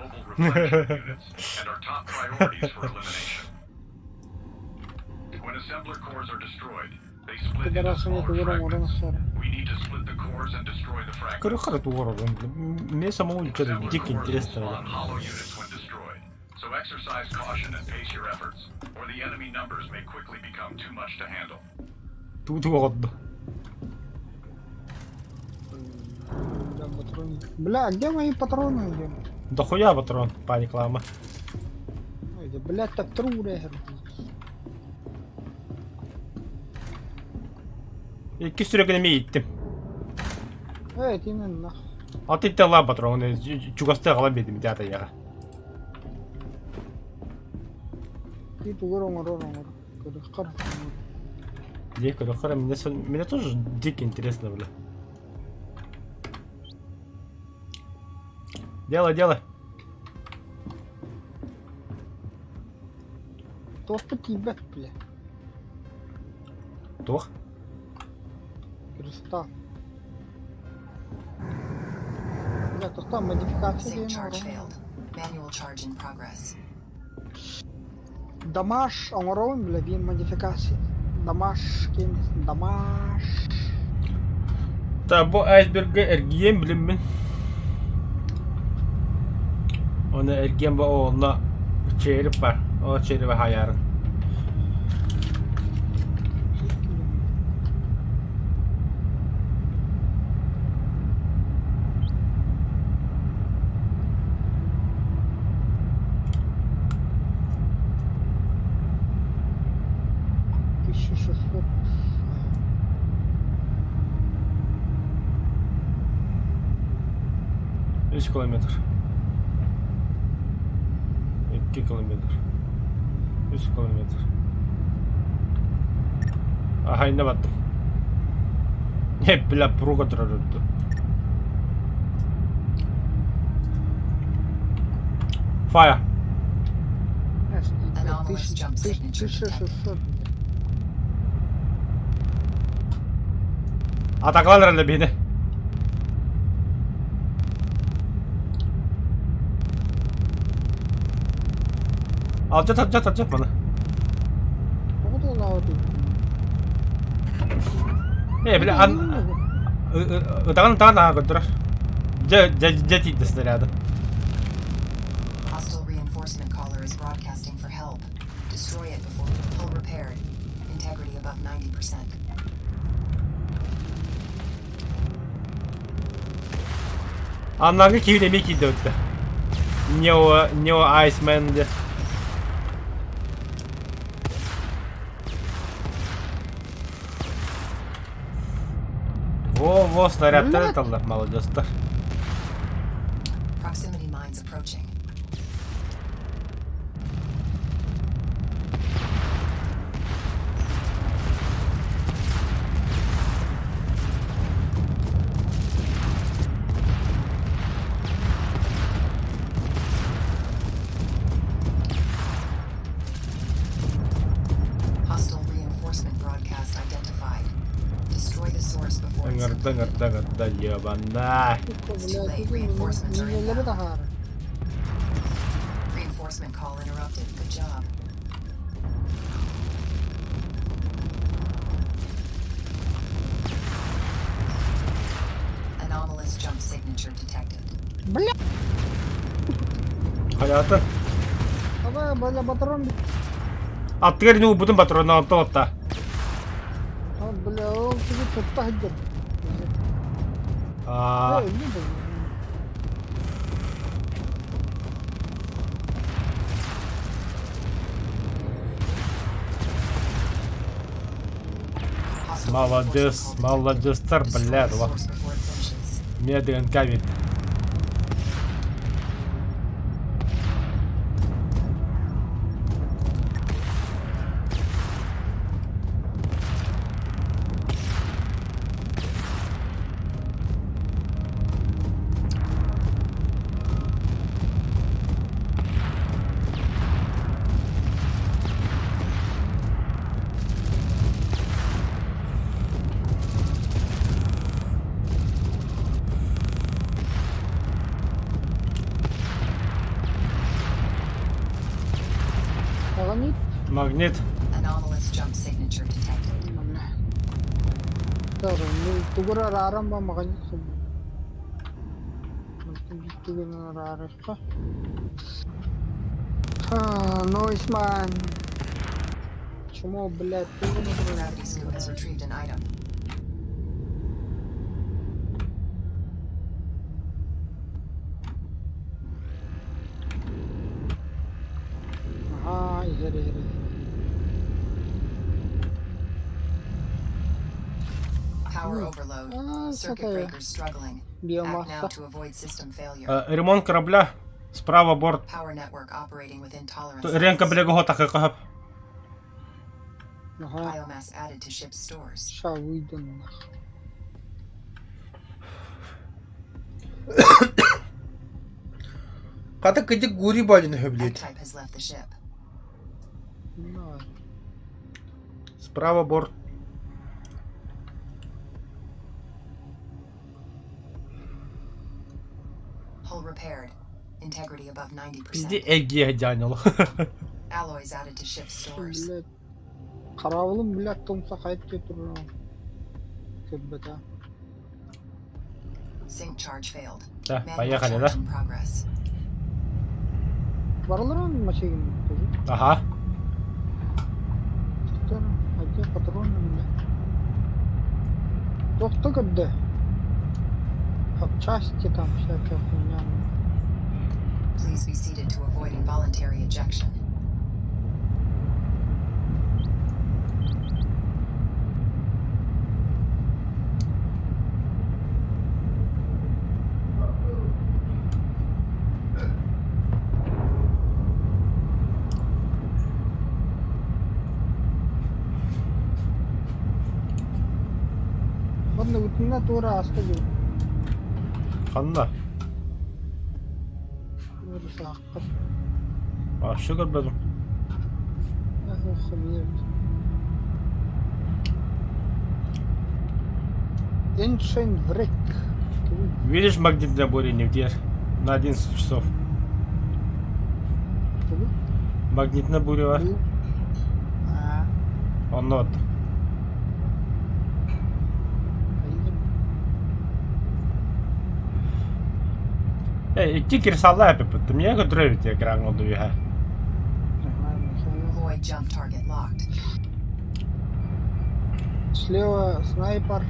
Пидорасы мне тугуром урон сори. Короче, тугором. Мне самому что-то дико интересно. So exercise caution and pace your efforts, or the enemy numbers may quickly become too much to handle. Тут угодно. Бля, патроны. Бля, где мои патроны? Где? Да хуя патрон, по реклама. Ой, да, блядь, так тру Икки сүрэгин эмиэ иттим. Эй, именно. А ты тела патрон, чугасты аҕалан биэрдим ити атайаҕа. Ты тугур оҥорор оҥор. Көрүөххэр оҥор. Дии көрүөххэр мне, мне тоже дико интересно, бля. Делай, делай. Туохпут тиийбэт, бля. Туох? Кристалл. Бля, тохтоо модификация Sync диэн charge оҥорон. failed. Manual charge in progress. Дамаш оҥоробун, бля, биир модификация. Дамаш киэн дамаш. Та бу айсберга эргийэн билиммин. Оны эргиэн бу онно череп бар. О череби хаярын. 1600. Үс километр. 2 километр. 3 километр. Ага, инна баттым. Не, бля, пруга турар. Fire. Anomalous jump signature detected. 1600. Атакалар эрэллэр биһини. Алдьат, алдьат, алдьат маны. Тоҕо туолаабытый? Э, бля, ан... Ытаҕын ытаҕын аһа көрдөрөр. Дьэ, дьэ, дьэ тиийдэ снаряды. Hostile reinforcement caller is broadcasting for help. Destroy it before hull repaired. Integrity above 90%. Аннарга киһи эмиэ киирдэ өттө. Нео, Нео Айсмен де. Во, во, снарядтар ыталлар, молодецтар. Proximity mines approaching. Hostile reinforcement broadcast identified. Destroy the source before it's Ыҥырда, completed. ыҥырда, ыҥырда, ебана. It's too late. Reinforcements are Минелери inbound. таһаара. Reinforcement call interrupted. Good job. Anomalous jump signature detected. Бля! Хайата. Аба, бля, патрон. Аттыгар ини уубутун патрона онтон отта. А, бля, ол тугу тутта сылдьар. Аа, Э, не бу. Hostile Молодец, reinforcement call detected. молодецтар, Destroy бля, the два. source before it finishes. Меня ДНК ведь. Магнит. Магнит. Anomalous jump signature detected. Манна. Тугура рарам ба магнит. Тугура рарам. А, Нойсман. Чмо, блядь, ты Gravity scoop has retrieved an item. Ага, иһэр, иһэр, иһэр. Power overload. А, Circuit что-то breakers struggling. Act now биомасса. to avoid system failure. Ремонт корабля. Справа борт. Power network operating within tolerance. Ренка limits. блегого так Ага, Biomass added to ship's stores. ща выйду нахуй. Хата кыдык гури балин блядь. Type has left the ship. Ну, Справа борт. Hull repaired. Integrity above 90%. Пизди эгге дянил. Alloys added to ship's stores. блядь. Караулым, блядь, тумса хайт турар. Көрбөтө. Sync charge failed. Да, Manual поехали, да? charge in progress. Баралар машигин тоже. Ага. Что? А где патроны, блядь? Тохто көрдө. Запчасти там всякая хуйня. Please be seated to avoid involuntary ejection. Итиннэ туора ааста дии. Ханна? Русаахха. Вообще көрбөтүм. Ancient Wreck. Видишь магнитное бурение где? На 11 часов. Тугу? Магнитная буря. Аа. Онно вот. Эй, икки кирсалла эпиппит. Мне көтүрэ эбит экран онду үһэ. Void jump target locked. Слева снайпер.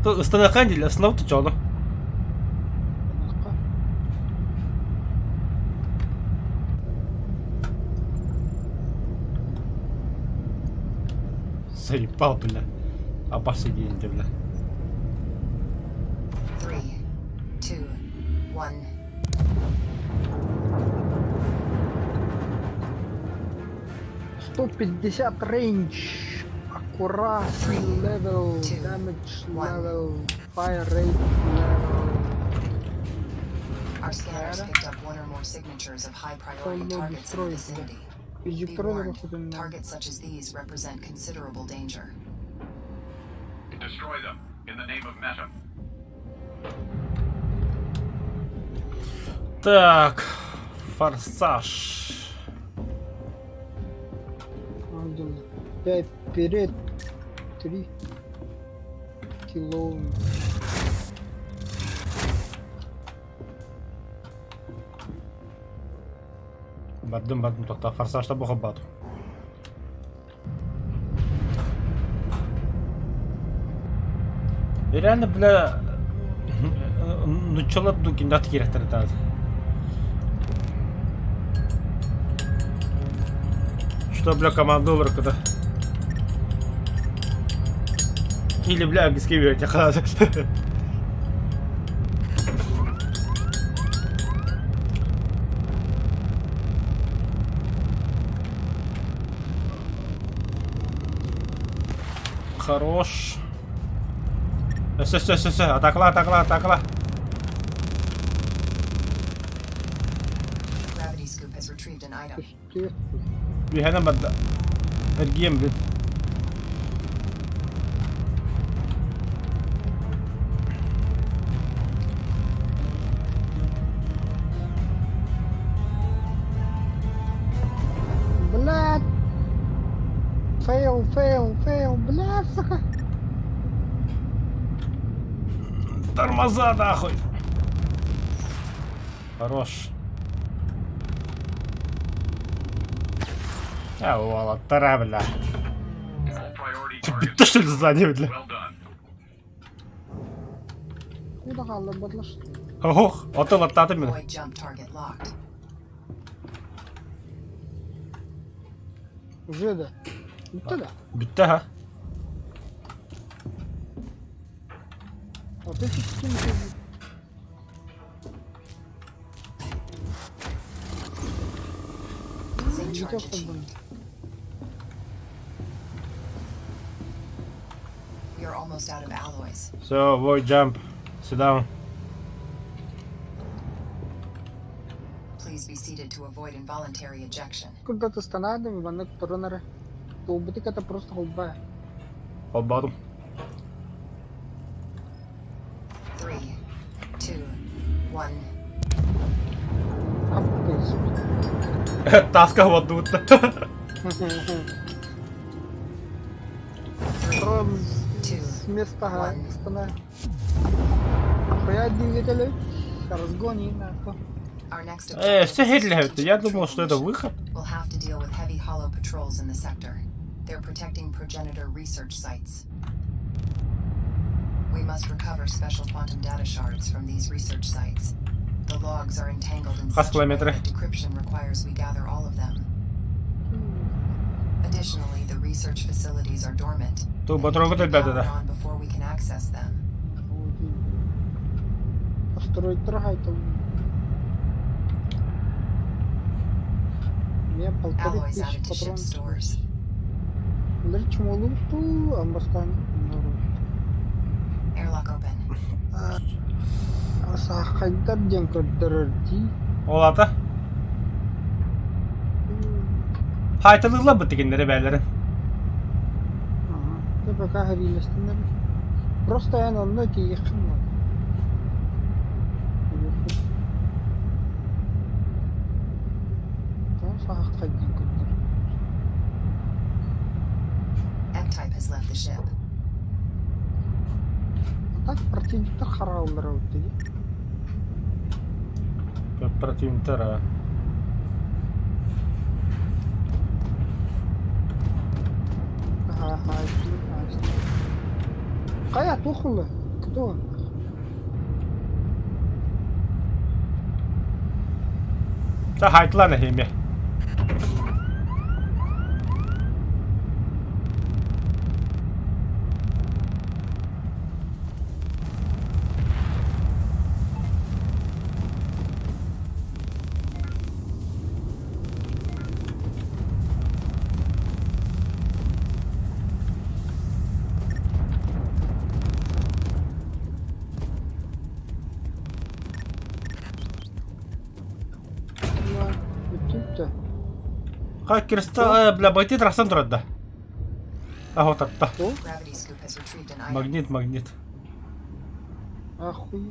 Ыстанахан дили, ыстанап тучону. Заебал, бля. Обоссиденьте, бля. 3, 2, 1. 150 range. Accuracy level, two, damage one. level, fire rate level. Our scanners picked up one or more signatures of high priority Follow targets in the destroyed. vicinity. Be Эжекторы warned, выходим на targets such as these represent considerable danger. Destroy them in the name of Meta. Так, форсаж. Один, 5 вперед, 3 кило. Бардым, бардым, тоқта, форсажта бұғы баду. Реально, бля, нуччалар ду киндат керектер Что, бля, команду выркада. Или, бля, английский верите, Хорош. Все, все, все, все, атакла, атакла, атакла. Gravity scoop has retrieved an item. Биһэнэ барда. Эргием бит. Блядь! Fail, fail, fail, блядь, сука! Тормоза нахуй! Хорош. А, уолаттара, бля. All priority targets. Бүттэ что ли сзади, бля? Well done. Куда хаалла батлаш? Ох, ото латтаты мин. Void jump target locked. Уже да. Бүттэ да. Бүттэ, ха. А ты с кем Sync charge Видео achieved. We are almost out of alloys. Все, void jump. Sit down. Please be seated to avoid involuntary ejection. Куда-то станадым, маннык туранары. Туубутик это просто холба. Холбадым. 3, 2, 1. Аппыз. Таска водутта. Трон Two, с места one. стана. Хуя двигатель. Разгони нахуй. Our next Э, objective все is херли, strategic я думал, retrieval что это mission. выход. We'll have to deal with heavy hollow patrols in the sector. They're protecting progenitor research sites. We must recover special quantum data shards from these research sites. The logs are entangled in Хас such a way километры. that decryption requires we gather all of them. Additionally, the research facilities are dormant. Ту and need батрогу to be ребята, powered да. on before we can access them. Построить трахай там. Мне полторы Alloys тысячи added to ship патронов. stores. Лерчмолуту, амбастан. Сааххайдар диэн көрдөрөр дии. Ол аата? Хаайталыыллар бу тигиннэри бээлэрин. Ага. Ты пока хэриилэстиннэр. Просто эн онно тиийиэххин наада. Тоҕо сааххай диэн көрдөрөр? F-type has left the ship. А так противниктар харааллара эбит дии. Противниктар а. Хайа туох буолла? Кто он? Та хайтылаан эһиэмэ. Бүттүм да. Ха креста бля байтит рахсан турар да. Аһо тарта. Gravity scoop has retrieved an item. Магнит, магнит. Ахуй.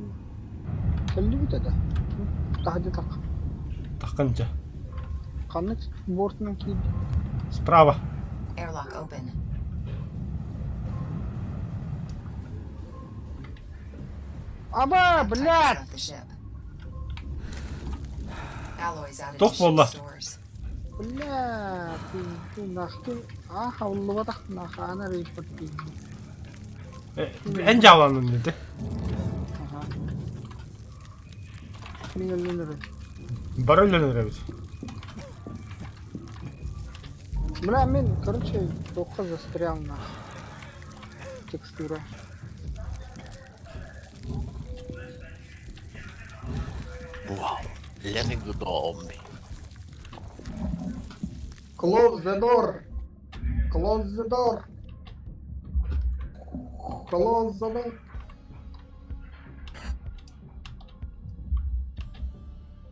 Кэллибит да. Таһырдьа тах. Таххын дьэ. Ханнык бортунан киирдим? Справа. Airlock open. Аба, F-type has блядь! left the ship. Alloys added to Туох ship буолла? stores. Бля, пизду нахуй. Аа, хавлыбатах нахаана рейпорт пизду. Эн дьааланын дии. Аха. Мин өллөн эрэ. Бары өлөн эрэбит. Бля, мин, короче, туохха застрял нах. Текстура. Wow. Letting the door on me. Close the door. Close the door. Close the door.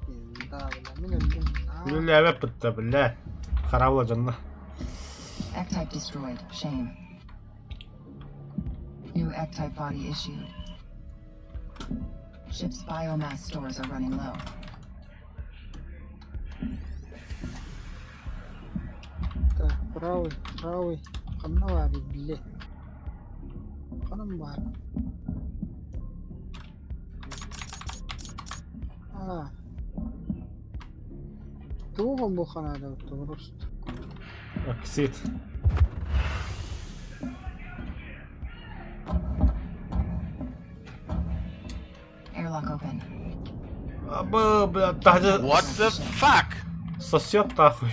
Пизда, бля, мин өллүм. Аа. Үлэлээбэт бытта, бля. Хараабыла дьонно. F-type destroyed. Shame. New F-type body issued. Ship's biomass stores are running low. Так, правый, правый. Ханна баар, бля. Ханан баар. А. Туох бу ханаада просто. Оксид. Airlock open. Абы, бля, таһырдьа What the fuck? сосет нахуй.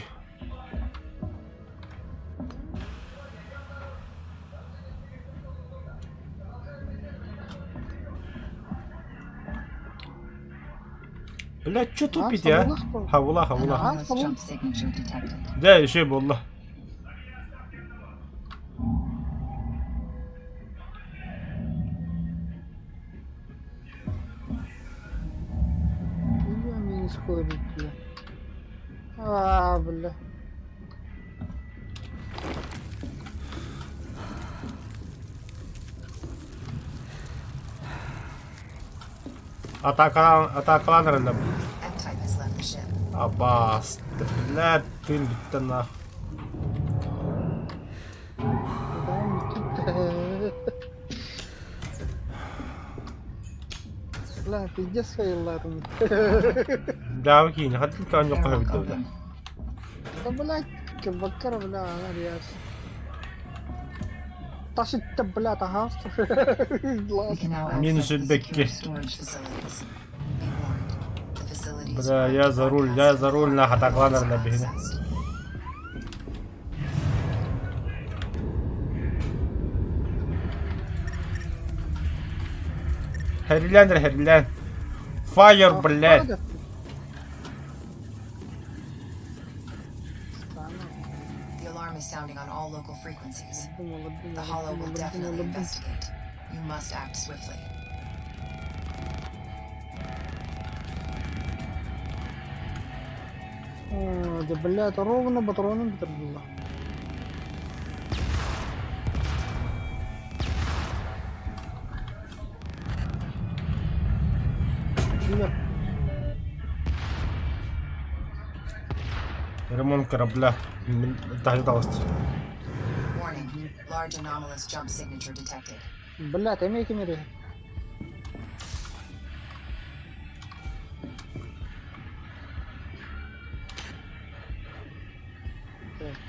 Бля, чё тупите, а? Хабылах был. Хабыла, хабыла. Anomalous Ага, jump signature detected. Да, еще буолла. Бля, мин скорит, бля. А, бля. Атакалаан, атакалаан эрэллэр. F-type has left the ship. Абаас, бля, тыын бүттэ нах. Да, бүттүм. Бля, пиздец хайылларым. Дааба киини, хатыл каан Airlock битте бля. open. Да, блядь, кебаккар, бля, анарьяс. Ташитта, бля, таһаас. We can now access Минус the бэкки. secure storage facilities. Be warned. The facility is Бля, primed я to за руль, я broadcast за руль, нах, атакалаан Alarms эрэллэр are биһини. accessed. Хэрилээн эрэ, хэрилээн. Fire, блядь. The alarm is sounding on all local frequencies. The Hollow will definitely investigate. You must act swiftly. Да, блядь, ровно патроном было. Ремонт корабля. Дождался. Warning. Large anomalous jump signature detected. Блядь, эмиэ ким эрэ.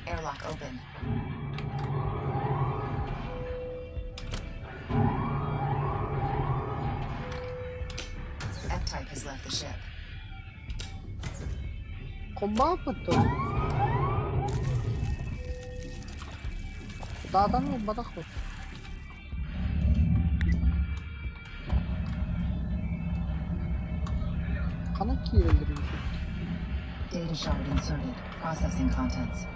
Airlock open. F-type has left the ship. Холбооппут дуо? Даатаны ылбатахпыт. Ханан киирэллэр эбит? Data shard inserted. Processing contents.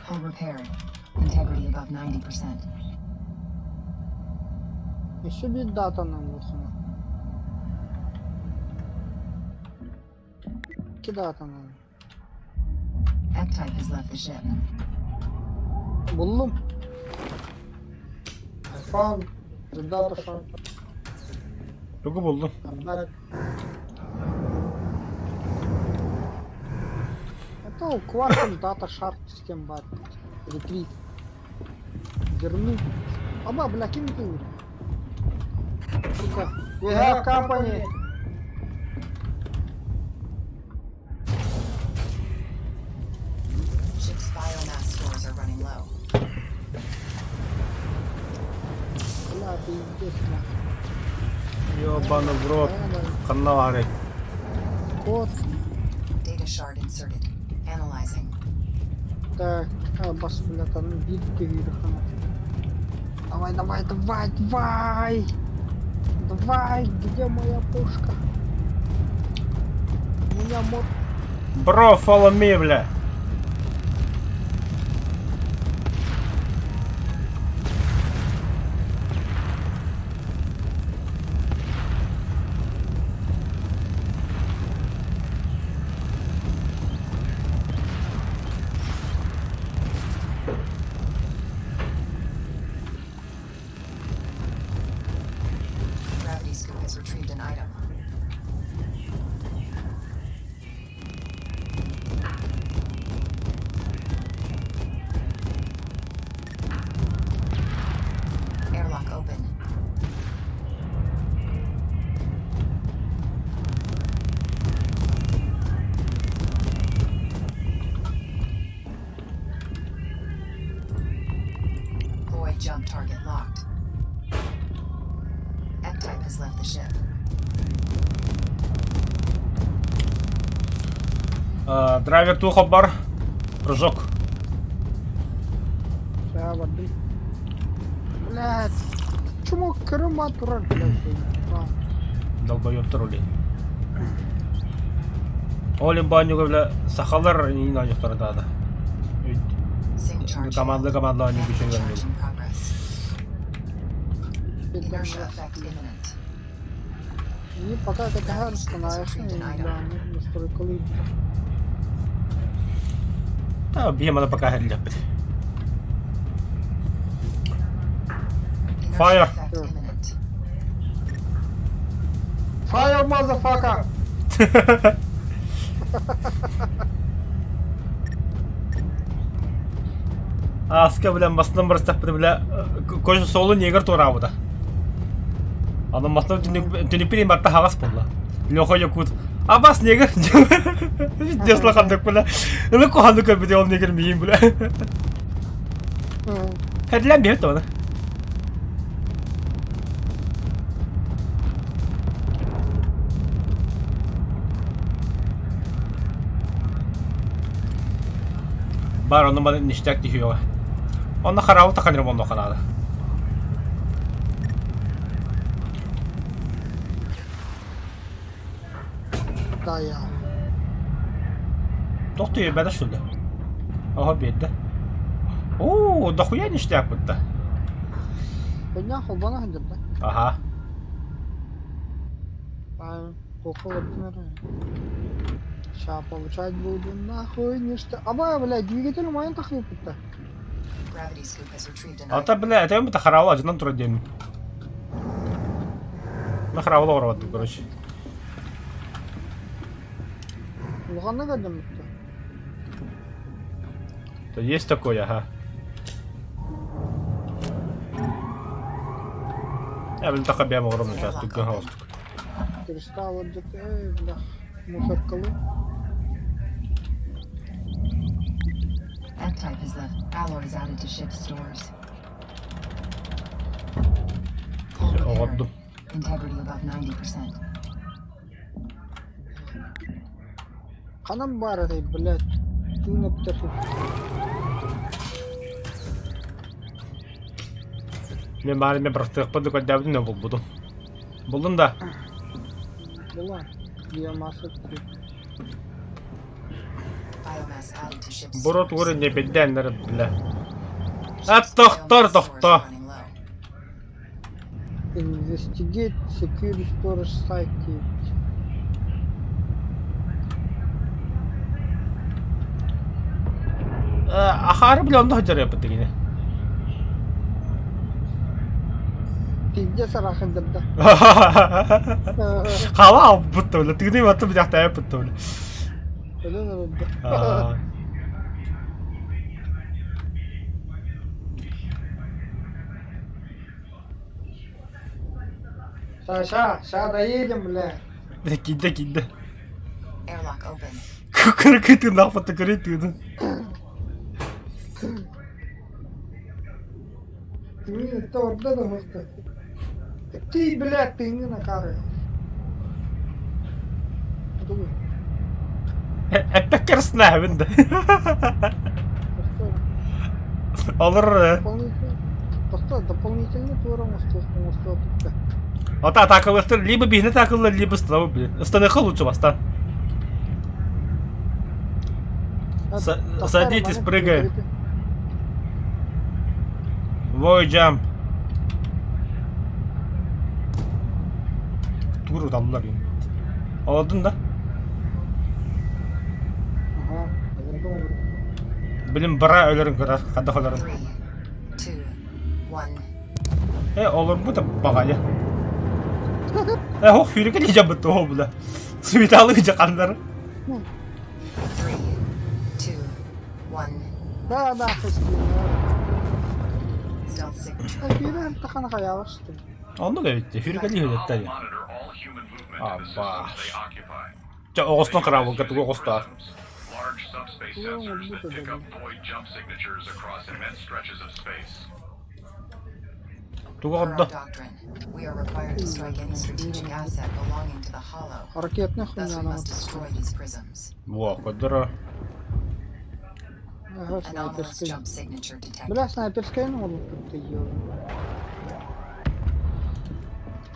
Hull repaired. Integrity above 90%. Өссө биир даатаны ыллаххына. Икки даатаны. F-type has left the ship. Буллум. I found the data shard. Тугу буллум? I'm back. Это Quantum Data Shard систем бар. Ретрит. Верну. Аба, бля, ким ты? Сука. We have company. Ship's biomass stores are running low. Бля, пиздец, нахуй. Ёбаный в рот. Ханна баарый. Код. Data shard inserted. Analyzing. Так, а, бас, бля, там бит Давай, давай, давай, давай! Давай, где моя пушка? У меня мод... Bro, follow me, бля. Gravity scoop has retrieved an item. Airlock open. Void jump target locked. F-type has left the ship. Драйвер туох бар? Прыжок. Ща, воды. Блядь. Чмо Крыма турар, блядь. А, Долбоеб тролли. Олин банюга, бля, сахалар не надо да. Sync charge. Команда команда они Battery күчүгөн. charge in progress. Inertia effect imminent. Не, пока это знаешь, бля, ну, настройкалый. Да, бьем она пока ляпит. Inertia Fire. effect imminent. Fire, motherfucker! Аска, бля, массыынан барыстахпына, бля, кожа суолу негр туораабыта. Аны массыына түнүкпүн барта хаҕас буолла. Леха Якут. Абас негр. Десла хандык, бля. Ылык куханды көрбүтэ ол негр миин, бля. Хэдлэн биһит оны. Бар онно маны ништяк түһүөҕэ. Онно хараабы таханыр буоллахха наада. Да, я. Туох түһүбэтэ что ли? Оһо биэрдэ. Оо, дохуя ништяк бытта. Хуйня холбана сылдьар да. Аха. А, Плохо олордун эрэ. Ща получать буду нахуй ничто. Аба, блядь, двигатель умайан тахыппыта. Gravity scoop has retrieved an Ата item. бля, это это хараула, жынан турар диэн. Мен хараула оҕоробаттым, короче. Улаханнык көрдөммүттэ. То есть такое, ага. Я блин, так объем огромный сейчас, тут галстук. Кристалл где-то, эй, бля, мусоркалы. F-type is the alloys added to ship stores. Hull repaired. Оҕордум. Integrity above 90%. Ханан баар этэй, блядь, тыын эптэр Мен баары мен бырахтыахпын да көрдөөбүтүм да булбутум. Булдун да. Була. Биомасса Biomass added to ship's Буро stores. тугур не беддэннэр бля. Ship's А тохтор biomass stores тохто. are running low. Investigate secure storage site диэбит. Ахары бля онно сылдьар эппит дигини. Пиздец арахындырда. Хала албыт бля. Тыгны батты бля эппит бля. Өлөн өлөрдө. Ша, ша, ша, доедем, бля. Киирдэ киирдэ. Airlock open. Кыркы тыыннаах батта көрүй тыынын. Тыын это орда да просто. Ты, блядь, ты не на кары. Дуй. Эппэккэр снээбин да. Олор Тохто, дополнительный туора оҥостуох оҥостуох тутта. Ата атаакалыахтар либо биһини атаакаллар, либо становой блин. Станыха лучше бастан. Садитесь, прыгаем. Вой jump. Тугур уталлар юм. Олордун да? Ага, олордум. Билим бара өлөрүн көрөр, хадах өлөрүн. 3, 2, 1. Э, олорбута баҕайы. Э, хох фүрүкэ дьабыт тоҕо була. Суеталы жакандар. 3, 2, 1. Да, да, хостин. Stealth signature. Фүрү тахана хаялашты. Оннук эбит. Фүрүкэ лиһилеттер. Monitor all human movement in the systems Абаш. they occupy. Ча оҕостон карабылга тугу оҕостоох. Large subspace sensors that pick up void jump signatures across immense stretches of space. Тугу Per our оҕордо? doctrine, we are required to strike any strategic asset belonging to the Hollow. Ракетный Thus, we хуйня must destroy these prisms. Во, көрдөрө. Ага, Anomalous снайперская. jump signature detected. Бля, снайперская ну вот ты ё.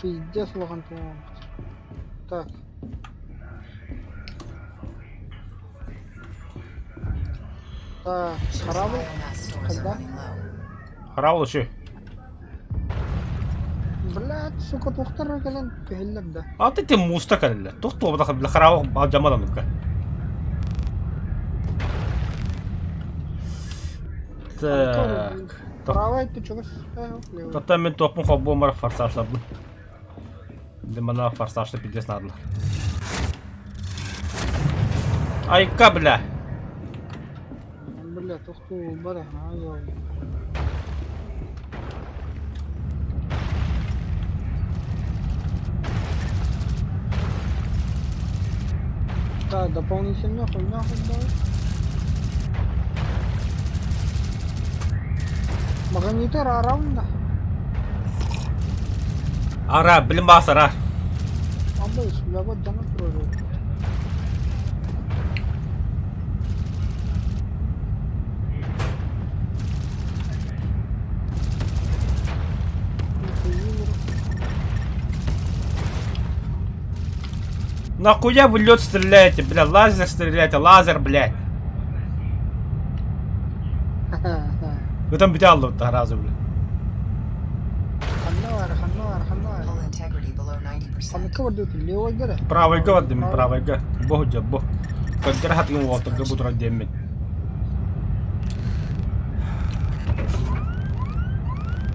Пиздец лохан Так. Так, Ship's корабль. biomass stores are Когда? running low. Харабыл үчү. Блядь, сука, тухтар кэлэн түһэллэр да. Аты те муста кэллэ. Тух туобатах бля харабыл жамаданыкка. Так. Правая ты чугас, левый. Тоттон мин туохпун холбуомар форсажларбын. Мана форсажты пиздец наадалар. Айка, бля! Бля, тохтуу бар, а, ёл. Да, дополнительно хуйня хоть давай. Магнитор араунда. Ара, билим баас ара. Абыс, бля, вот дана прорыв. Нахуя вы лед стреляете, бля, лазер стреляете, лазер, блядь. Вы там бүтэ аллыбыт разу, бля. Ханна бар, ханна бар, ханна бар. Hull integrity below 90%. Ханныкка бардыбыт, левойга да? Правойга бардым, правойга. Бу дьэ бу. Көрдөрө хатыгын уолтарга бу турар диэммин.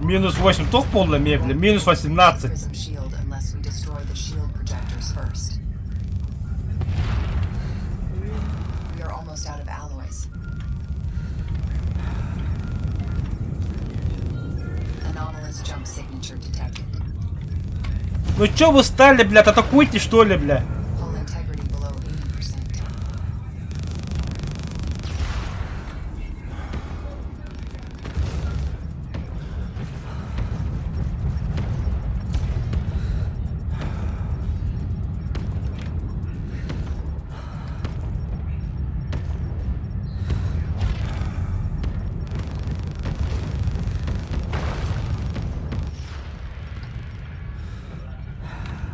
Минус 8 тох буолла мебля, минус 18. Prism shield unless we destroy the shield projectors first. We are almost out of alloys. Anomalous jump signature detected. Ну чё вы стали, блядь, атакуйте что ли, бля? Hull integrity below 80%.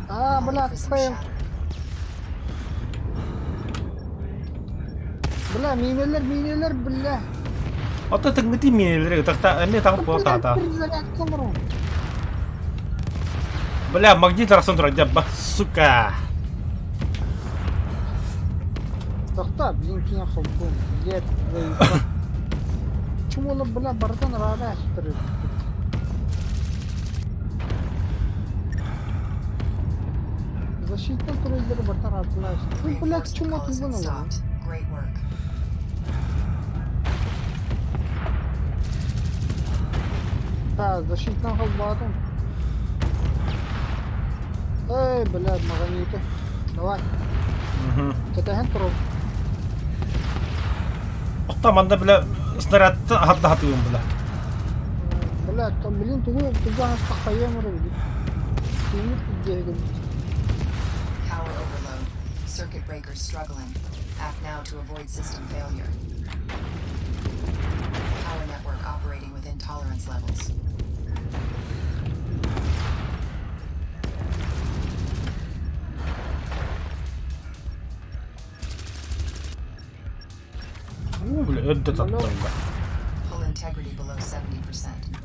А, Hull бля, prism фейл. shattered. Бля, миинэлэр, миинэлэр, бля. Ото тыҥмыти миэнэлэри ытахта эмиэ таҕып буола таата. Перезарядка олорон. Бля, магнит арахсан турар дьэ, сука. Тохтоо, блин, киин холбуум. Блядь, заебал. Чумола, бля, барытын ыраара астырыр. Защитный туреллери барытын ыраатылар. Бу, блядь, Reinforcement чума call has тугун been олорон. stopped. Great work. Да, защитный холбоотум. Эй, блядь, магниты. Давай, кэтэһэн турабын. Охто манна бля снарядты аһарда хатыым бля. Бля, там, блин, тугу тугу аһастаххайыам эрэ били. Тииҥҥит диэһигин. Power overload. Circuit breakers struggling. Act now to avoid system failure. Power network operating within tolerance levels. Уу, бля, өрдө таттым бля. Hull integrity below 70%.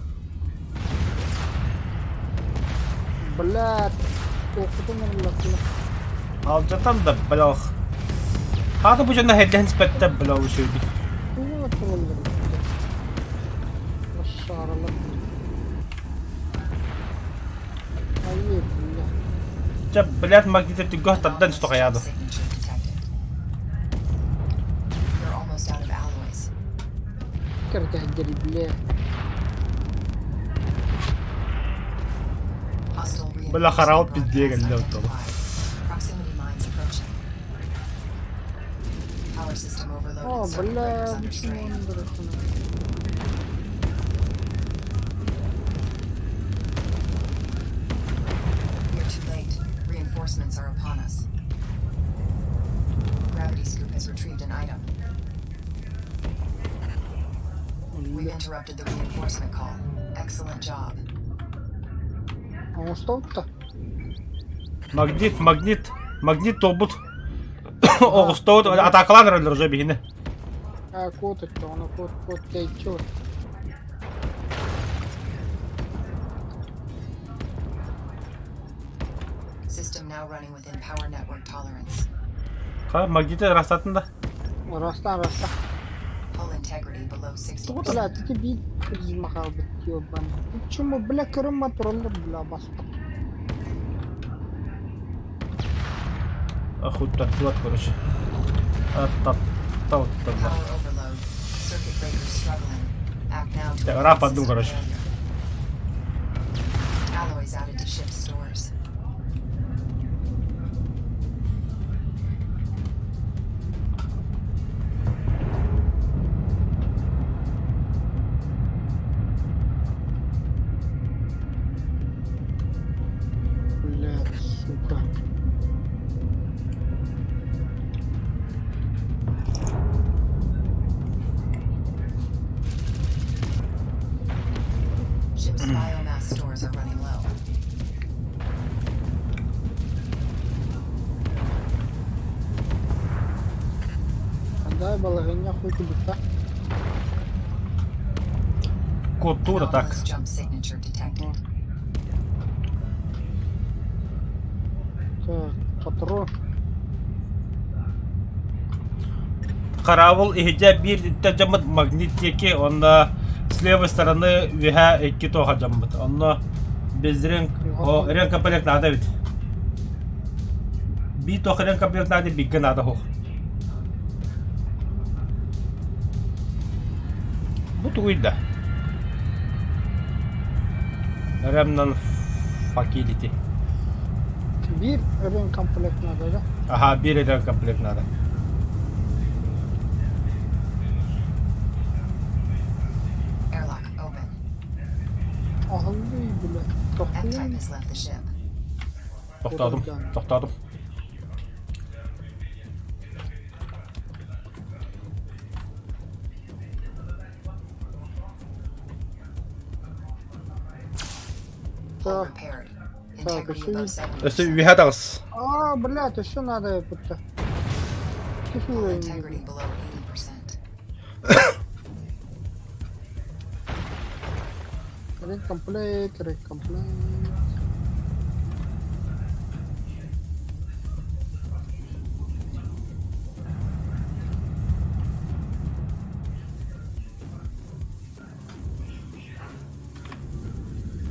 Бля, туохпутун ыллаттылар. Алдьатан да бля ох. Хаата бу дьоно һэллэһэн испэттэр бля үчүгэй. Тугу тураллар Лошаралар. Айыы, бля. Чэ, блядь, магниты түгэх тардан Anomalous стохаяды. jump signature detected. We are almost out of alloys. Кэртэһдери, бля. Hostile Бля, reinforcement харал broadcast пиздега ле оттолу. identified. Proximity mines approaching. Power system overloaded. О, Circuit бля, breakers under strain. We are too late. Reinforcements are upon us. Gravity scoop has retrieved an item. We've interrupted the reinforcement call. Excellent job. Оҥостобут да. Магнит, магнит, магнит толбут. Оҕустоот атаакалаан эрэллэр уже биһини. А, кот это, он кот, кот, тэйчи System now running within power network tolerance. Ха, магниты ырастатын да. Растан, растан. Hull integrity below 60%. Бля, ты биир призма хаалбыт ёбан. Чума, бля, кырымма тураллар, бля, бастык. Охуттардылар, короче. Аттаттаутталлар. Power overload. Circuit breakers struggling. Act now to Так, avoid раф одну, system короче. failure. Alloys added to ship stores. Бля, сука. Ship's biomass stores are running low. Дай балаһыанньа хуй кубутта. Куоттуура так. Anomalous jump signature detected. Так, патрон. Хараабыл иһдьэ биир дьаммыт магнит диэки, онно с левой стороны үөһэ икки туоха дьаммыт. Онно без рен, о, ренкомплект надо ведь. Би туох ренкомплект надо, бигге надо хух. Бу тугуй да? Ремнан факилити. Биир ремкомплект надо, да? Ага, биир ремкомплект надо. Airlock open. Аһыллыы, бля. F-type Тохтуйан. has left the ship. Тохтоотум, тохтоотум. Hull Так, repaired. так, Integrity еще above не... 70%. Өссө үөһэ таҕыс. А, блядь, еще надо это. Hull Кислый. integrity below 80%. Ремкомплект, ремкомплект.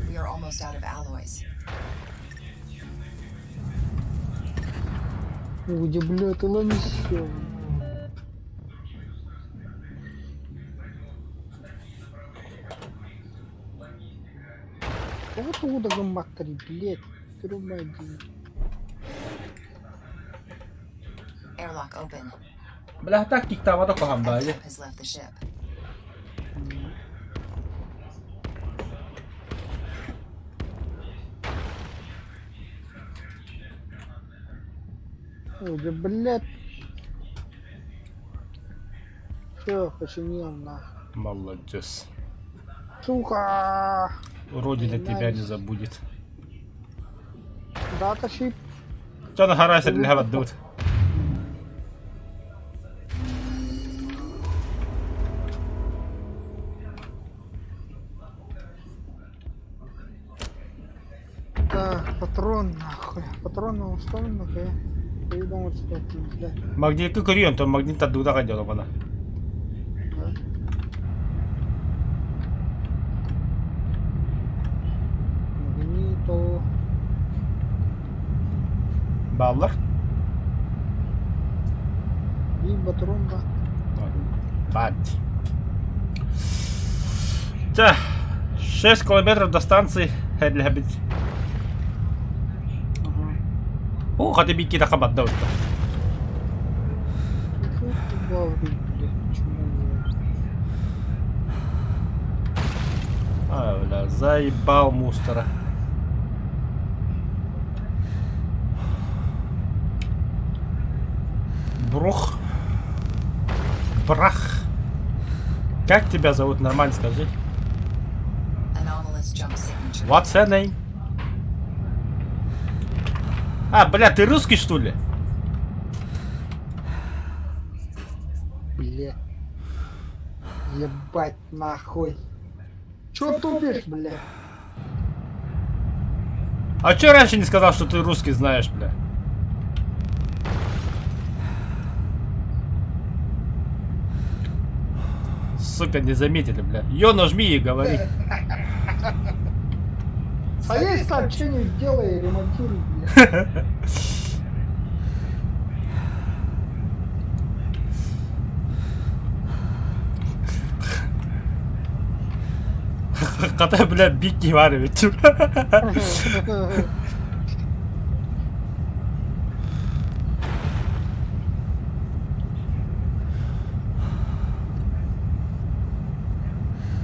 We are almost out of alloys. Где, блядь, ломисё. Вот откуда гамматри, блядь. Трубади. Airlock open. Бля, так киктаабата куһаҕан баайы. F-type has left the ship. Ой, блядь. Все, починил нахуй. Молодец. Сука! Родина тебя не забудет. Дата ship. Дьон хараа сэрилэһэ бардыбыт. Так, патрон нахуй. Патроны установлены, нахуй. По-любому что блядь. Магнитка көрүйөн, то магнит тардыыта кайдала бана. Да. Магнито. Бааллар. И патрон, да. Бать. Чэ, 6 километров до станции Хедлэбит. Ага. О, хаты бикки таха бадда утта. Фу, ты, блядь, чмо, блядь. А, бля, заебал мустера. Брух. Брах. Как тебя зовут? Нормально скажи. Anomalous jump signature. What's her name? А, бля, ты русский что ли? Блядь. Ебать нахуй. Чё тупишь, блядь? А чё раньше не сказал, что ты русский знаешь, бля? Сука, не заметили, бля. Ё нажми и говори. Садись там, что-нибудь делай, ремонтируй, блядь. Хата, бля, Бикки Иванович.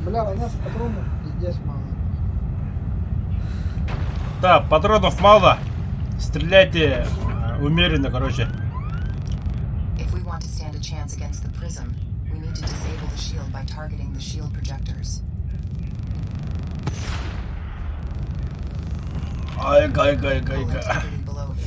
Бля, у нас патронов пиздец мало. Да, патронов мало. Стреляйте умеренно, короче. If we want to stand a chance against the prism, we need to disable the shield by targeting the shield projectors. Ай-гай-гай-гай-гай. Hull integrity below 80%.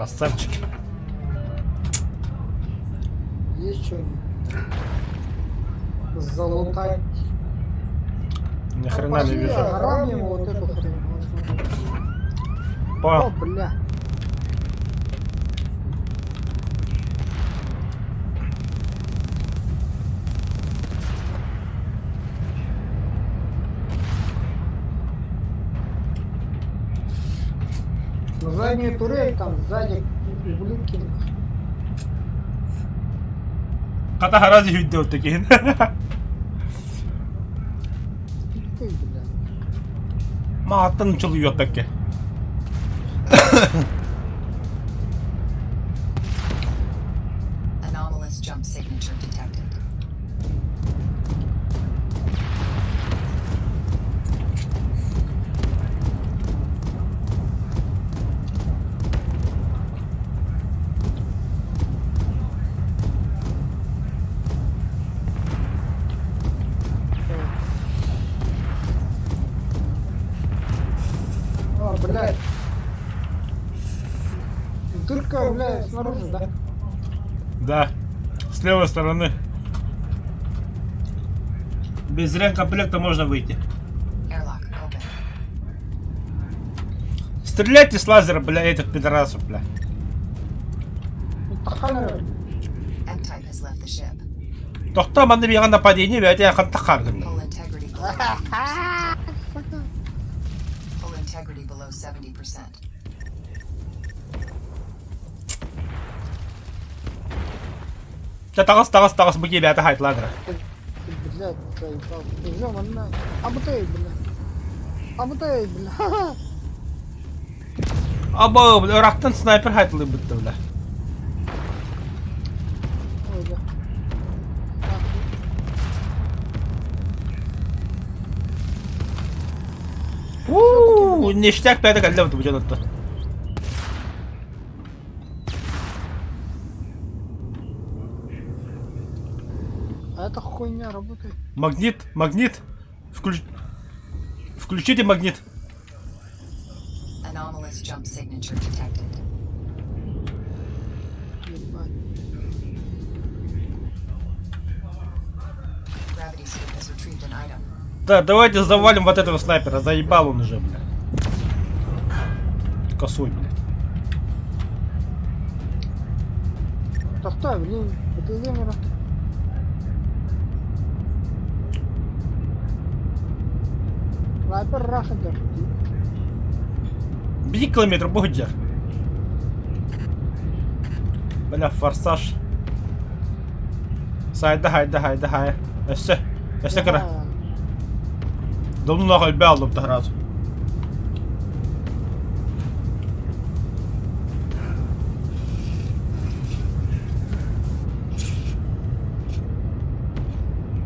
Красавчик. Есть что-нибудь? Залутать. Ни хрена не вижу. Ограбим вот эту хрень. По. О, бля. На заднюю турель там сзади ублюдки. Хата харазы хүдде такин. Ты, бля. Мааттан чулуйуоппакка. Anomalous jump signature detected. А, блядь. Дырка, блядь, снаружи, да? Да. С левой стороны. Без ремкомплекта можно выйти. Airlock open. Стреляйте с лазера, бля, этих пидорасов, бля. Тахана. M-Type has left the ship. Тохтоо манна биһиэхэ нападение бэйэтэ хантах хаардым. Hull integrity below 80%. Hull integrity below 70%. Чэ таҕыс таҕыс таҕыс бу киһи бэйэтэ хайтлаатыра. Блядь, заебал. Ждем, она. Абытай, бля. Абытай, бля. Або, бля, ырахтан снайпер хайтылыы бытта, бля. Ой, да. Уу, ништяк бэйэтэ кэллэ бу дьон оттон. А эта хуйня работает. Магнит, магнит. Включ... Включите магнит. Anomalous jump signature detected. Ебать. Gravity scoop has retrieved an item. Да, давайте завалим вот этого снайпера. Заебал он уже, бля. Косой, блядь. Тохтоо, блин, это замера. Снайпер рахадыр. Беги километр, бугджер. Бля, форсаж. Сайда, хайда, хайда, хай. Өссө, өссө кыра. Домнунаах өлбө аллым сразу.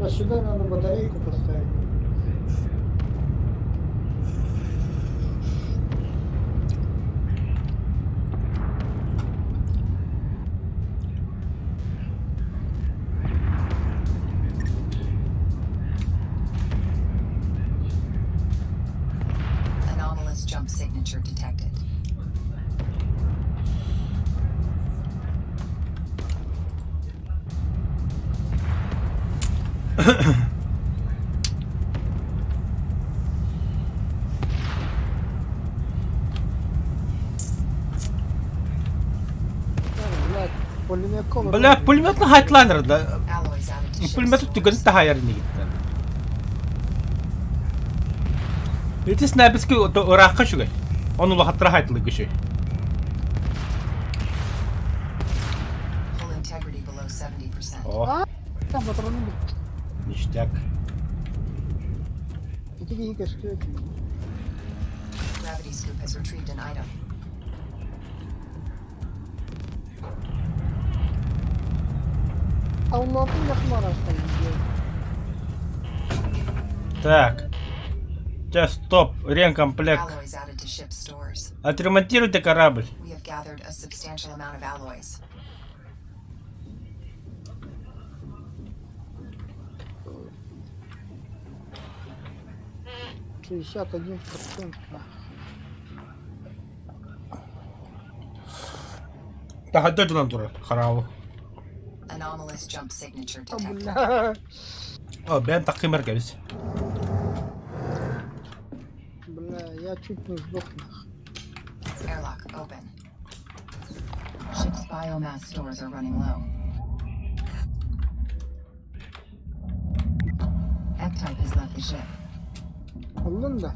А сюда надо батарейку поставить. Anomalous jump signature detected. Бля, пулеметный хайтлайнер, да. Alloys added to ship's Пулемет түгэн stores. таһайар инигиттэн. Ити снайперский ыраахха үчүгэй. Ону улахаттара хайтылы күшүй. Hull integrity below 70%. О, Там патроны бит. ништяк. Ити киһи көстүө. Gravity scoop has retrieved an item. Алматын яхмарастан. Так. Сейчас, стоп, ремкомплект. Alloys added to ship's stores. Отремонтируйте корабль. We have gathered a substantial amount of alloys. 61 процент. Таһырдьа дьонон турар хараабыл. Anomalous jump signature detected. Бля. О, бэйэм таххыым эргэбис. Бля, я чуть не сдох нах. Airlock open. Ship's biomass stores are running low. F-type has left the ship. Ыллын да?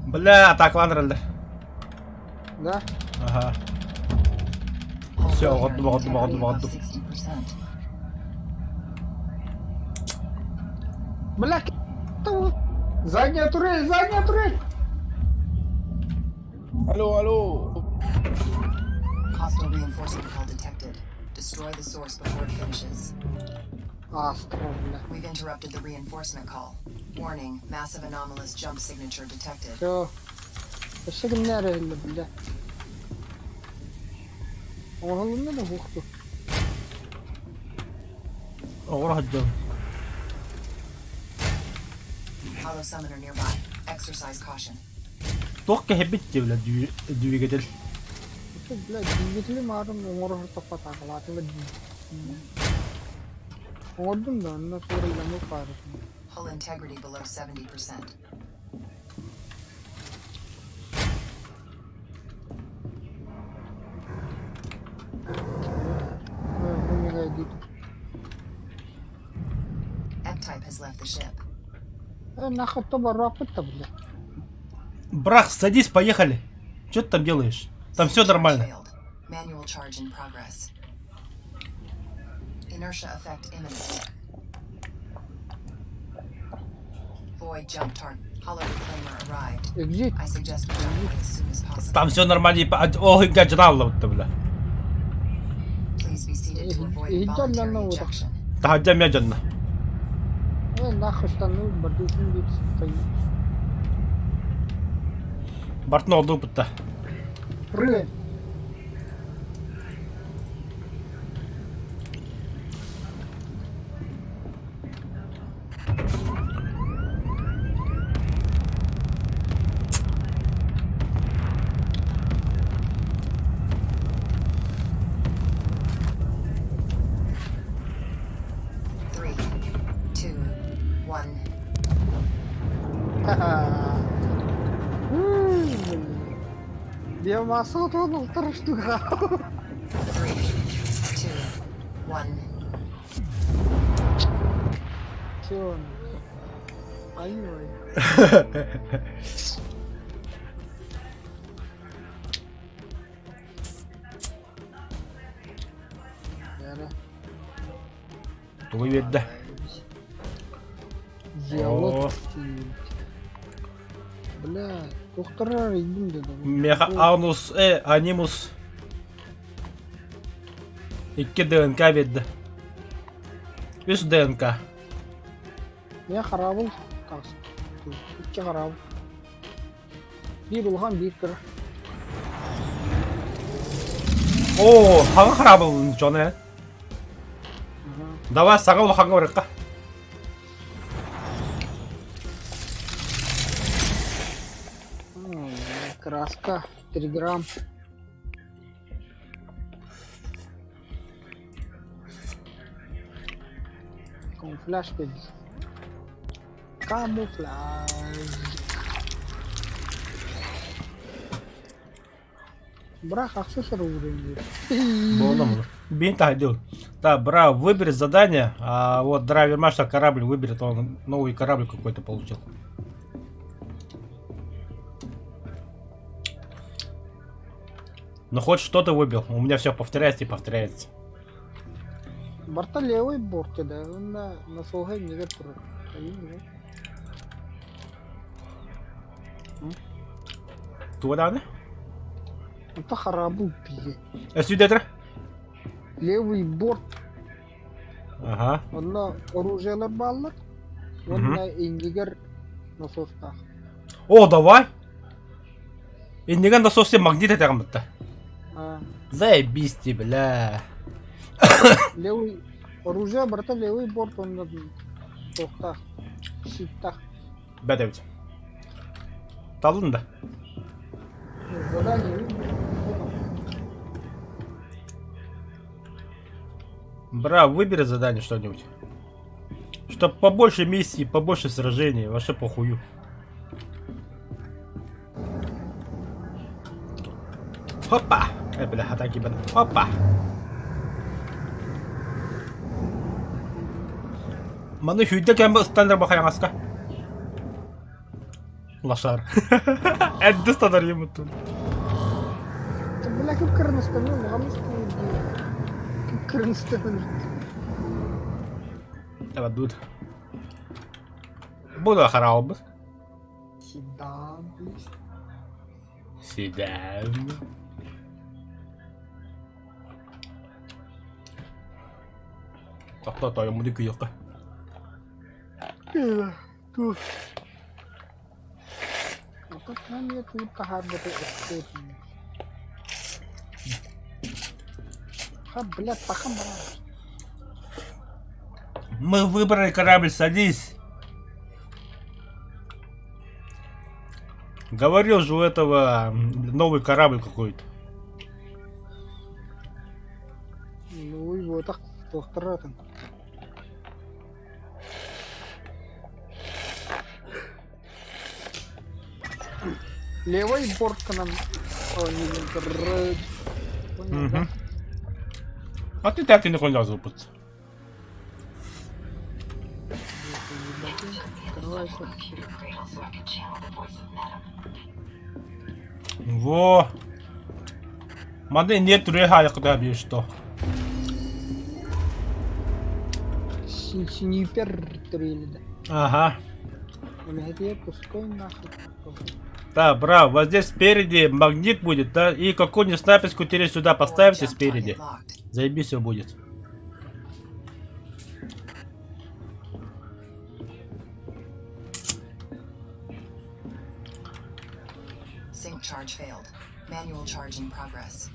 Бля, атаакалаан эрэллэр. Да? Ага. Hull Всё, repair оҕордум, оҕордум, integrity оҕордум, above оҕордум. 60%. Бля, того. Задняя турель, задняя турель! Алло, алло. Hostile reinforcement hull detected. Destroy the source before it finishes. Астра, бля. We've interrupted the reinforcement call. Warning, massive anomalous jump signature detected. Все. Өссө кимнэр эрэллэр, бля. Оҥоһулунна да буохту. Оҕура сылдьабын. Hollow summoner nearby. Exercise caution. Туох кэһэбит дии, бля, двигатель. Это, бля, двигатели маарым оҥоро тохтотаакалаатылар дии. Оҥордум да, онно сууралламмыт баарытын. Hull integrity below 70%. Бу мега дии. F-type has left the ship. Э, нахуй то барааппыт да, бля. Брах, садись, поехали. Что ты там делаешь? Там все Charge нормально. failed. Manual charge in progress. Inertia effect imminent. Void jump target. Hollow reclaimer arrived. Exit. I suggest we jump away as soon as possible. Там все нормально. О, гаджралла вот бля. Please be seated to avoid Иһдьэ involuntary онно уутах. ejection. Таһырдьа эмиэ дьонно. Э, нахуй штаны бардысын дип сыппай. Бартын олду бутта. Прыгай. 3, 2, 1. Ха-ха. М, блин. Биомасса отуон алтар штука. 3, 2, 1. Все. Ай-ой. Яра. Тугу биэрдэ? Диалог. Бля, доктора идим деді. Меха анус, анимус. Икки ДНК биэрдэ. Үс ДНК. Я харабыл. Тас. Икки харабыл. Биир улахан, биир кыра. О, хаҥа харабыл дьон э. Давай саҥа улахаҥҥа барыахха. Краска 3 грамм. Камуфляж педис. Камуфляж. Брах, аксессуар уровень. Буолла Бин таһдил. Да, бра, выбери задание, а вот драйвер Маша корабль выберет, он новый корабль какой-то получил. Ну хоть что-то выбил, у меня все повторяется и повторяется. Барта левый борт, да, он на на солгай не турар. Туга Это харабыл пиздец. Өсүйдетер? Левый борт, Ага. онно оружиелар бааллар. Уонна иннигэр насостаах. О, давай! Иннигэн насос магнит этэҕин бытта. А, Заебись ты, бля. левый оружие барыта левый борт онно туохтаах. Щиттаах. Бэт эбит. Талын да. Задание. Бра, выбери задание что-нибудь. Чтоб побольше миссий, побольше сражений, вообще похую. Хопа! Бля, атаки бан. Хопа! Маны хүдде кәм ыстандар бахаяңаска. Лошар. Әдді станар емутун. Бля, кып кырныстан, маған Кып кырныстан. Давай, дуд. Буду харалбы. Седан, Седан. Тохто тойоммуну күйүөххэ. Мы выбрали корабль, садись. Говорил же у этого новый корабль какой-то. Ну его так туохтаратын. Левый борт к нам. О, не, Понял, да? Угу. А ты так и не понял запутаться. Во! Маны нет реха куда что. Снайпер трели, да. Ага. Где пустой нахуй. Да, браво. Вот здесь спереди магнит будет, да? И какую-нибудь снайперскую теперь сюда поставите Jump target спереди. locked. Заебись все будет. Sync charge failed. Manual charge in progress.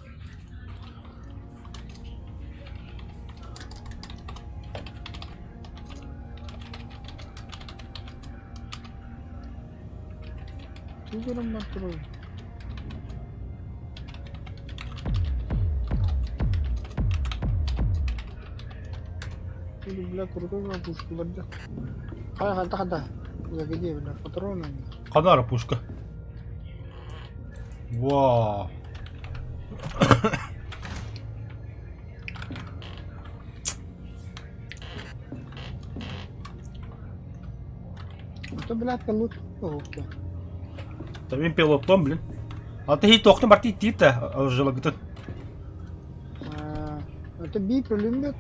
Тугурум патрон. Бля, крутой пушка, да. Хай, хай, хай, Где, бля, патроны? Канара пушка. Вау. Это, бля, пилот. Там пилотом, блин. А ты тохны барти тита жилыгытын. Это би пулемет.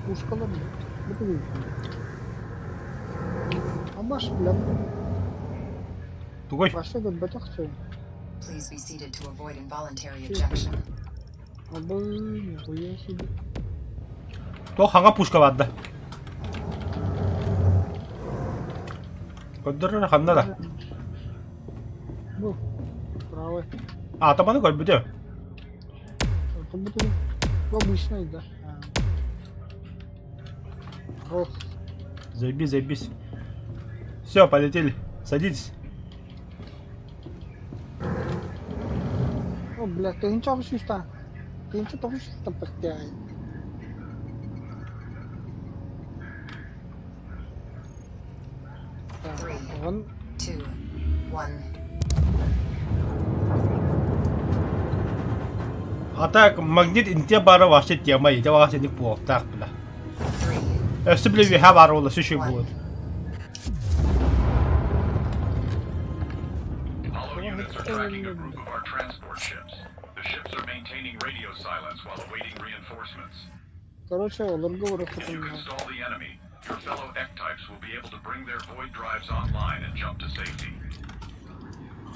Пушкалар, бля. Абаш, бля. Тугой. Баша батахчы. Please be seated to avoid involuntary ejection. Абы, нихуя себе. То ханга пушка барды. Көддөрөр ханна да. Бу. Правый. А, там аны көрбүтө. Это будет обычный, да. Ох, Заебись, заебись. Все, полетели. Садитесь. о, бля, ты ничего не Ты ничего тоже что потеряй. Three. Он 2, 1. А так, магнит инте бары вообще тема, и вообще не плохо. Так, бля. 3, Өссө бile виха бар ола сүшү будет. Hollow units are tracking a group of our transport ships. The ships are maintaining radio silence while awaiting reinforcements. Короче, олорго If you can stall the enemy, your fellow Ectypes will be able to bring their void drives online and jump to safety.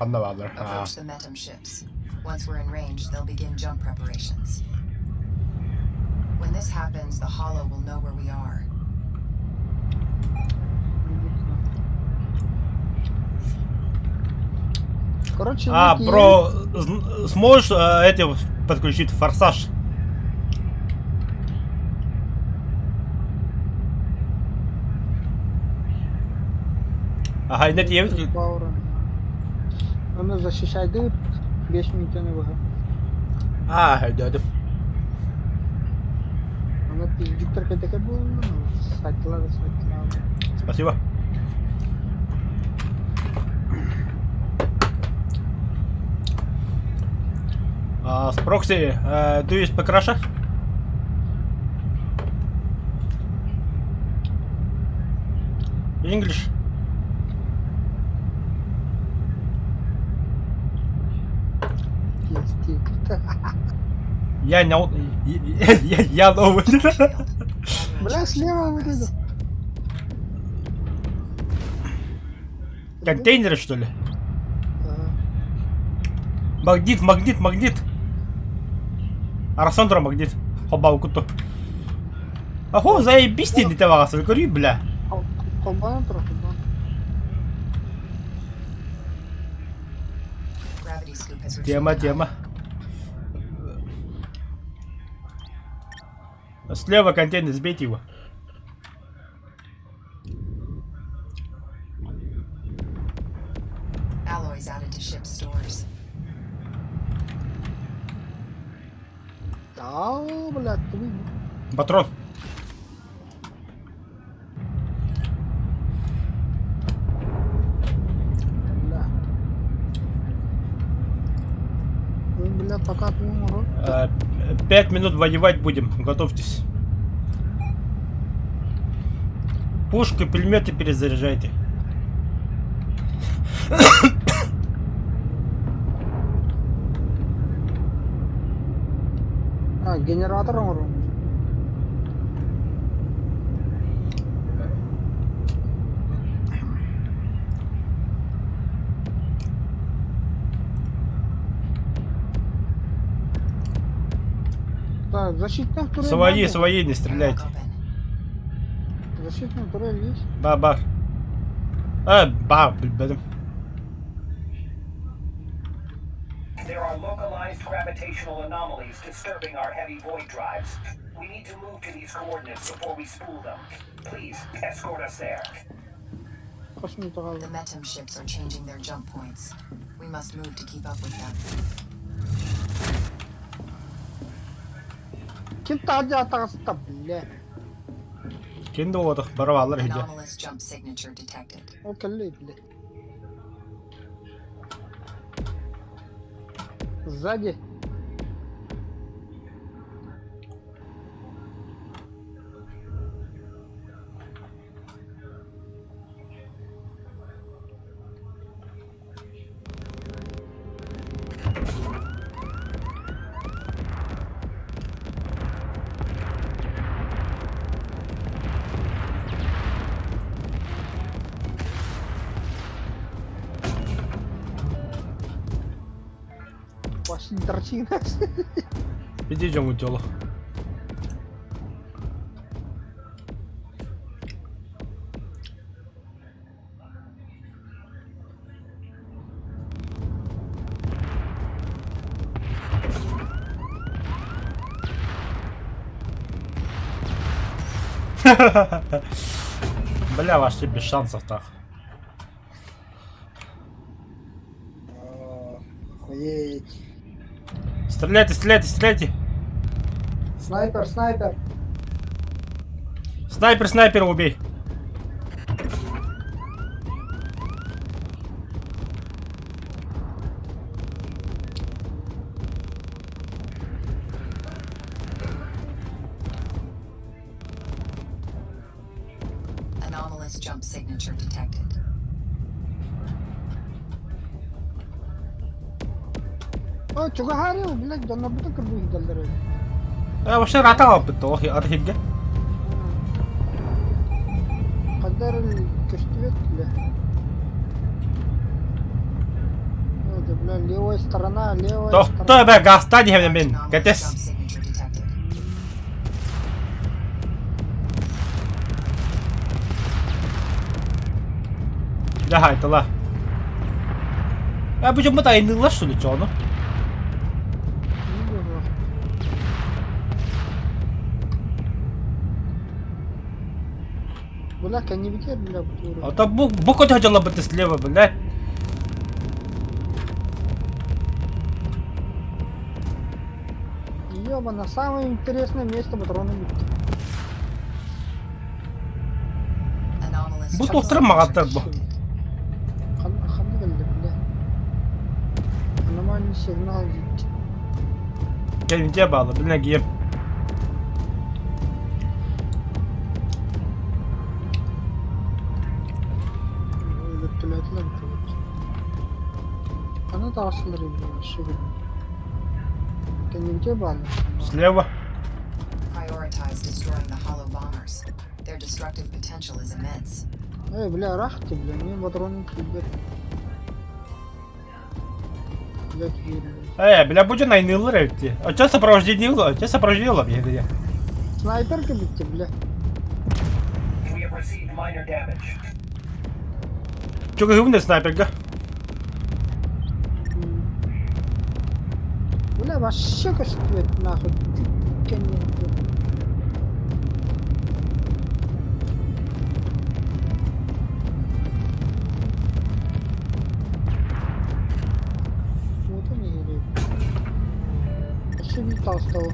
Ханна баалар. Approach the Metum ships. Once we're in range, they'll begin jump preparations. When this happens, the Hollow will know where we are. Короче, А, некие- бро, сможешь эти подключить форсаж? Ага, нет, я Паура. Оны защищайды 5 минут выход. А, да, да. Пиздюктар кэтэкэ буолла, сайтылар да сайтылар. Спасибо. А, Спрокси, do you speak Russia? English. Я не... Я новый. Бля, слева вот это. Контейнеры, что ли? Магнит, магнит, магнит. Арасандра магнит. Хоба укуту. Ахо, заебись ты, не тавался. Говори, бля. Холбанан тура, холбан. Gravity scoop has Тема, retrieved тема. Слева контейнер, сбейте его. Alloys added to ship stores. Да, блядь, ты Патрон. Бля. Ну, бля, пока ты умру. 5 минут воевать будем, готовьтесь. Пушку и пулеметы перезаряжайте. А, генератор умру. Так, защитная турель. Свои, надо? свои, не стреляйте. Airlock open. Защитная турель есть. Ба, ба. А, ба, блин. There are localized gravitational anomalies disturbing our heavy void drives. We need to move to these coordinates before we spool them. Please, escort us there. Космик The Metem ships are changing their jump points. We must move to keep up with them. Ким таһырдьа таҕыста, бля. Ким да буолбатах, бары бааллар иһирдьэ. Anomalous jump signature detected. Ол кэллэ, бля. Сзади. Пошли торчи нас. Иди дьоҥҥун тело. Бля, вообще без шансов так. Охуеть. Стреляйте, стреляйте, стреляйте! Снайпер, снайпер. Снайпер, снайпера убей! Anomalous jump signature detected. О, чугаһаары, блядь, дьоннорбутун кырбыы сылдьаллар. А, вообще ратал бы архивге. Ханна көстүбэт, бля. Это, бля, левая сторона, левая Тохтоо сторона. бэ газтаан иһэбин мин. Anomalous Кэтэс. jump signature detected. Дьэ хаайтала. А бу дьоммут айанныыллар что ли чоону? Не было. Бля, не битер, бля, бутуру. А то бу бу көтө дьоллорбут слева, блядь. Ёбана, самое интересное место патроны бүттэ. Anomalous Бу jump туохтара signature маҕаттар бу. detected. Ханна кэллэ бля? Аномальный сигнал дейді. Кэнники баалы, билин кием. Вертолетлар будет. Ханна таҕыстылар вообще Кэнники баалы. Слева. Prioritize destroying the hollow bombers. Their destructive potential is immense. Эй, бля, рахти, бля, мне патроны киллер. Блядь, верю. Э, бля, бу дьон айныыллар эбит дии. Оччо сопровождение ыла, оччо сопровождение ыла биһиги. Снайперка бүттэ, бля. We have received minor damage. Чугаһыбын снайперга. Бля, вообще көстүбэт нахуй. Кэнники. Вот они или. Вообще не толстого.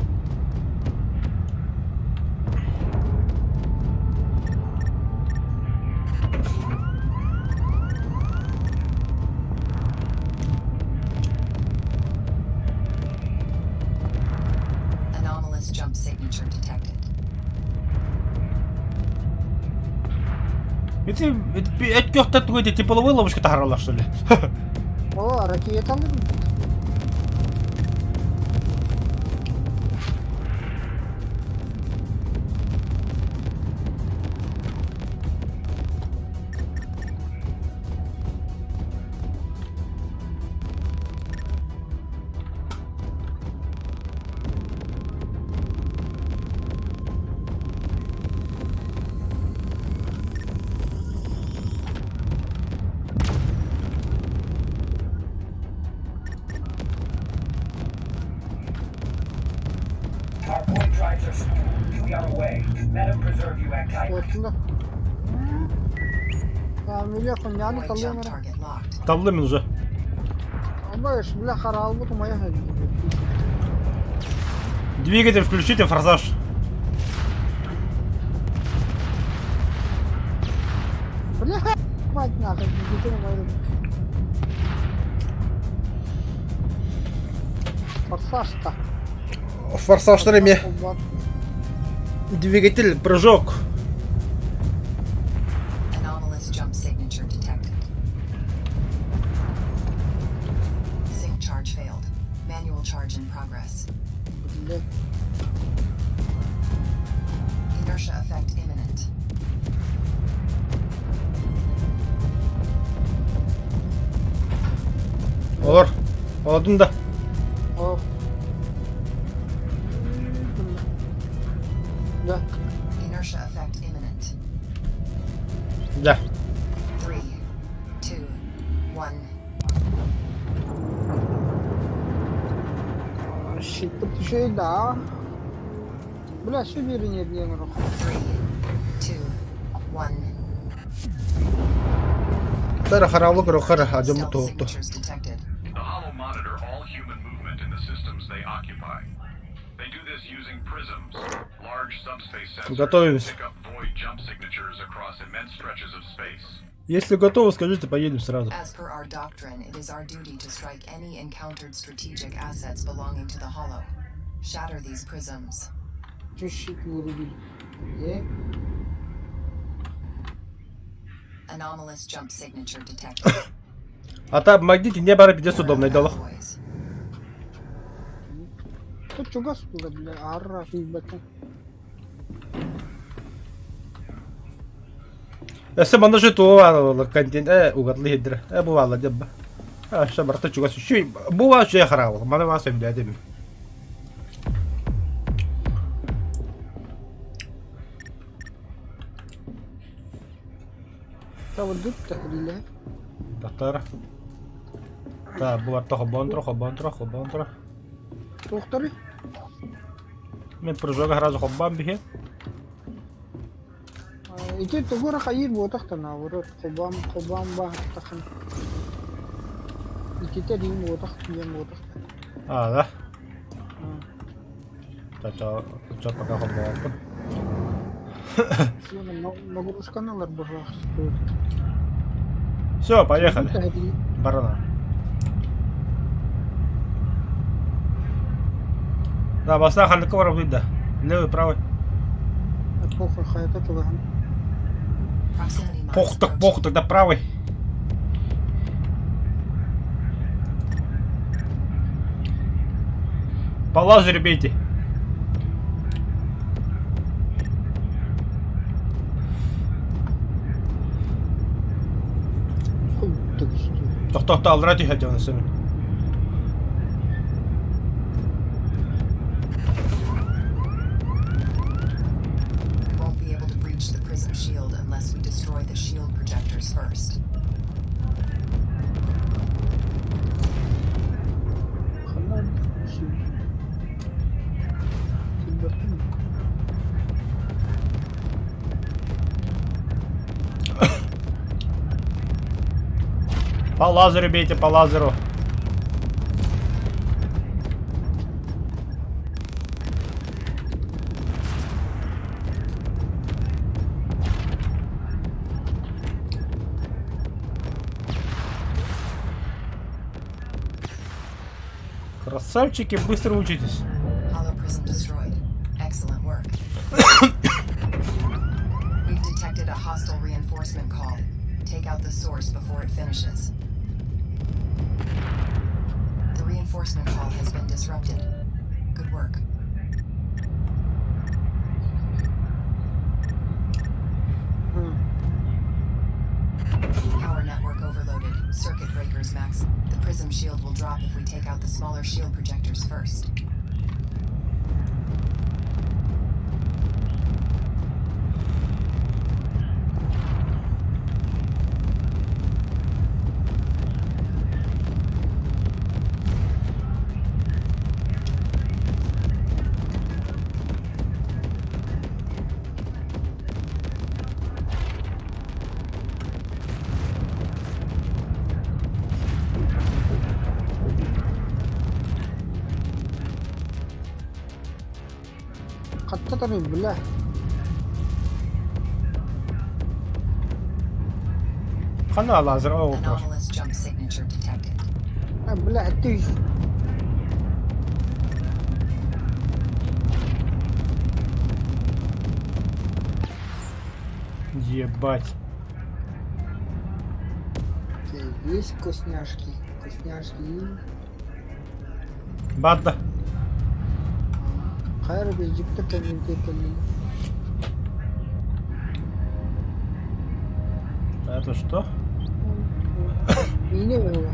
Anomalous jump signature detected. Ити эт көхтөр тугу ити тепловой ловушка таһаралар что ли? О, ракеталар бүттэ. Our void drives are spooled. We are away. Let 'em preserve you at type. Отла. Милехон, яны Void jump таллыам эрэ. target locked. Таллым уже. Абаш, бля, хараалбыт умайа Двигатель включите, форсаж. Бля, мать нахуй, двигатель умайа. Форсаж-то. Форсажтар эмиэ. Двигатель, прыжок. Anomalous jump signature detected. Sync charge failed. Manual charge in progress. Бля. Inertia effect imminent. Олор. Олордум да. О. Да. Inertia effect imminent. Да. 3, 2, 1. Щит еще и да. Бля, все вернее, не 3, 2, 1. Тара хараалы көрө хара адьым Stealth туохту. signatures detected. The Hollow monitor all human movement in the systems they occupy. They do this using prisms, large subspace sensors that Готовимся. pick up void jump signatures across immense stretches of space. Если готовы, скажите, поедем сразу. As per our doctrine, it is our duty to strike any encountered strategic assets belonging to the Hollow. Shatter these prisms. Че щит вырубили? Э? Anomalous jump signature detected. А там магните не бары пиздец удобно, долох. Boys. Тут чугас было, бля, арра, фигбата. Өссө манна же туа контент э угатлы хидр. Э бу валла деб. А ша барта чугас шүй бу ва шүй харабыл. Мана ва сөйләдем. Та вот тахриле. Татар. Та бу барта хобонтро, хобонтро, хобонтро. Тухтары? Мен прыжок сразу хоббам бихе. Ити тугура хайыр буотах наоборот, хобам хобам баахтахан. Итите рим буотах диэн буотах. А, да. Оччо пока холбообоппун. Нагрузканы ылар быһыылаах. Все, поехали. Барана. Да, бастаан ханныкка барабын да. Левый, правый. Похуй, хайата чугаһын. Proximity mines Похуй так approaching. похуй, тогда правый. По лазеру бейте. Хуй төгүстүү. Тохтохто аллара түһэр дьону сөбүн. We won't be able to breach the prism shield unless we destroy the shield projectors first. Ханна Силбэппин. По лазеру бейте, по лазеру. Красавчики, быстро учитесь. Hollow prism destroyed. Excellent work. We've detected a hostile reinforcement call. Take out the source before it finishes. The reinforcement call has been disrupted. Good work. Power network overloaded. Circuit breakers max. The prism shield will drop if we take out the smaller shield projectors first. Хаттатары бля. Хана лазер, о, боже. Anomalous jump signature detected. Бля, ты Ебать. Есть вкусняшки. Вкусняшки. Бадда. Хайр бездикте кәмилде кәлли. Это что? Мине было.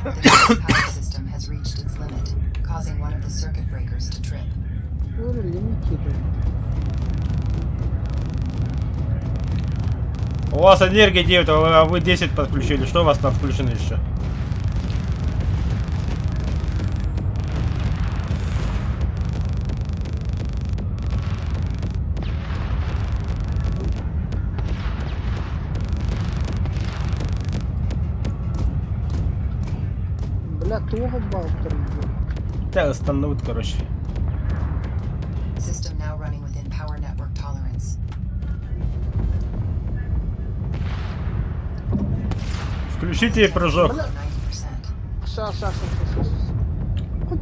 The ship's power system has reached its limit, causing one of the circuit breakers to trip. Ур лимитирует. У вас энергия 9, а вы 10 подключили. Что у вас там включено еще? Бля, туга балтер. Да, остановит, короче. System now running within power network tolerance. Включите прыжок. 90%. Сейчас, сейчас, сейчас, сейчас. Хоть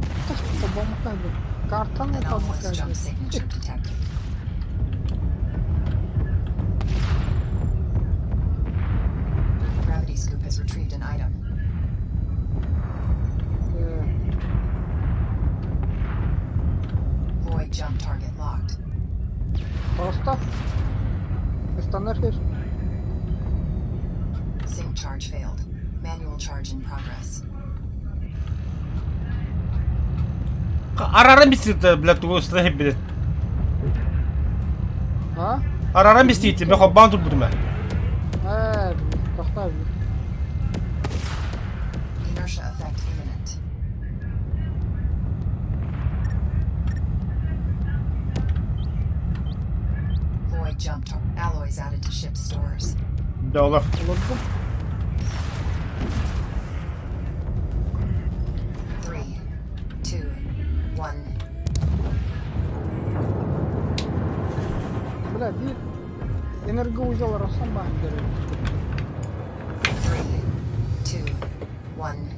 Картаны Anomalous jump signature detected. Gravity scoop has retrieved an item. Void jump target locked. Просто Стандарт. Sync charge failed. Manual charge in progress. Арара мистит, блядь, тугу билет. А? Арара мистит, мен хоббан тут буду. Э, тохтой. Inertia effect imminent. Void jump alloys added to ship stores. Доллар. 3, 2, 1. Бля, биир энергоузел арахсан баһан көрөр. 3, 2, 1.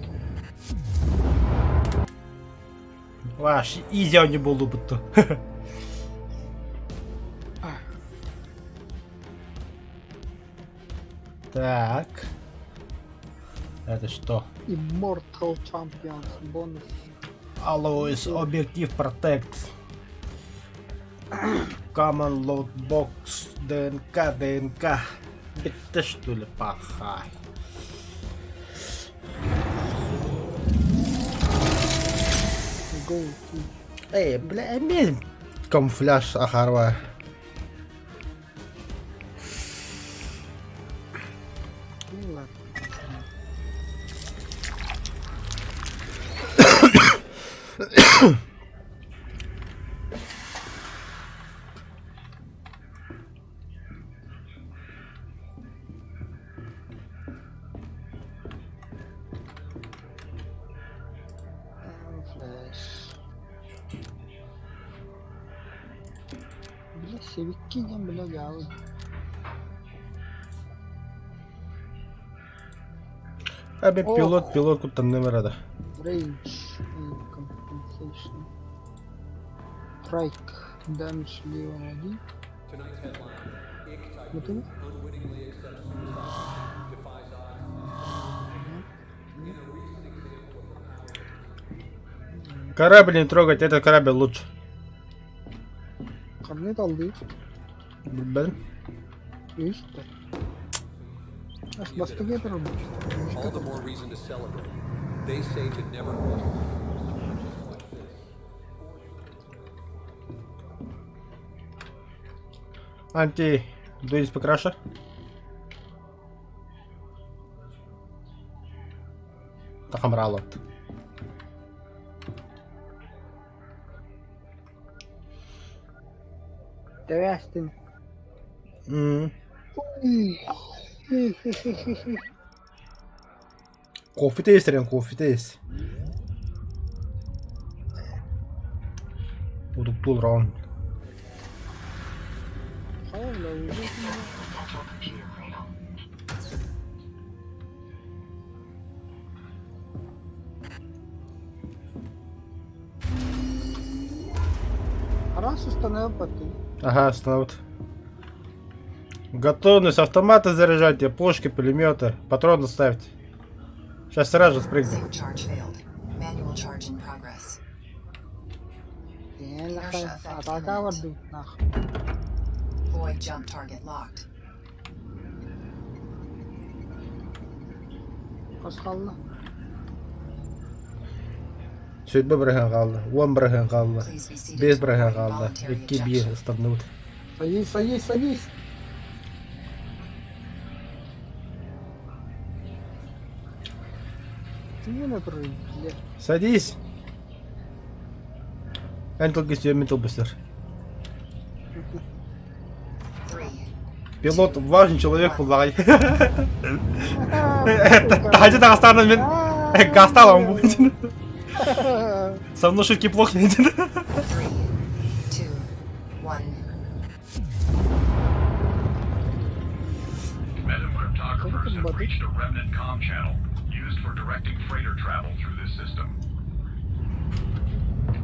Ваш изи они буолбутту. Так. Это что? Immortal Champions бонус. Alloys Objective Protect. Common Load Box ДНК, ДНК. Это что ли пахай? Go to. Эй, бля, имеем камуфляж Ахарва. Ну ладно. Флэш. Бля, севикки диэн бля дьаабы. Аби пилот, пилот куттан номера Range and compensation. Trike damage level 1. Вот это? Корабль не трогать, этот корабль лучше. Ханны талды. Блин. Үстэ. Ас бастыгы турар. All the more reason to celebrate. They say to never cross like this. Анти, дуэль покраша. Тахамралот. Тэвэстин. Кофе есть, Рен, кофе есть. Удуктул раунд. Раз установил. Ага, остановит. Готовность автомата заряжать, пушки, пулеметы, патроны ставить. Сейчас сразу же спрыгну. Sync charge failed. Manual charge in progress. Атака варды нах. Void jump target locked. Хас хаалла. Сүрбэ бырыһыан хаалла, уон бырыһыан хаалла, Please be seated биэс to бырыһыан avoid хаалла, involuntary икки биир ejection. ыстанныбыт. Садись, садись, садись. Ты не натуры, бля. Садись. Эн тылгы сүөммүн тылбыстар. 3, Пилот важный человек буоллаҕай. Таһырдьа таҕыстаҕына мин гастаалам будет. Со мной шутки плохо не 3, 2, 1. Metam cryptographers have breached a remnant comm channel used for directing freighter travel through this system.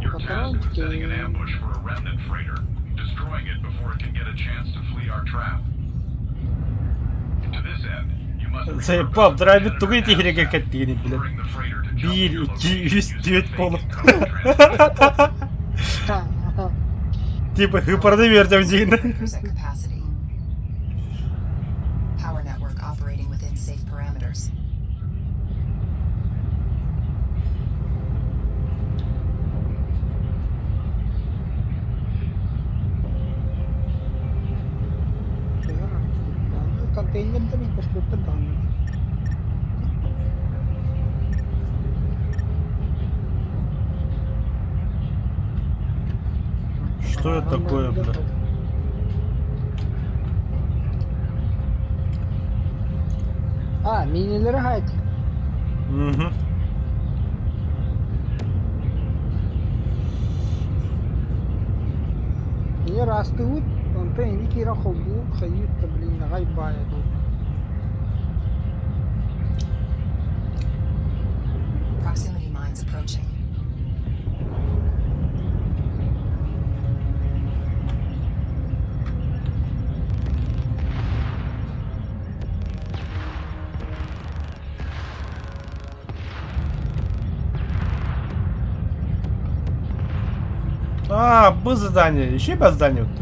You're tasked with setting an ambush for a remnant freighter, destroying it before it can get a chance to flee our trap. To this end, you must Заебал, repurpose the драйвит janitor тугу итиһиргэ asset, кэттигини билэн. luring the freighter to jump Биир, to your икки, location үс, using түөрт fake буолуп. incoming transmission. Типа ыпарды бердем диин. Breakers at capacity. Power network operating within safe parameters. Контейнердэр көстүбэттэр даҕаны. Что это такое, бля? А, минилери хайт. Угу. Ini растут. Онтон ини киирэн холбуу хайыыр да блин аҕай баайа дуу. Proximity mines approaching. А, был задание, еще бы задание вот.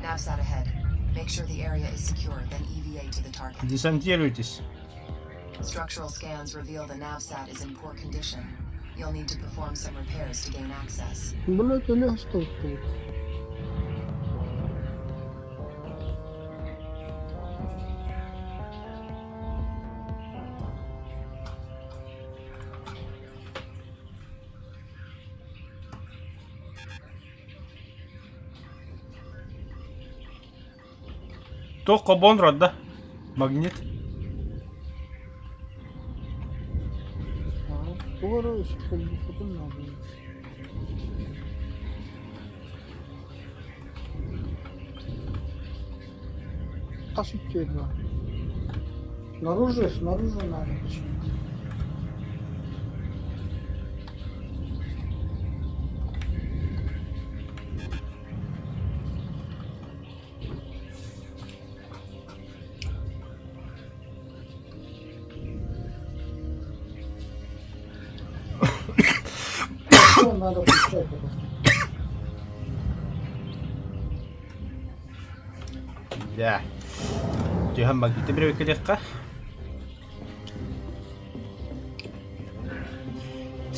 Navsat ahead. Make sure the area is secure, then EVA to the target. Десантируйтесь. Structural scans reveal the Navsat is in poor condition. You'll need to perform some repairs to gain access. Блядь, Олег что тут? Туох холбоон турар да? Магнит. Тугу эрэ холбуохпутун наада. Тас үттүө дуо? Снаружи, снаружи надо починить. Всё, надо включать это. Дьэ. Түһэн магниты бирэбиккэ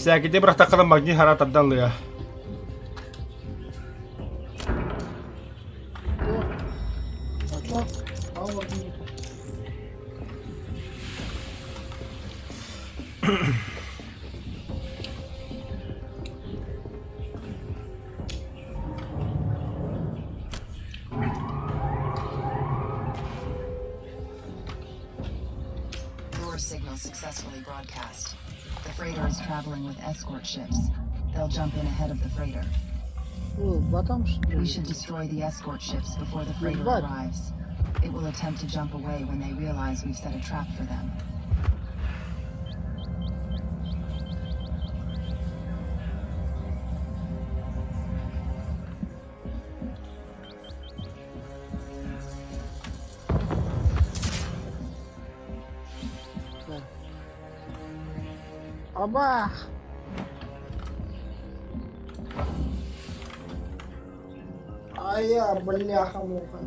Сээкити бырахтаххына магнит хара тардан ылыа. А чё? А магнит. Lure signal successfully broadcast. The freighter is traveling with escort ships. They'll jump in ahead of the freighter. О, батам что We ли? should destroy the escort ships before the freighter Ебать. arrives. It will attempt to jump away when they realize we've set a trap for them. Да. Абах! А я, бляха-муха.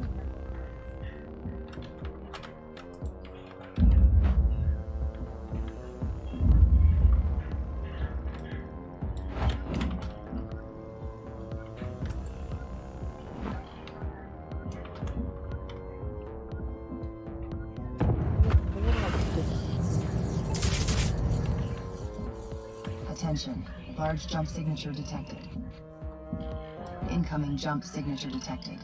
Attention. Large jump signature detected. Incoming jump signature detected.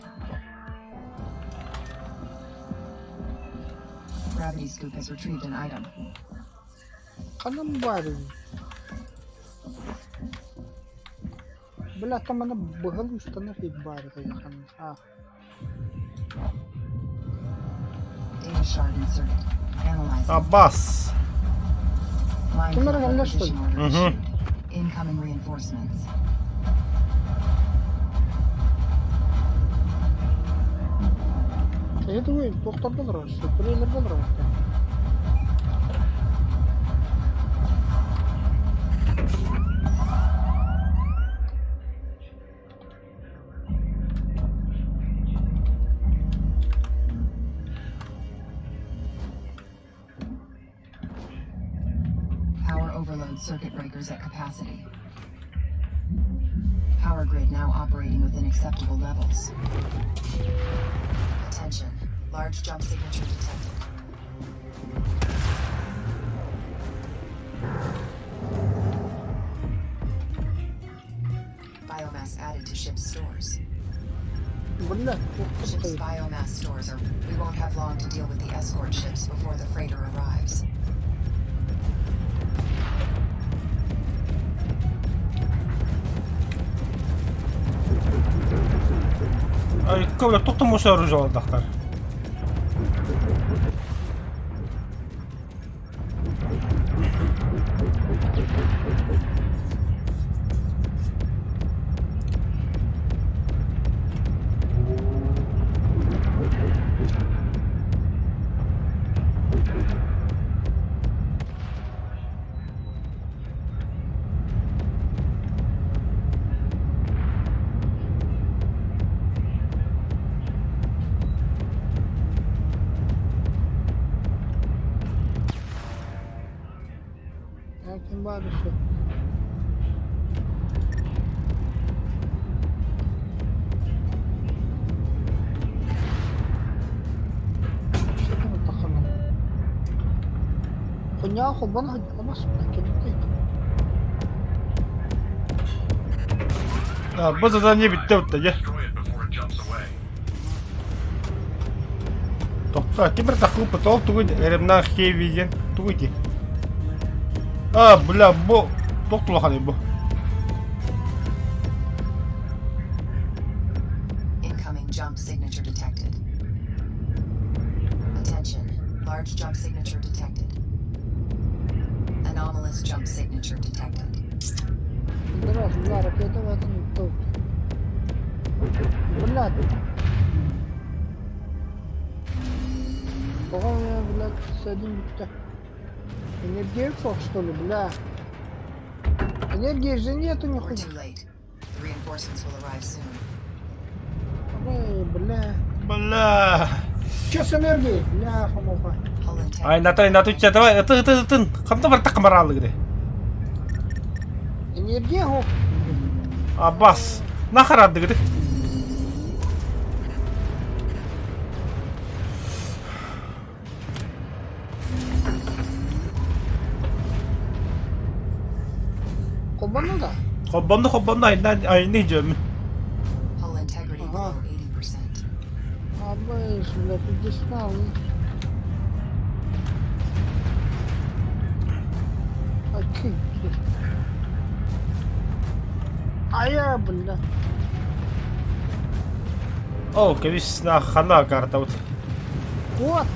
Gravity scoop has retrieved an item. Ханан баарый? Бля, там она быһыл устанар баар хан. А, Data shard inserted. Analyzing. Аббас. Line Ким field эрэ что ли? requisition order Мгм. issued. Incoming reinforcements. Это вы, тохтордолор, сөпүрелердолор. Power overload circuit breakers at capacity. Power grid now operating within acceptable levels. Attention. Large jump signature detected. Biomass added to ship's stores. Бля, Ship's biomass stores are. We won't have long to deal with the escort ships before the freighter arrives. Ай, бля, тоқтамош оружиялардахтар. Ким баар еще? Хуйня холбон хадьамас Бу задание бүттэ бутта дьэ. Тохтоо, ким бір тахлыппыт ол тугуй эремнаах хеви диэн тугуй дии. А, бля, бу туох тулаханый бу? Incoming jump signature detected. Attention, large jump signature detected. Anomalous jump signature detected. Бля, ракета в этом тут. Блядь. Тоҕо блядь, садим бүттэ. Энергия суох, что ли, бля? Энергии же нету We're нихуя. too late. The reinforcements will arrive soon. Ой, бля. Бля. Че с энергией? Бля, хамуха. Hull integrity. Ай, Наталья, Наталья, давай, это, это, это, ханта бар такмаралы где. Энергия хо. Аббас, нахер адды Холбонно да? Холбонно, холбонно, айна, айны жөмүн. Hull integrity Ага. below 80%. Абыш, бля, ты здесь знал. Окей. А я, бля. О, кэбис на хана карта вот. Вот.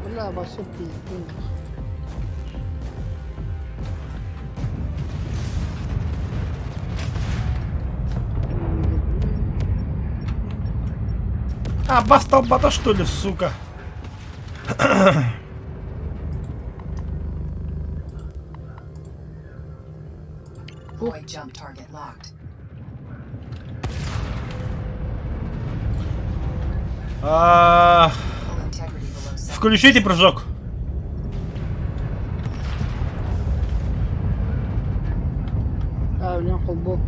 Бля, вообще пиздец. А, бас толбата что ли, сука? Void jump target locked. А, Hull integrity below 70. включите прыжок. А, блин, холбо.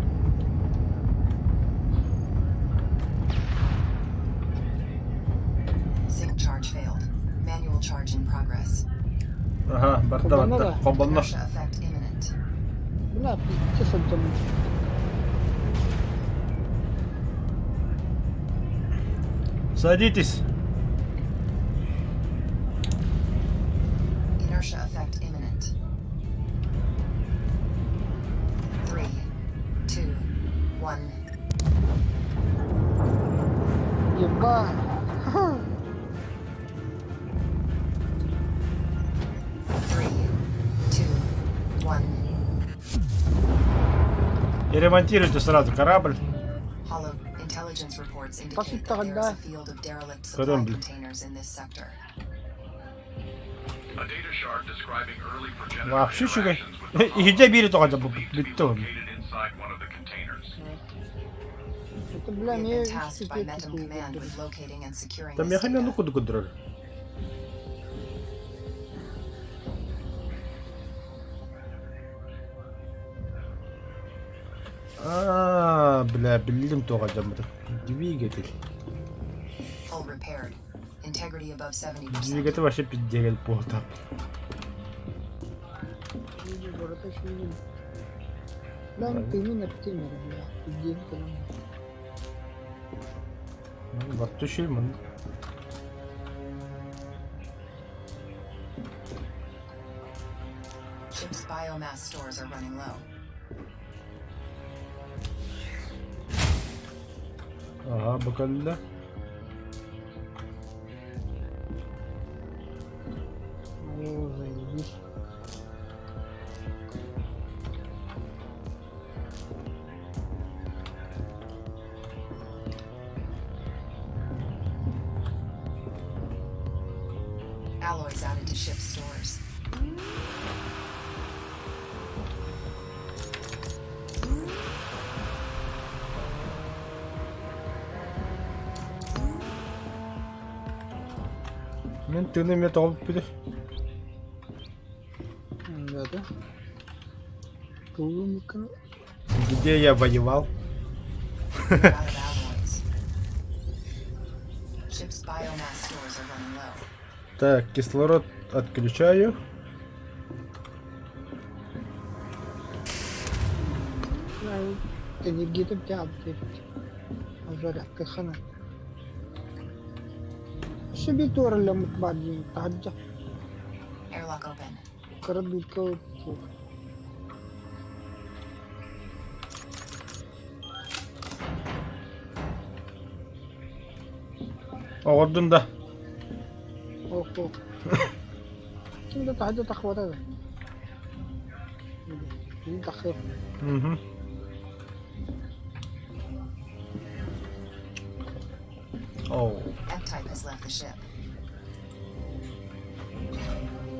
Sync charge failed. Manual charge in progress. Ага, барда Холбонно барда. да? Холбонно. Inertia effect imminent. Бля, пиздец, это. Садитесь. Inertia effect imminent. 3, 2, 1. Еба. 3, 2, 1. И ремонтируйте сразу корабль. Hollow intelligence reports indicate Пошли that there is тогда. a field of derelict supply Корабль. containers in this sector. A data shard describing early progenitor Вообще чугай. interactions with the Иһирдьэ биири тоҕо is believed to be бүттэ он. located inside one of the containers. Это, бля, We have мне been tasked by Metam Command with locating and securing Там this я data. ну куду кудрар. А, бля, биллим тоҕо дьаммыты. Двигатель. Hull repaired. Integrity above 70%. Двигатель вообще пиздец полта. Бля, ну ты именно птенер, бля. Пиздец, бля. Бартущий ман. Ship's biomass stores are running low. Ага, бу кэллэ. О, заебись. Alloys added to ship stores. Мин тыыным эмиэ тоҕо бүппүтүй? Да. Где я воевал? We're out of alloys. Ship's biomass stores are running low. Так, кислород отключаю. Энергия бтя Зарядка хана. Себе туоралла мутбаадьин таһырдьа Airlock open. кыра дудка Оҕордун да. Ох ох. Ким да таһырдьа тахвата да. Тахыр. Угу. Оу. F-type has left the ship.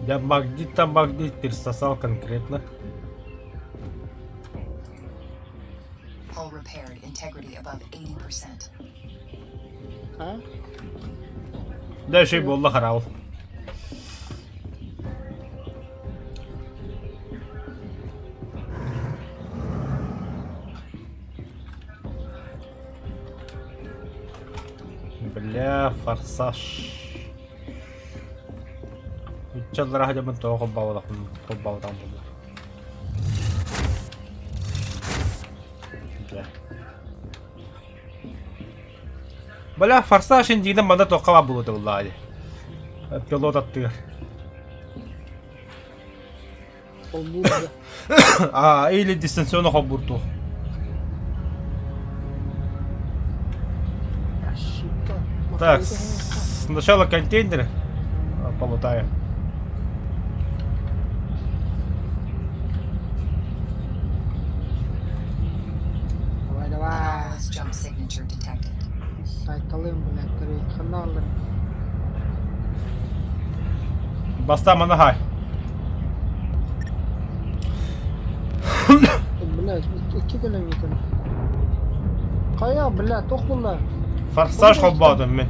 Да магнит там магнит пересосал конкретно. Hull repaired. Integrity above 80%. А? Дальше и буолла хараал. Бля, форсаж. Ыччаллара хадьабын тоҕо холбооботохпун холбообутаҕым буоллар. Бля. Бля, форсаж индиинэн манна туохха баар буолуо буоллаҕа дии. Пилот аттыгар. Холбуур да. А, или дистанционно холбуур туох. Так, сначала контейнеры полутаем. Давай, давай. Anomalous jump signature detected. Сайталыым, блядь, хана алыр. Баста манахай. Блядь, икки километр. Хайа, блядь, туох буолла? Форсаж холбоотум мин.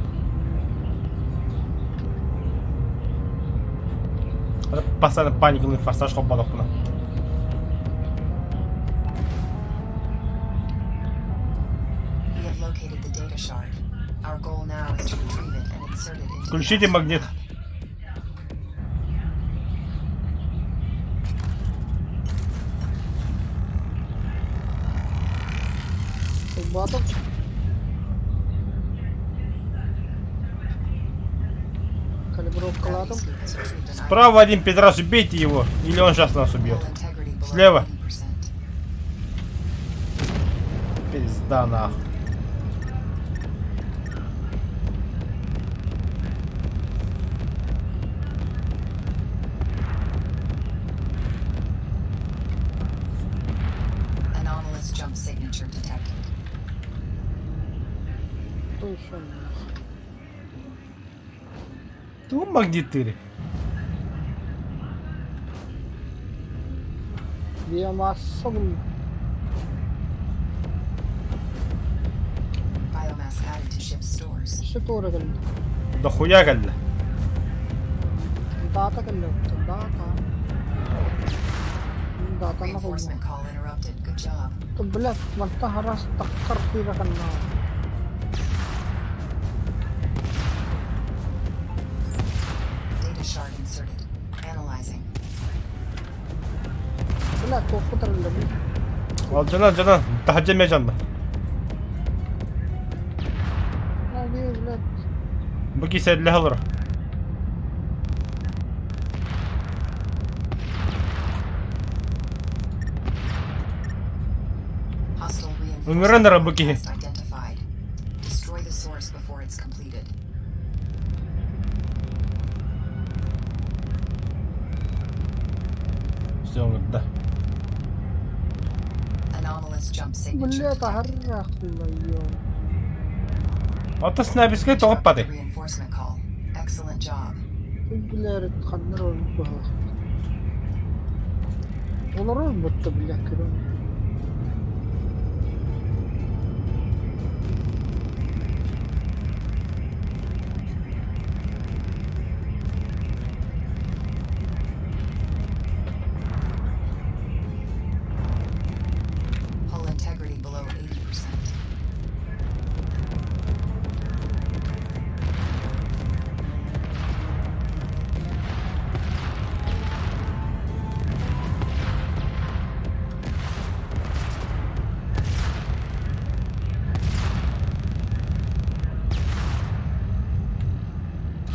Постоянно паникалыыр форсаж холбоотохпуна. We have located the data shard. Our goal now is to retrieve it and insert it into the Включите astral магнит. map. Холбоотох. Калибровкалаатым. Gravity scoop has retrieved an item. Справа один пидорас, убейте его, или он сейчас нас убьет. Hull integrity below Слева. 80%. Пизда нахуй. Anomalous jump signature detected. Кто еще? Ту магнитыри. Биомасса был. Biomass added to ship's stores. Өссө туора кэллэ. Да хуя кэллэ. Дата кэллэ. Дата. Дата на Reinforcement call interrupted. Good job. Блядь, мантан раз таххар кыыраханна. Data shard inserted. Analyzing. Блядь, туохха тарыллабын. Алдьанан, алдьанан, таһырдьа эмиэ дьанна. Блядь, блядь. Бу киһи олоро. Hostile Ыҥыран reinforcement эрэ бу киһи. broadcast identified. Все ыҥырда. Anomalous jump signature Бля, detected. таһаррахла, ё. Ото снайперскай Interrupt тоҕуппатый. the reinforcement call. Excellent job. Билэр ханнар орун баһа. Олорор бутта бля көрөн. Hull integrity below 80%.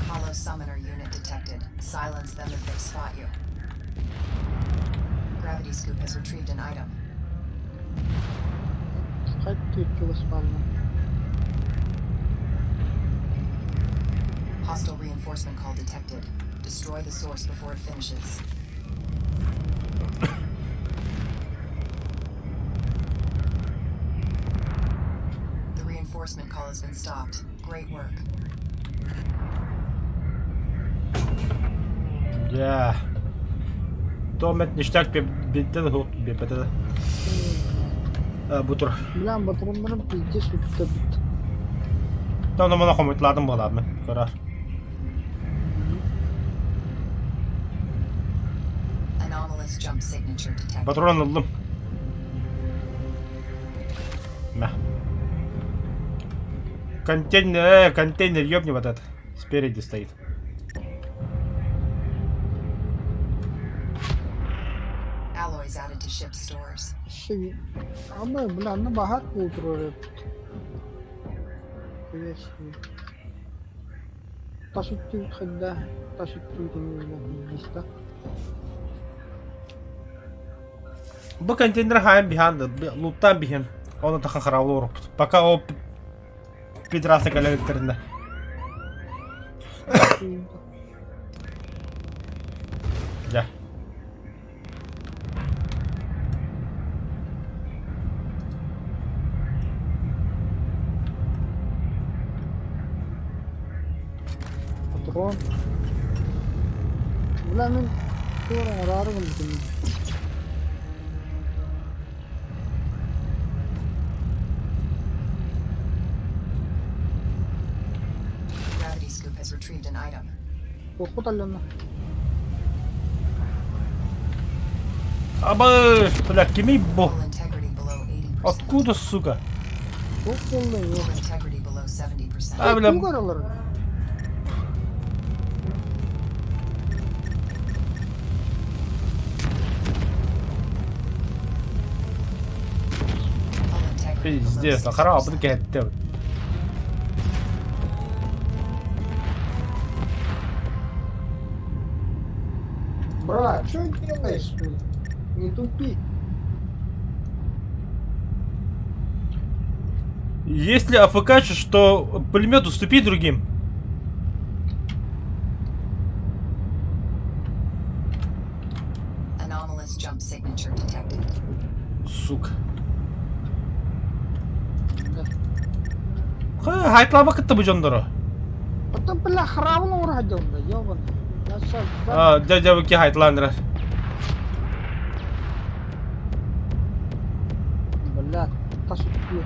Hollow summoner unit detected. Silence them if they spot you. Gravity scoop has retrieved an item. Хайт чугас баалла. Hostile reinforcement call detected. Destroy the source before it finishes. The reinforcement call has been stopped. Great work. Дьэ. Тоомет ништяк биттэ да суох биэрбэтэ да. Бу тур. Бля, батроннарым пиздец бүттэ бүт. Тону мана хомуйтлаатым буолааммын. Көрөр. Anomalous jump signature detected. Патрон ыллым. Мә. Контейнер, контейнер, ёбни вот этот. Спереди стоит. Alloys added to ship stores. Ши. Ама, бля, анна баһар културар эбит. Конечно. Тас үттүбүт хайда, тас үттүбүт пиздец да. Бу контейнер хаайан биһаан луттаан биһиэн. Оны тахан хараабыл уруппут. Пока ол пидорасы кэлэ Дьэ. Патрон. Бля, мин туора араары гыммытым. Gravity scoop has retrieved an item. Туохпут аллана. Абы, бля, кимий бу? Hull integrity below 80%. Откуда, сука? Туох буолла Hull ё. integrity below 70%. А, бля, Тугар алар. Hull integrity below пиздец, хараабын 60%. кэһэттэ. Брат, что делаешь? блин? Не тупи. Если АФК, что пулемет уступи другим. Anomalous jump signature detected. Сука. Да. Хайтлаба кытта бу дьондору. Потом, бля, хараабын уурайдым да, ёбаный. Я сейчас А, дядя Вики хайтландра. Бля, тас үттүө.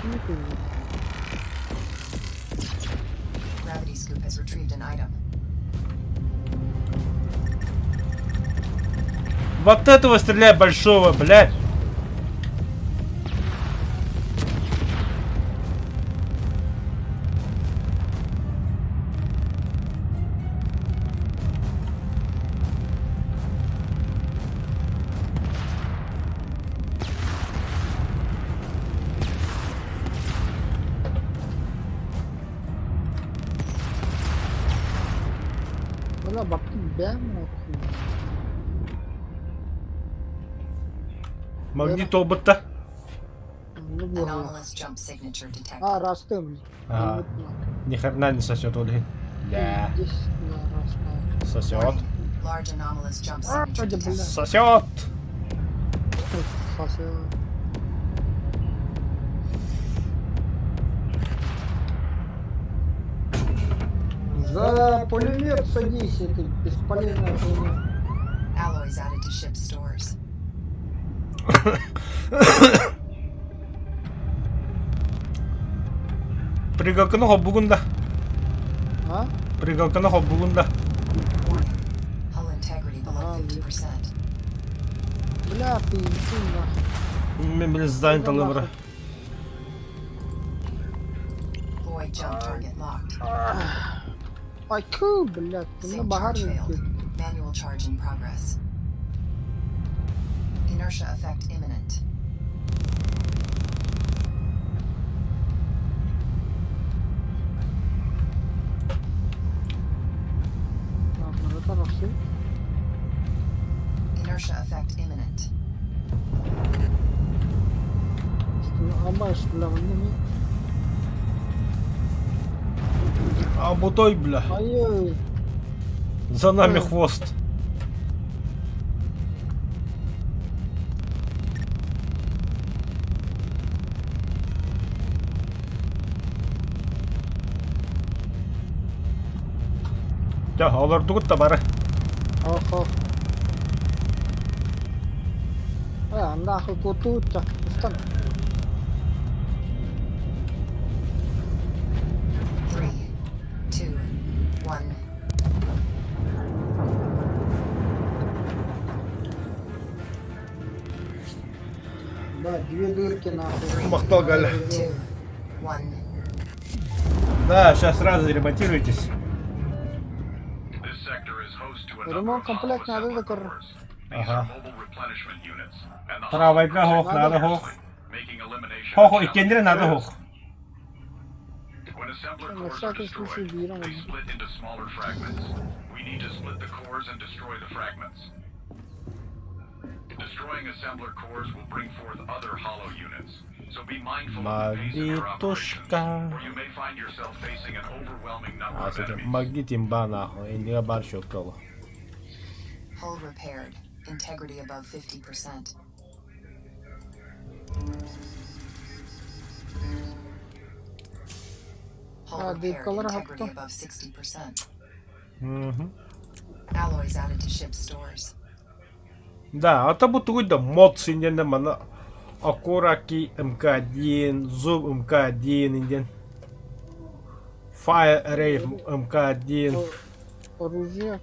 Кими көрдүм? Gravity scoop has retrieved an item. Вот этого стреляй большого, блядь. Бля, баттым бэм нахуй. Магнит туолбутта. Ну, буолла. Anomalous jump signature detected. А, раз ты, блин. А, ни хрена не сосет, ол иһин. Да, Здесь, да, раз, да. сосет. Warning. Large anomalous jump А, signature бля. detected. Сосет! Сосет. За пулемет садись, это бесполезная хуйня. Alloys added to ship stores. Прыгалканы холбугун да. А? Прыгалканы холбугун да. Warning. Hull integrity below А, 50%. Бля, ты иди нахуй. Мен биле занят алыбыра. Void jump target locked. Ай, ку, блядь, ты на Sync бахар charge failed. Manual charge in progress. Inertia effect imminent. Inertia effect imminent. Абаш, бля, он А бутой, бля. Ай, За нами хвост. Дьэ, олордугут да бары. ох, ох. А, нахуй кутут-то. Устан. 3, 2, 1. Да, две дырки нахуй. Махтал Галя. 2, 1. Да, сейчас сразу ремонтируйтесь. This sector is host to a number Ремонт of hollow комплект надо assembler закор. cores. These Ага. are mobile replenishment units, and the Правайга hollow хох, надо хох. making elimination Хох, a challenge. иккендere надо хох. When assembler На cores are всякий случай destroyed, берем. they split into smaller fragments. We need to split the cores and destroy the fragments. Destroying assembler cores will bring forth other hollow units. So be mindful of the pace of your operations, Магнитушка. or you may find yourself facing an overwhelming number А, of кстати, enemies. магнит имба нахуй. Иннига бар щелкало. Hull repaired. Integrity above 50%. Hull А, repaired. дыркалар Integrity хапта. above 60%. Мгм. Alloys added to ship stores. Да, а то бу тугуй да мод синнен мана Акураки МК-1, Зуб МК-1 инден. Fire Ray МК-1. Оружие.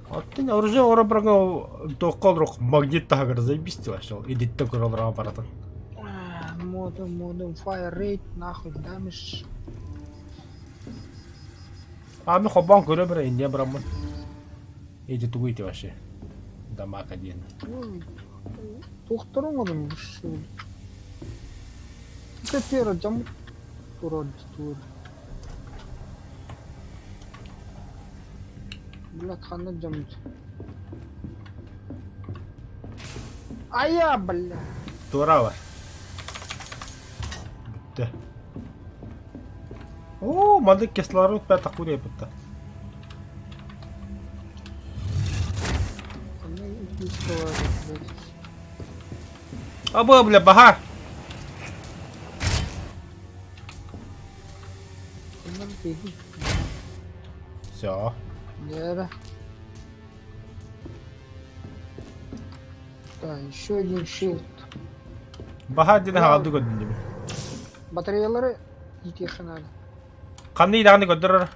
А ты оружие ора брагал токол магнит тагыр заебись вообще. Идит көрөр аппаратын. Модем, модем, fire rate, нахуй, damage. А ми хобан көрө бер инде брамын. Иди тугуйте вообще. Дамаг один. Тухтарың одым бұшы. Теперь жам турод тур. Бля, хана жам. Ая, бля. Тура бар. Бүтті. О, мандык кислород бә такур бітті. Абы, бля, баха. Все. Да. Да, еще один shield. Баха ден хаалды көрдүм дебин. Батареялары итиэхэ надо. Ханны даҕаны көрдөрөр.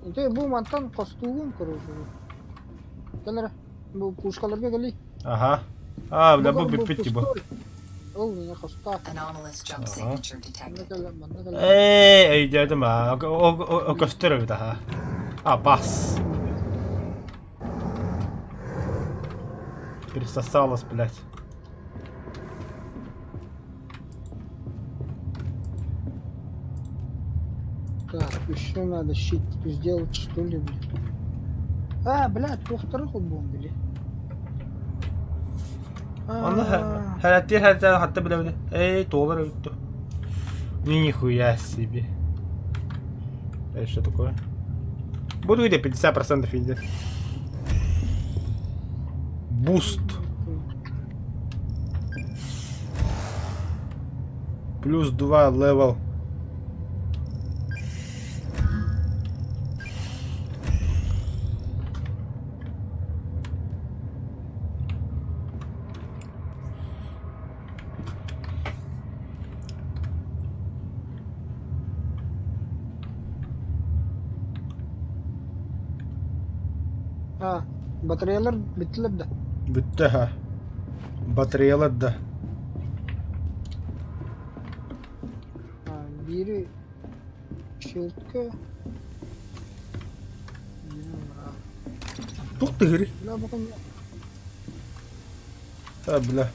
Ити бу мантан хостуугун короче. Кэлэр бу пушкаларга кэлий. Аха. А, бля, бу бүппүт бу. Ол не хоста. Anomalous jump Ага. signature Манна detected. кэлэ, манна кэлэ. Ээ, өйдөөтүм аа. О көстөр эбит аха. А, бас. Присосалась, блядь. Так, еще надо щит сделать, что ли, блин. А, блядь, во-вторых, бомбили. Онно хэрэтиир хэрэтээр хатта билэбин. Эй, туолар эбит дуо? Нихуя себе. Это что такое? Буду где 50% идет. Буст. Плюс 2 левел. А, батареялар бүттүлэр да? Бүттэ ха. Батареялар да. А, биири щелтка. Туох тыгырый? Бля, бакын А, бля.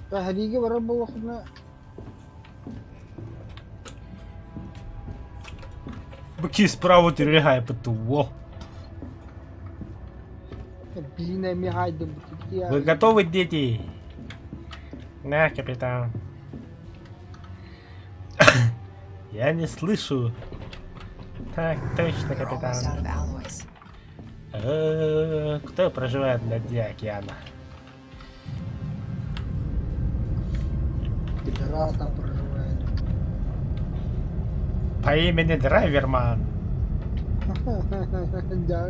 Сэриигэ барар буоллаххына Быки справа перебегай, во. Блин, эмиэ хаайдым. Вы готовы, дети? На, капитан. Я не слышу. Так, точно, We're almost out капитан. of alloys. Кто проживает на дне океана? Пидорас там проживает. По имени Драйверман. Да,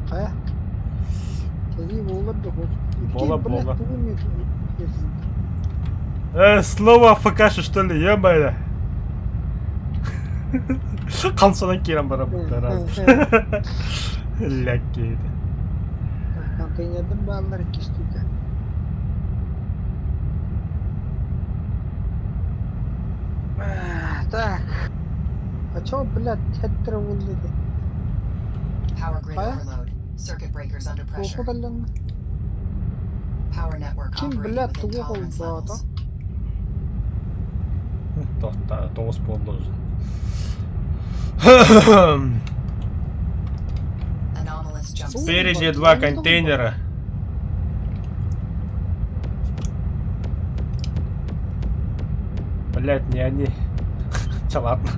Хайа? Сэрии буолар да Буола, буола. Блядь, Снова АФК что ли, ё-моё. Хамсанан киирэн барабыттар раз. Лякки. Контейнерден бааллар икки штука. Так. А чё, блядь, хеттер буолла дии? Power grid Fire? overload. Circuit breakers under pressure. Туоху Power network Ким, operating блядь, within тугу tolerance холбоото? levels. Тоҕус буолла уже. Anomalous jump Спереди два контейнера. Блять, не они. Чё, ладно.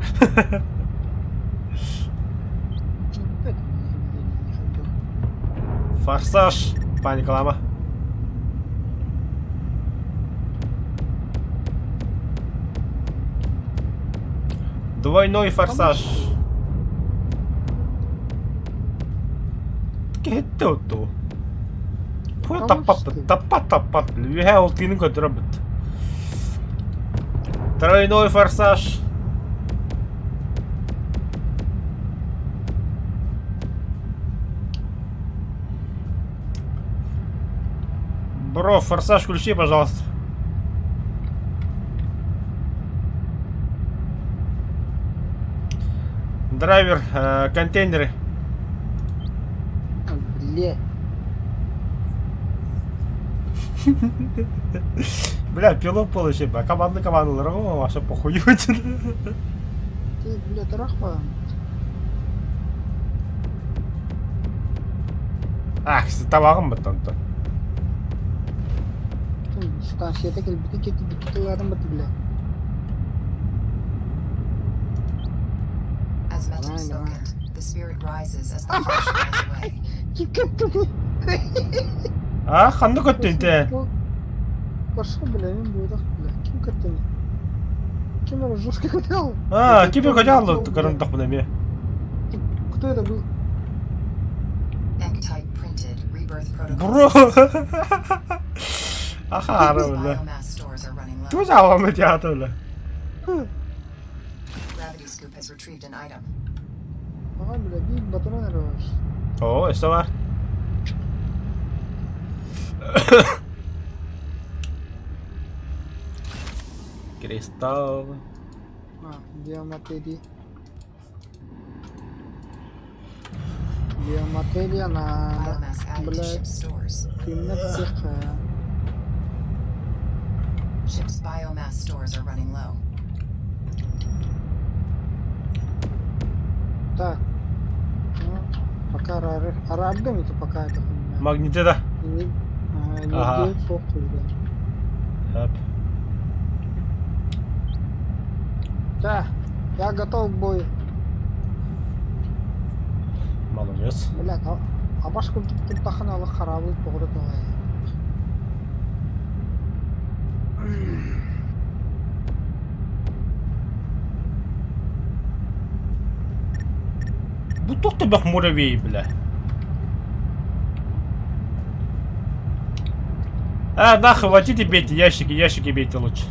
Опять не хотел. Форсаж. Паника лама. Двойной форсаж. Кэттэ ту. Хуя таппат, таппат, таппат. Үһэ ол тыынын көрдөрөбүт. Тройной форсаж. Бро, форсаж включи, пожалуйста. Драйвер, контейнеры. А, блядь. Бля, пилот получи, а команда команда, вообще похуй. Ты, блядь, рахва. Ах, табағым бит онтон. Станцията кэлбитин кэти бүттүлэрин бат, блядь. As Metum Давай, spoke давай. it, the spirit rises as the flesh falls away. Ким А, ханна көттүн те. Пошел, бля, мен буйдах, бля. Ким көттүн? Ким это жестко хотел? А, кибер хотел, карандах бына ме. Кто это был? Egg type printed. Rebirth protocol. Бро. successful. Аха, Ship's бля. biomass stores are running low. Ту жаалама театр, бля. Gravity scoop has retrieved an item. Ага, бля, биир батарейка эрэ баар. О, өссө бар. Кристалл. А, биоматерия. Биоматерия надо. Biomass added to Блядь. ship's stores. Тыыннар всех. Ship's biomass stores are running low. Так. Ну, пока араардым это пока это хуйня. Магниты да. Не, Ага. нигде похуй, да. Оп. Да, я готов к бою. Молодец. Блядь, а, абаш курдук турдахына олох хараабыл тоҕура тоҕой. Бу туох да муравей, бля. А, нахуй, водите бейте, ящики, ящики бейте лучше.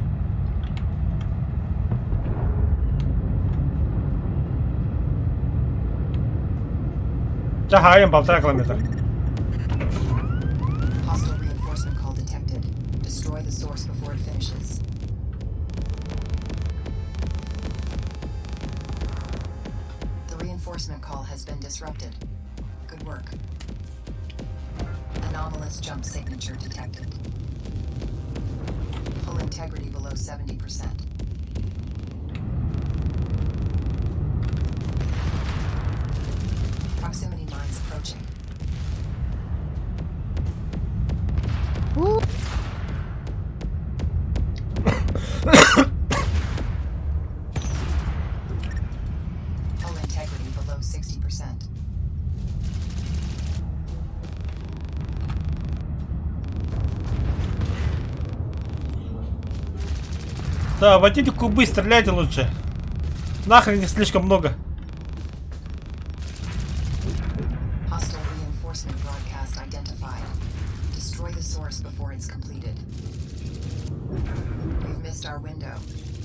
Чаһаайын полтора километра. Hostile reinforcement call detected. Destroy the source before it finishes. The reinforcement call has been disrupted. Good work. Anomalous jump signature detected. Hull integrity below 70%. Proximity mines approaching. Уу! Hull integrity below 60%. Да, водите кубы, стреляйте лучше. Нахрен их слишком много. Hostile reinforcement broadcast identified. Destroy the source before it's completed. We've missed our window.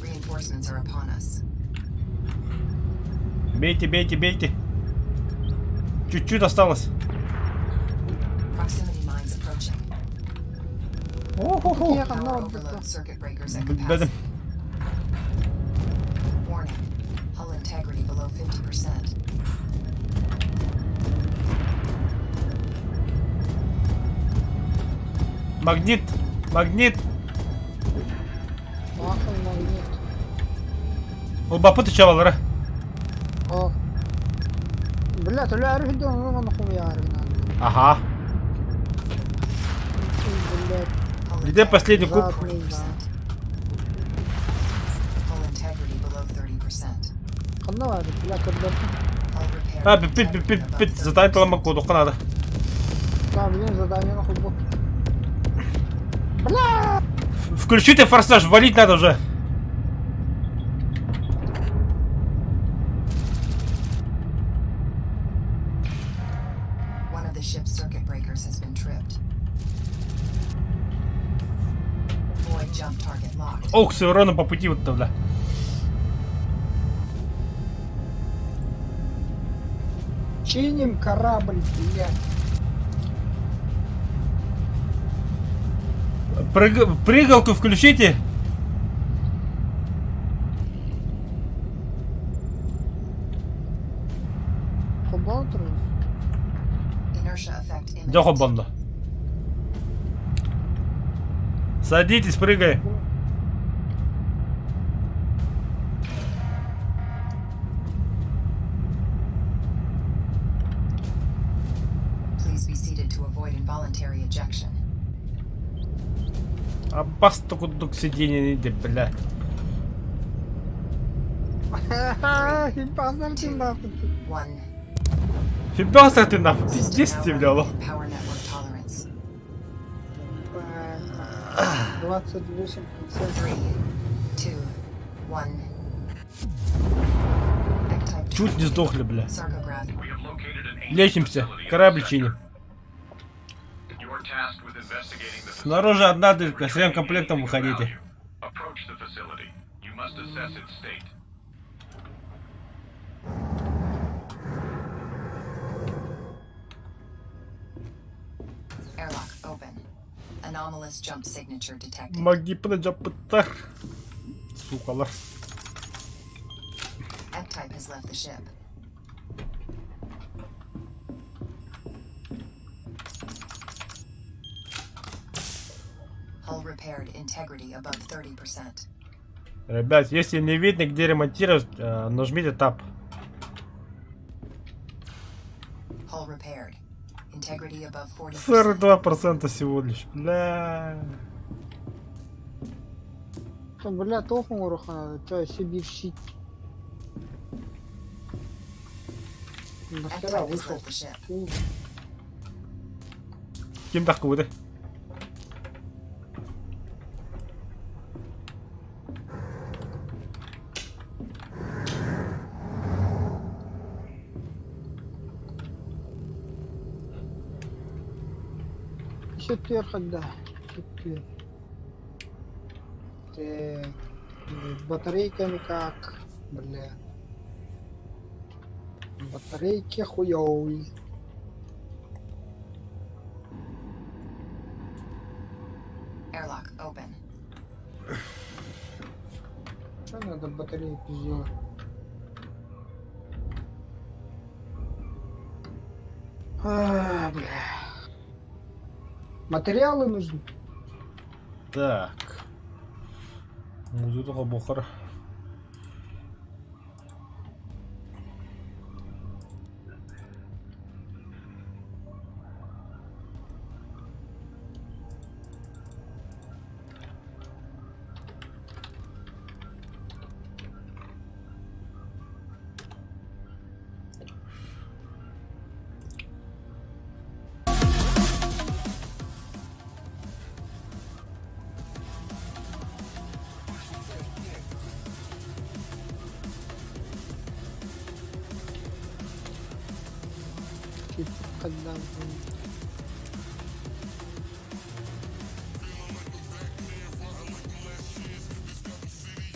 Reinforcements are upon us. Бейте, бейте, бейте. Чуть-чуть осталось. Proximity mines approaching. О-хо-хо. Power overload circuit breakers at Бэдэм. capacity. Warning. Hull integrity below 50%. Магнит! Магнит! Нахуй магнит. Ылбаппыт чавалара. О. Блядь, өлөөрү сылдьан ону хомуйаарыгынан. Ага. Блядь. Hull Где integrity последний куб? below 40%. Hull integrity below 30%. Ханна баар, бля, көрдөрдүм. Hull repair. А, пит, пит, пит, пит, задание лама надо. Да, блин, задание нахуй бу. Бля! Включите форсаж, валить надо уже. One of the ship's circuit breakers has been tripped. Void jump target locked. Ох, с уроном по пути вот тогда. Чиним корабль, блядь. Прыгалку включите. Холбоон турар. Inertia effect imminent. Дьэ холбонно. Садитесь, прыгай. Please be seated to avoid involuntary ejection. Аббас курдук сиденье иди, бля. Паздартын нахуй. One. Ебался ты нахуй, System пиздец now тебе, бля. running in power network tolerance. 28 Three, two, one. Ectype Чуть не сдохли, бля. Sarcograph. We have located an ancient Лечимся, facility in the корабль sector. чиним. You are tasked with investigating the Снаружи одна дырка, с facility and ремкомплектом anything of выходите. value. Approach the facility. You must assess its state. Airlock open. Anomalous jump signature detected. Магнитный жапыттар. Сукалар. Ectype has left the ship. Hull repaired. Integrity above 30%. Ребят, если не видно, где ремонтировать, нажмите Tab. Hull repaired. Integrity above 40%. 42% всего лишь. Бля. Бля, туох оҥоруохха наада, Сибирь щит. Нахера F-type has вышел? left the ship. Ким тахкыбыты? Еще когда? Так, с батарейками как? Бля. Батарейки хуёвые. Airlock open. Что надо батарейки сделать? А, бля. Материалы нужны. Так. Музыка бухар. Когда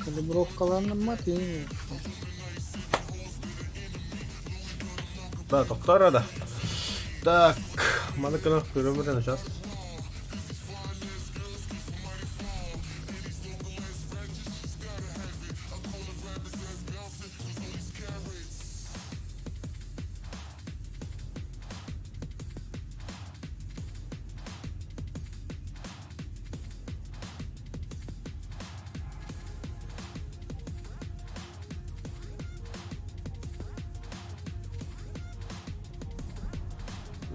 Калибровкаларным маты. Да, доктора, да. Так, маныкына көрөмүрен сейчас.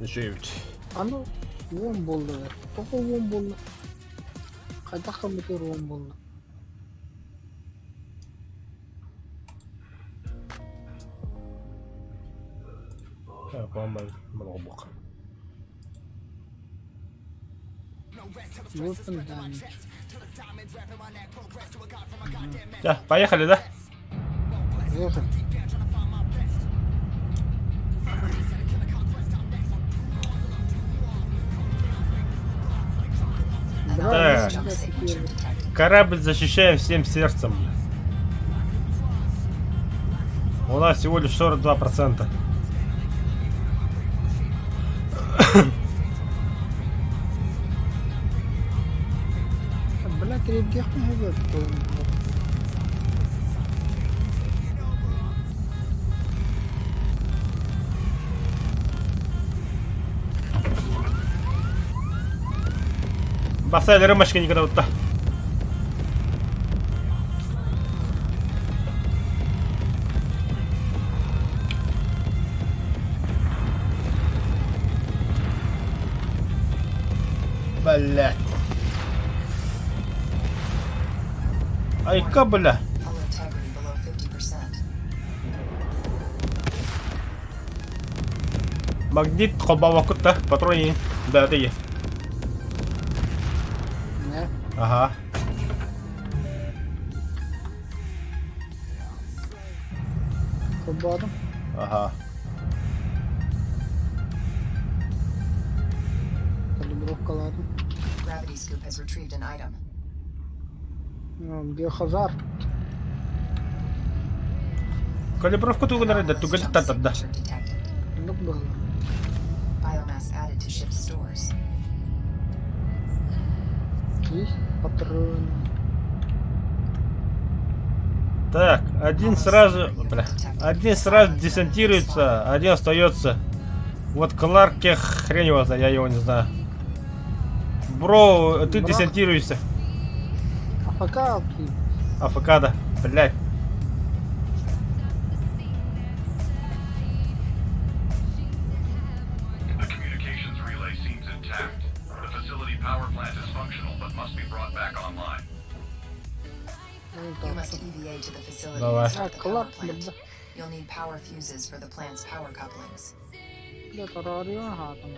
Жевт. Аны уон буолла. Тоҕо уон буолла? Хайдах компьютер уон буолла? По-моему, много. Weapon damage. Да, поехали, да? Поехали. Так. Jump signature detected. Корабль защищаем всем сердцем. У нас всего лишь 42%. Бля, требгех не Поставили рымочка никогда вот так. Блять. Айка, бля. Hull integrity below 50%. Магнит холбовокут-то, патроны. Да, это есть. Не. Ага. Холбоотум. Ага. Калибровкалаатым. Gravity scoop has retrieved an item. Ну, Биохазард. Калибровку тугу да, Anomalous тугу jump та да. signature detected. Оннук буолла. Biomass added to ship's stores. Есть патроны. Так, один сразу, бля, один сразу десантируется, один остается. Вот Кларке хрень его знает, я его не знаю. Бро, ты Бро. десантируешься. АФК окей. АФК, да, блядь. Start the power Кларк plant. бырда. You'll need power fuses for the plant's power couplings. Бля, тарарион хаатан.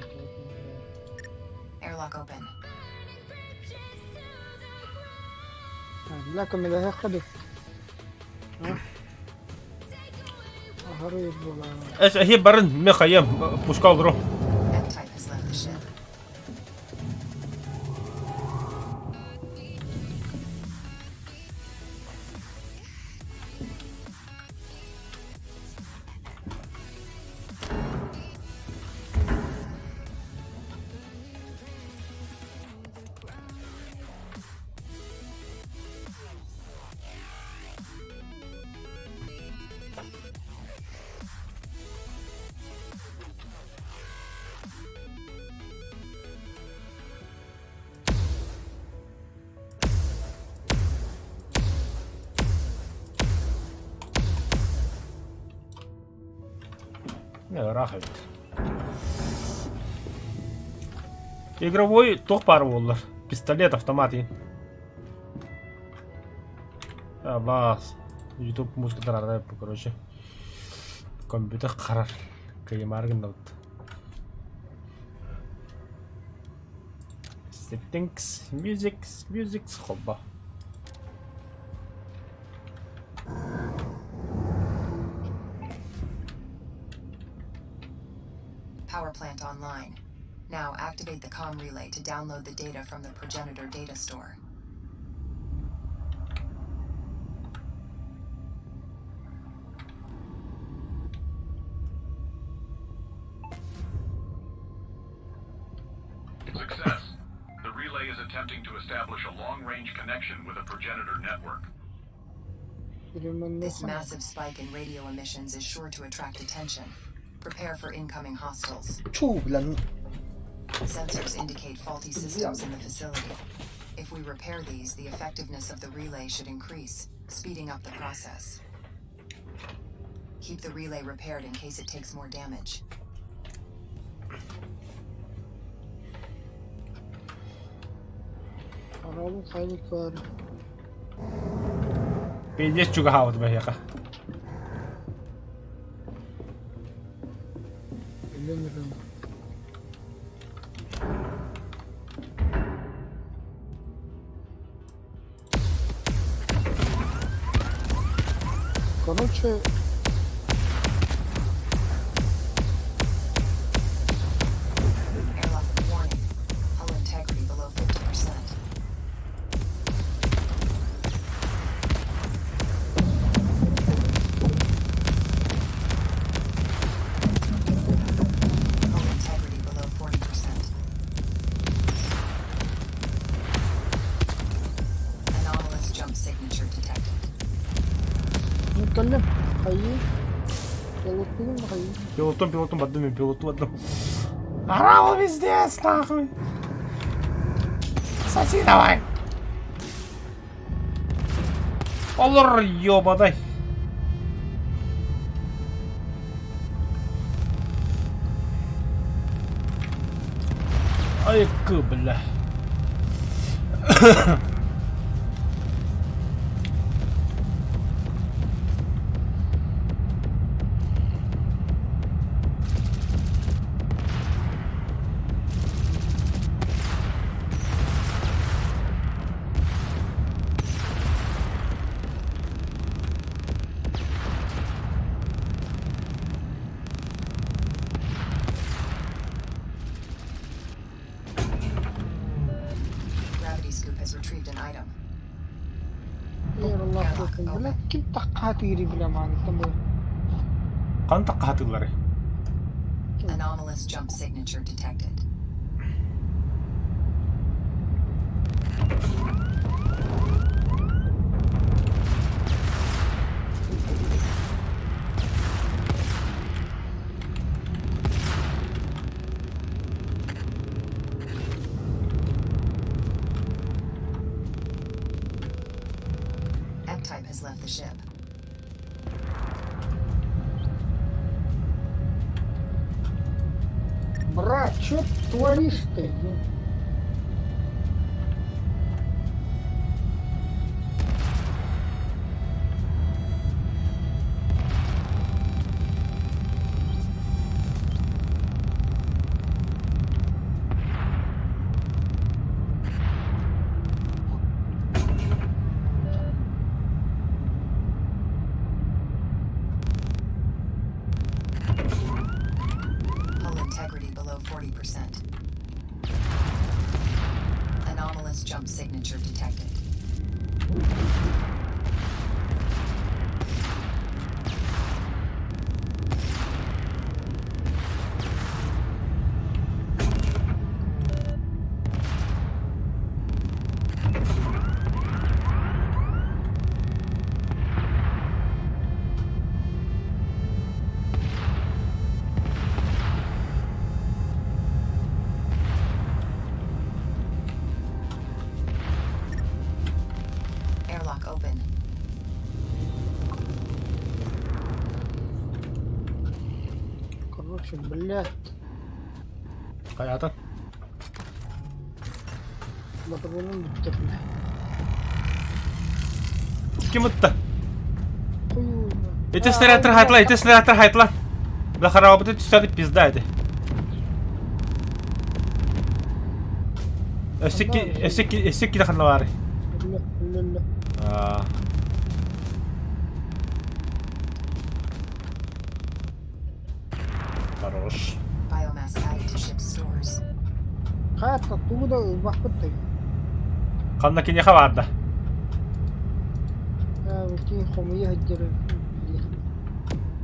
Airlock open. Бля, көмөлөһө ходу. Аһары буолаа. Эс эһи барын ме хайым пушка олору. F-type has left the ship. Ыраах эбит. Игровой туох баар буоллар? Пистолет, автомат иин. Абаас. Ютуб музыкатар арай короче. Компьютер харар. Кыймаар гыннабыт. Settings, music, music холбо. Power plant online. Now activate the comm relay to download the data from the progenitor data store. Success. The relay is attempting to establish a long-range connection with a progenitor network. This massive spike in radio emissions is sure to attract attention. Prepare for incoming hostiles. Чу, бля, ну, Sensors indicate faulty systems in the facility. If we repair these, the effectiveness of the relay should increase, speeding up the process. Keep the relay repaired in case it takes more damage. Арабын хайылкар. Пиздец чугаһаабыт бэһиэхэ. Өлөн өлөн. Короче, Airlock warning. Hull integrity below 50%. Hull integrity below 40%. Anomalous jump signature detected. ну кэллим. Хайыы. Пилоттугун да хайыы. Пилотун, пилотун бардым мен, пилоту бардым. Орал пиздец, нахуй. Соси давай. Олор, ёбадай. Ай, бля. Gravity scoop has retrieved an item. Эр Allah Бля, ким тахха тиири бля маныттан бу. Хан таххатыллары. Anomalous jump signature detected. F-type has left the ship. Брат, что творишь ты? 40%. Anomalous jump signature detected. Airlock open. Короче, блядь. Хайатын? Батарыным бүттэ, бля. Ким ытта? Хуй. Ити снарядтар хайтла, ити снарядтар хайтла. Бля, харабыты түсәді пизда ити. Өссө ки ханна бары. Өллө, өллө, өллө. Аа. Хорош. Biomass added to ship's stores. Хайата тугу да ылбахпыт да. Ханна киниэхэ баарда. Кин хомуйа сылдьар.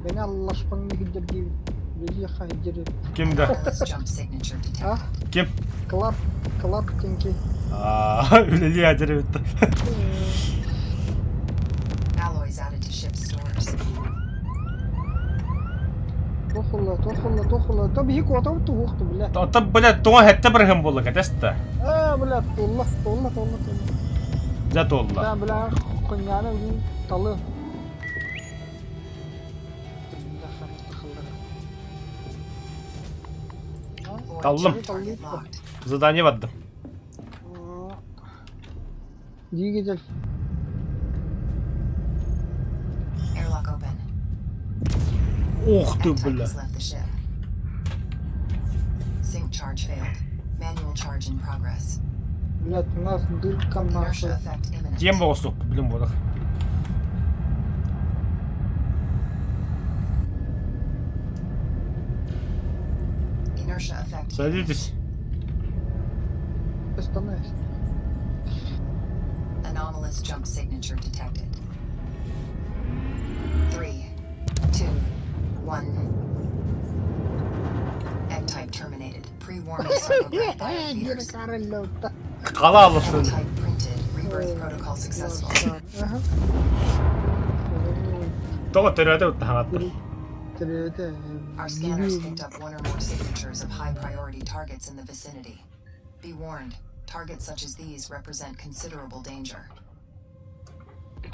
Бэни аллашпаҥҥа сылдьар диэбит. Үлэлиэххэ сылдьар. Ким да? Anomalous jump signature А? detected. Ким? Клад, клад тинки. Аа, үлэлии сылдьар эбит. Alloys added to ship's stores. Тохула, тохула, тохула. Та биһи куотабыт туһуохту, бля. Оттон, блядь, тоҕо сэттэ бырыһым буолла, кэтэс да. Аа, бля, туолла, туолла, туолла, туолла. Дьэ туолла. Да, бля, хоньяны бүгүн талы. Бля, Void Таллым. jump target locked. Задание бардым. Двигатель. Airlock open. Ух ты, Ectype бля. has left the ship. Sync charge failed. Manual charge in progress. Блядь, у нас дырка нахуй. Inertia effect imminent. Тиэм боҕустук, билим буолар. Inertia effect. Садитесь. Остановись. Anomalous jump signature detected. 3, 2, 1. Ectype terminated. Pre-warming sarcograph biofeeders. Хала алласын. Type printed. Rebirth protocol successful. Ага. Тоҕо төрөөтө таһааттар. Төрөөтө. Our scanners picked up one or more signatures of high priority targets in the vicinity. Be warned, targets such as these represent considerable danger.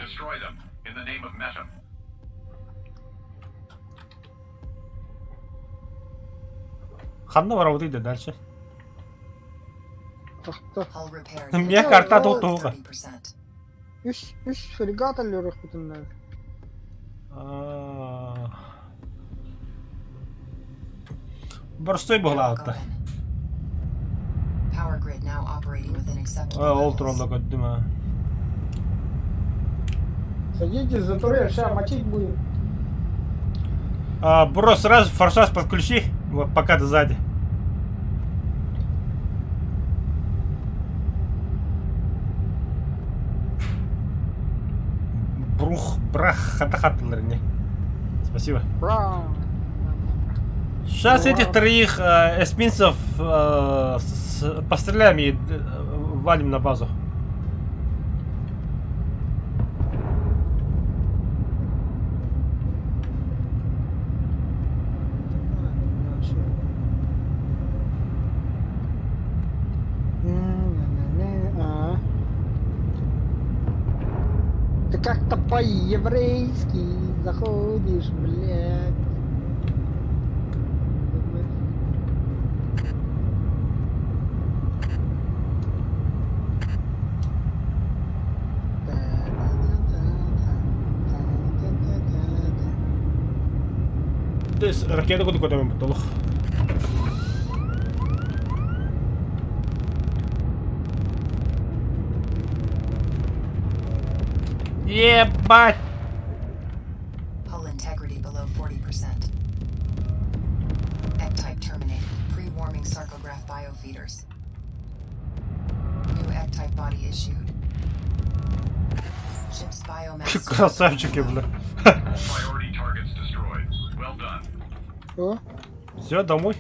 Destroy them in the name of Metam. Ханна барабыт да дальше. Тахта. Hull repair Мия карта туга. 30%. Үс үс фрегат аллерых бүтүннэр. Борстой Airlock буолаатта. open. Power grid now operating within acceptable Ол levels. туралла көттүм а. Садитесь за турель, ща мочить будем. А, бро, сразу форсаж подключи, вот пока ты сзади. Брух, брах, хата не. Спасибо. Бра. Сейчас этих троих эсминцев постреляем и валим на базу. А. Ты как-то по-еврейски заходишь, блядь. То есть ракета куда куда мы толох. Ебать! Hull integrity below 40%. Ectype terminated. Pre Warming sarcograph biofeeders. New Ectype body issued. Ship's biomass. Красавчики, бля. All priority targets destroyed. Well done. О, Все, домой.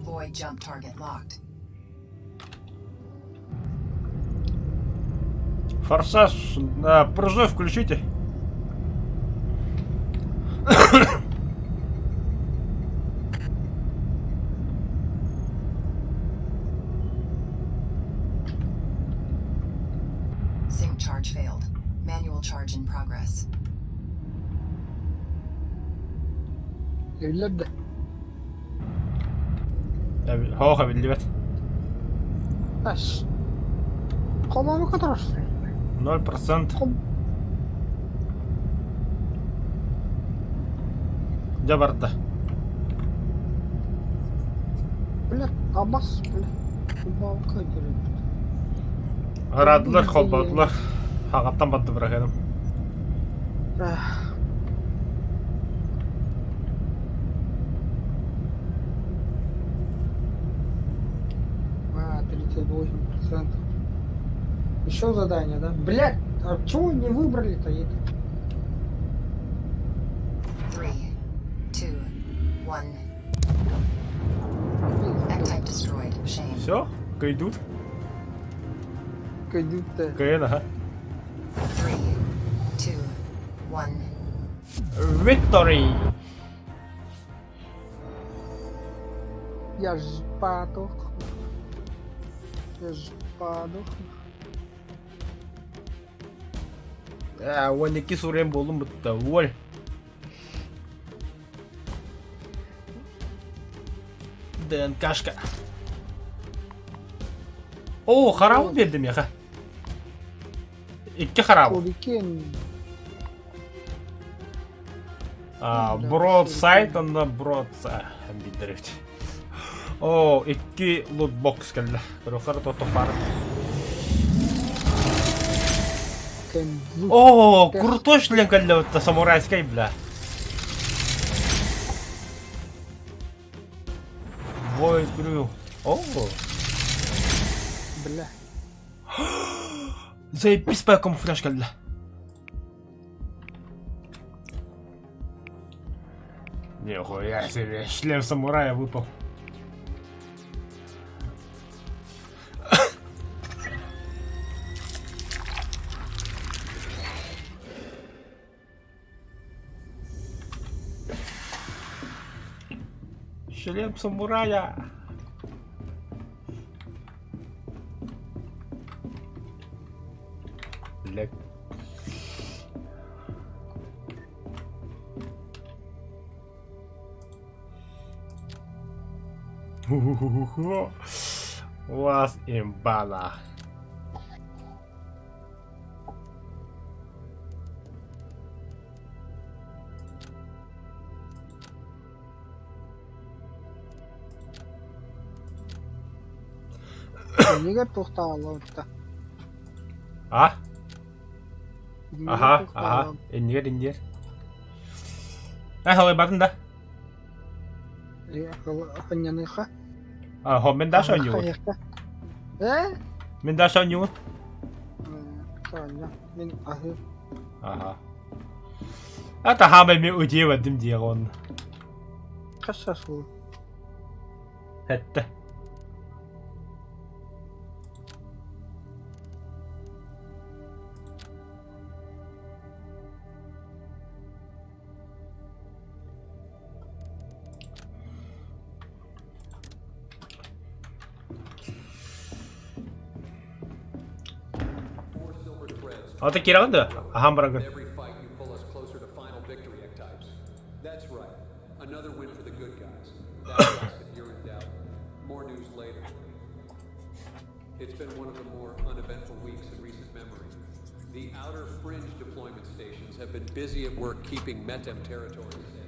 Void jump target locked. Форсаж на прыжок включите. Sync charge failed. Manual charge in progress. Эбиллэр да. Хоха биллибэт. Ас. Комамы которосуй. 0%. Ком... Дьэ барда. Бля, абас, бля. Кубалка дерет. Араадылар, холбоотулар. Хаҕаттан барда бырахыаным. Ах. А, 38%. Еще задание, да? Блять, а чего не выбрали-то это? Three, two, one. Ectype destroyed. Shame. Все, кайдут. Кайдут-то. Кайын, ага. Three, two, one. Victory! Я ж падох. Я ж падох. Ээ, 12 суруйан буоллум бутта. Уоль. ДНКшка. О, харабы биэрдим яха. Икки харабы. Шурикен. А, broadside, онно broadside. Бидерит. О, икки лутбокс кэллэ. Көрөхөр тото пар. Кензу. О, крутой шлем кэллэ вот самурайский, бля. Void Crew. О, Бля. заебись по камуфляж кэллэ. Нихуя себе, шлем самурая выпал. Шлем самурая. Блядь. Вас имбана. Нигер тохтаалаабыта. А? Аха, аха. Иннигэр, иннигэр. Э, халайбатын да? Ханьяныха. А, хо, мен даша оонньуубун. Э? Мин даша оонньуубун. Таня, мин аһы. Аха. Это хаамай мен удиэбэтим диэх он. Хас сыл. Сэттэ. Four silver threads. Ата кирэҕин да? Аһаан бараҥҥын. Every fight you pull us closer to final victory, Ectypes. That's right. Another win for the good guys. That's us if you're in doubt. More news later. It's been one of the more uneventful weeks in recent memory. The outer fringe deployment stations have been busy at work keeping Metem territory safe.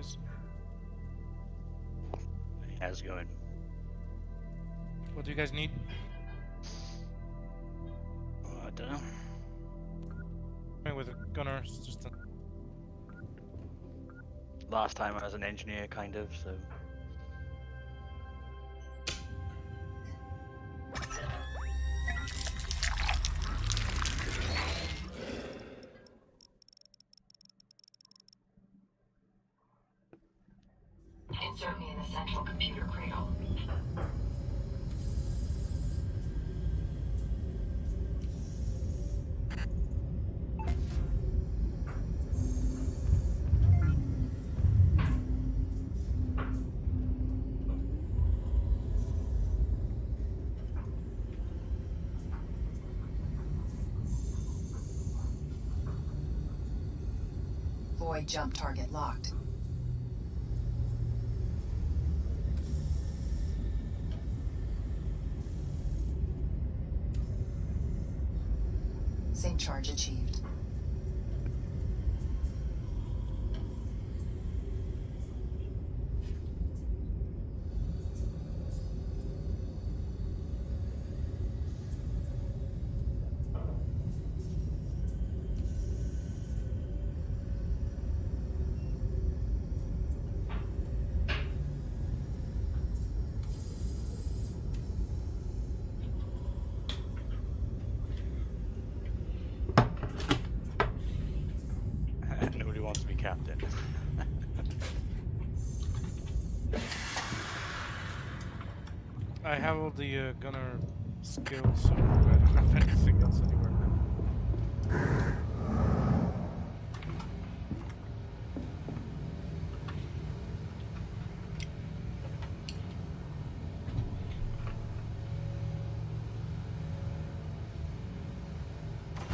guys. How's it going? What do you guys need? Oh, I don't know. Going with a gunner, it's just a... Last time I was an engineer, kind of, so. Insert me in the central computer cradle. Void jump target locked. Sync charge achieved. Nobody wants to be captain. I have all the gunner skills, so I don't have anything else anywhere now.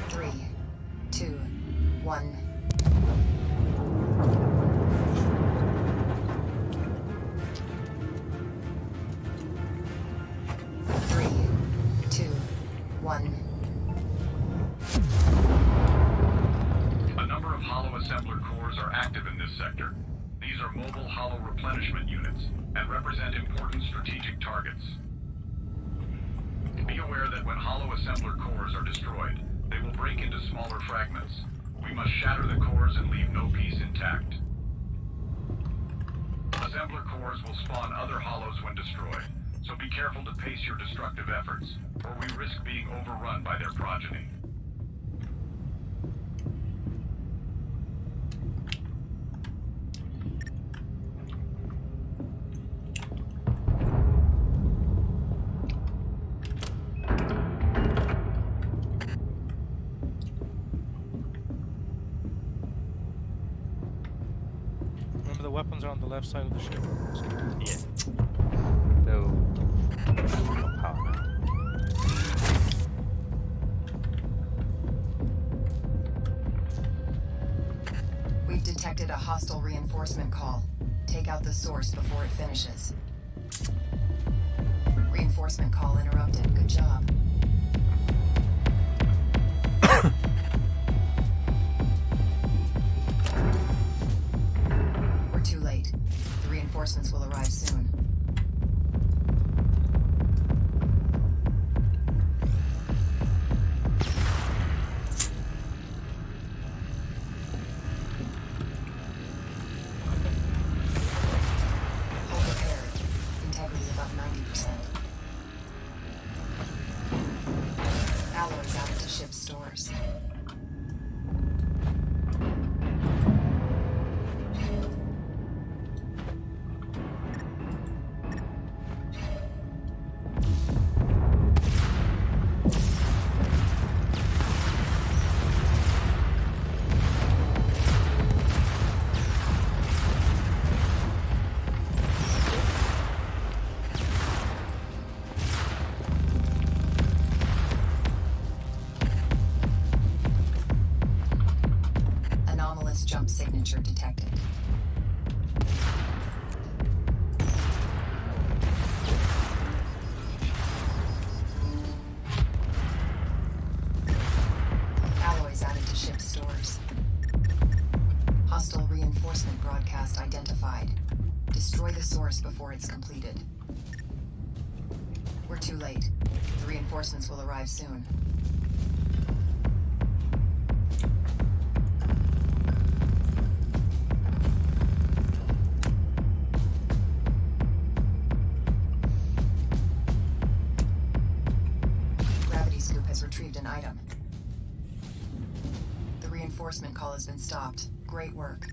Three, two, one. Three, two, one. A number of hollow assembler cores are active in this sector. These are mobile hollow replenishment units and represent important strategic targets. Be aware that when hollow assembler cores are destroyed, they will break into smaller fragments. We must shatter the cores and leave no piece intact. Assembler cores will spawn other hollows when destroyed, so be careful to pace your destructive efforts, or we risk being overrun by their progeny. Remember the weapons are on the left side of the ship. Yeah. So, got power now. We've detected a hostile reinforcement call. Take out the source before it finishes. Reinforcement call interrupted. Good job. We're too late. The reinforcements will arrive soon. Hull repaired. Integrity above 90%. Alloys added to ship's stores. Anomalous jump signature detected. Alloys added to ship's stores. Hostile reinforcement broadcast identified. too late. The reinforcements will arrive soon. Gravity Scoop has retrieved an item. The reinforcement call has been stopped. Great work.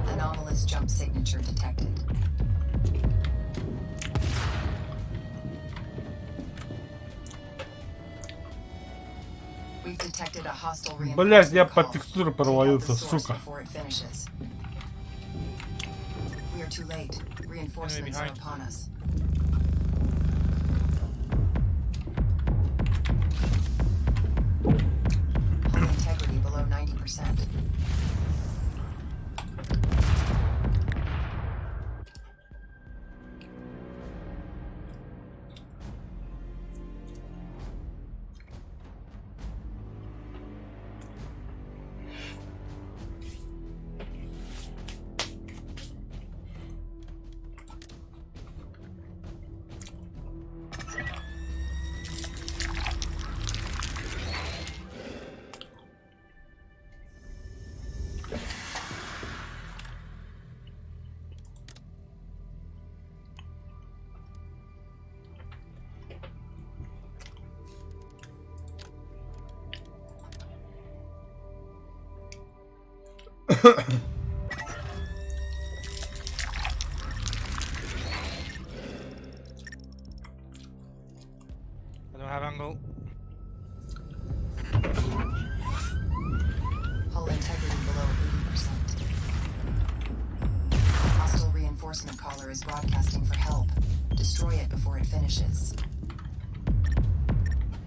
Anomalous jump signature detected. We've detected a hostile Блять, я reinforcement под call. текстуру Take out the провалился, source сука. before it finishes. We are too late. Reinforcements are behind. upon us. Hull integrity below 90%. I don't have angle. Hull integrity below 80%. Hostile reinforcement caller is broadcasting for help. Destroy it before it finishes.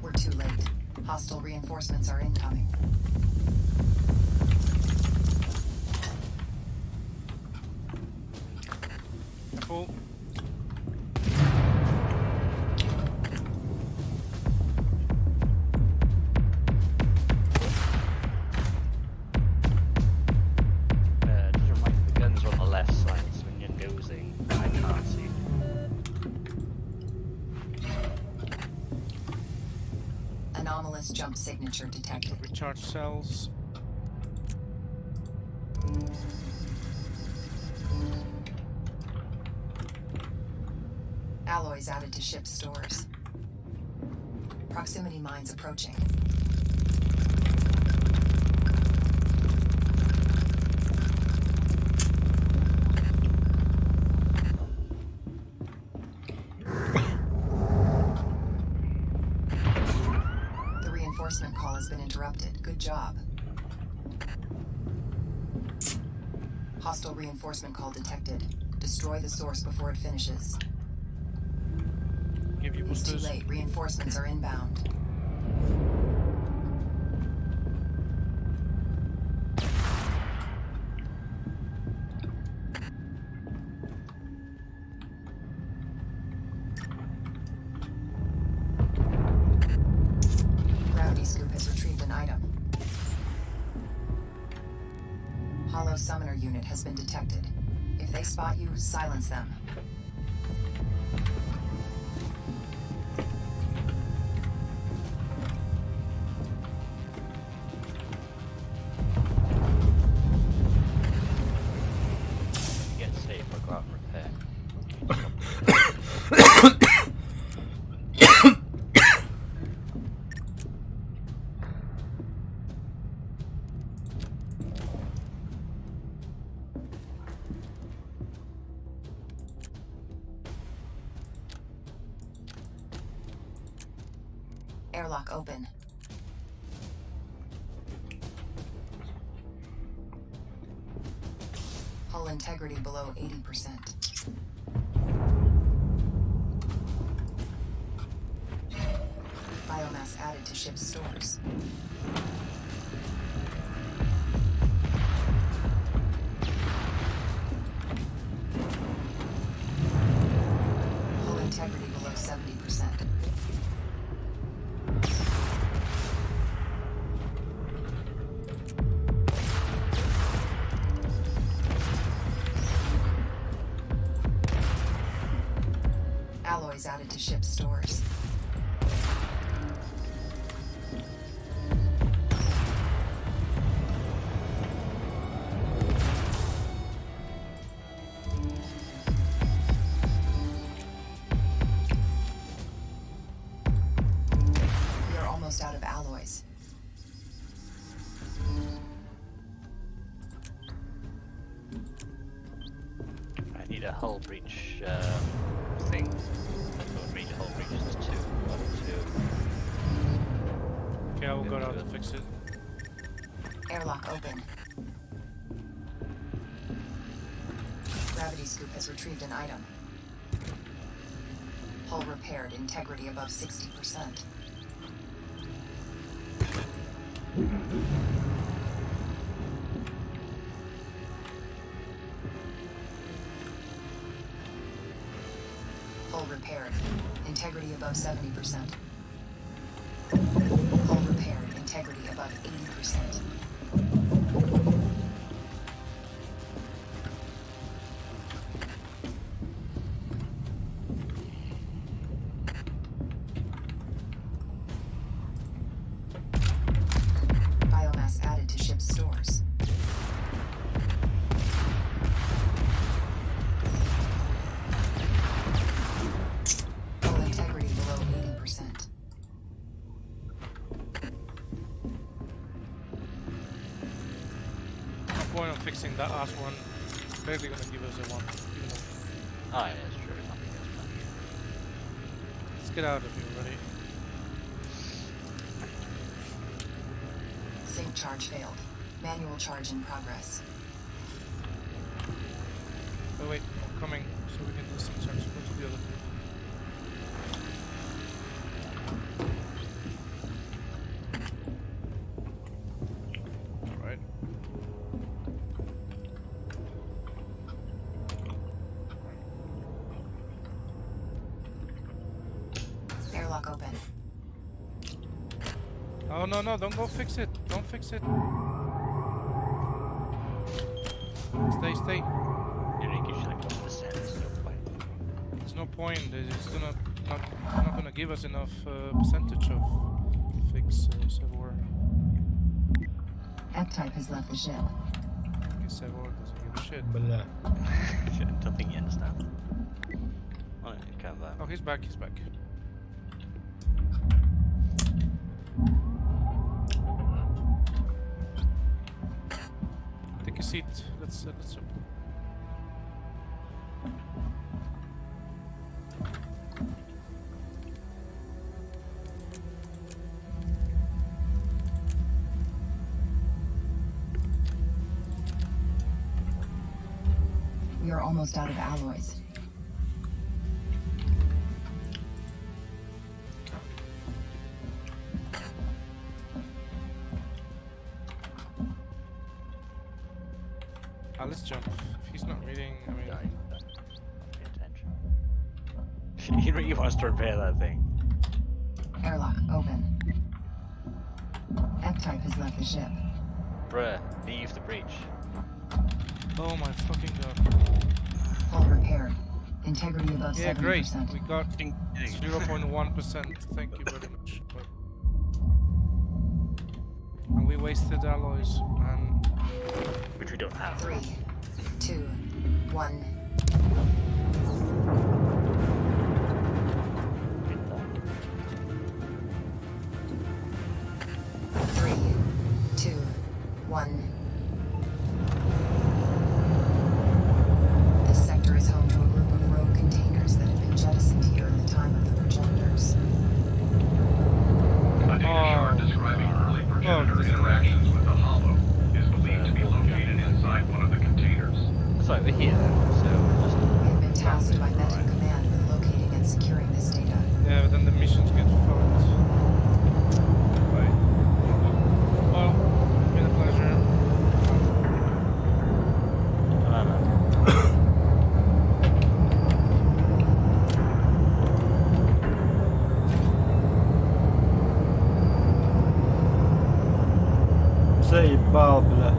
We're too late. Hostile reinforcements are incoming. Careful. Just remind me, the guns are on the left side, so when you're nosing, I can't see. Anomalous jump signature detected. Recharge cells. Alloys added to ship's stores. Proximity mines approaching. The reinforcement call has been interrupted. Good job. Hostile reinforcement call detected. Destroy the source before it finishes. Give you It's too boosters. late. Reinforcements are inbound. Gravity Scoop has retrieved an item. Hollow Summoner unit has been detected. If they spot you, silence them. If you get safe, I'll go out and repair. Airlock open. Hull integrity below 80%. Biomass added to ship's stores. Hull integrity below 70%. Alloys added to ship stores. We are almost out of alloys. I need a hull breach thing. I don't need hull breaches to 2. 1, 2. Okay, I will go out to fix it. Airlock open. Gravity scoop has retrieved an item. Hull repaired, integrity above 60%. Hull repaired, integrity above 70%. Hull repaired, integrity above 80%. Biomass added to ship's stores. Hull integrity below 80%. No point on fixing that last one. Barely gonna give us a one. Even though. Ah, yeah, it's true. It's not really as much. Let's get out of here already. Sync charge failed. Manual charge in progress. Oh wait, I'm coming, so we can do sync charge. Go to the other. Alright. Airlock open. Oh no no, don't go fix it. Don't fix it. Stay, stay. It only gives you like 1%, there's no point. There's no point. It's gonna not not gonna give us enough percentage of fix Sevor. F-type has left the ship. I guess Sevor doesn't give a shit. Бля. I don't think you understand. Oh, kind of, Oh, he's back. He's back. Take a seat. Let's jump. We are almost out of alloys. Let's jump. If he's not reading, I mean... Pay attention. He really wants to repair that thing. Airlock open. F-type has left the ship. Bruh, leave the breach. Oh my fucking god. Hull repaired. Integrity above Yeah, great. 70%. We got Ding, ding. 0.1%. Thank you very much. But... And we wasted alloys and... Which we don't have. 3, 2, 1. 3, 2, 1. This sector is home to a group of rogue containers that have been jettisoned here in the time of the progenitors. A data shard describing early progenitor this is- interactions with the Hollow is believed to be located inside one of the containers. That's right, we're here then, so just... We have been tasked by Metin Command with locating and securing this data. Yeah, but then the missions get fucked. Right. Well, it's been a pleasure. I don't know. Заебал, бля.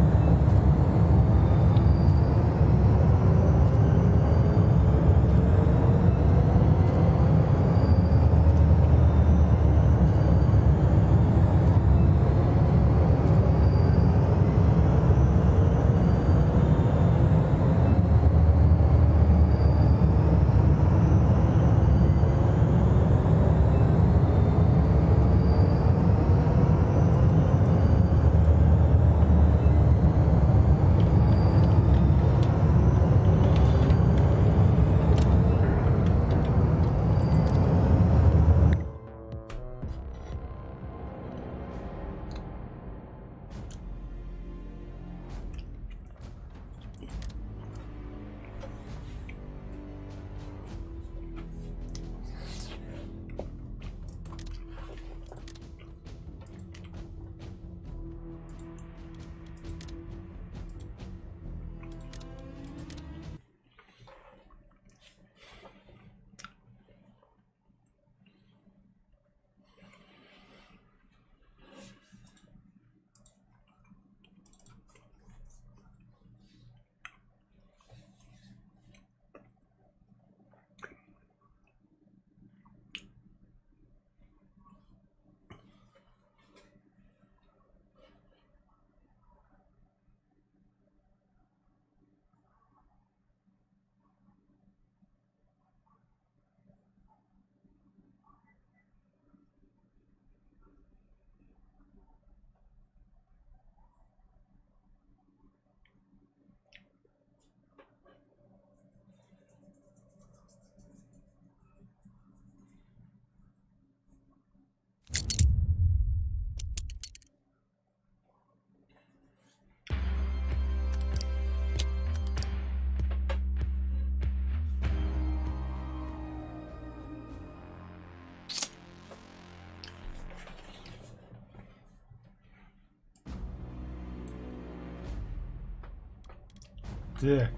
Так.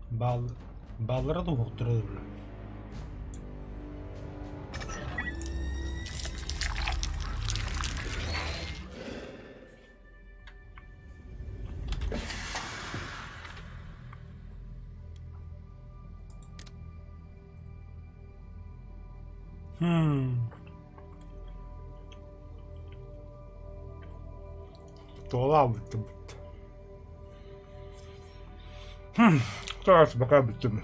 Бал баллара да уһуктара бля. Хм. Туолаабыттым. Хм. Короче, пока бүттүм.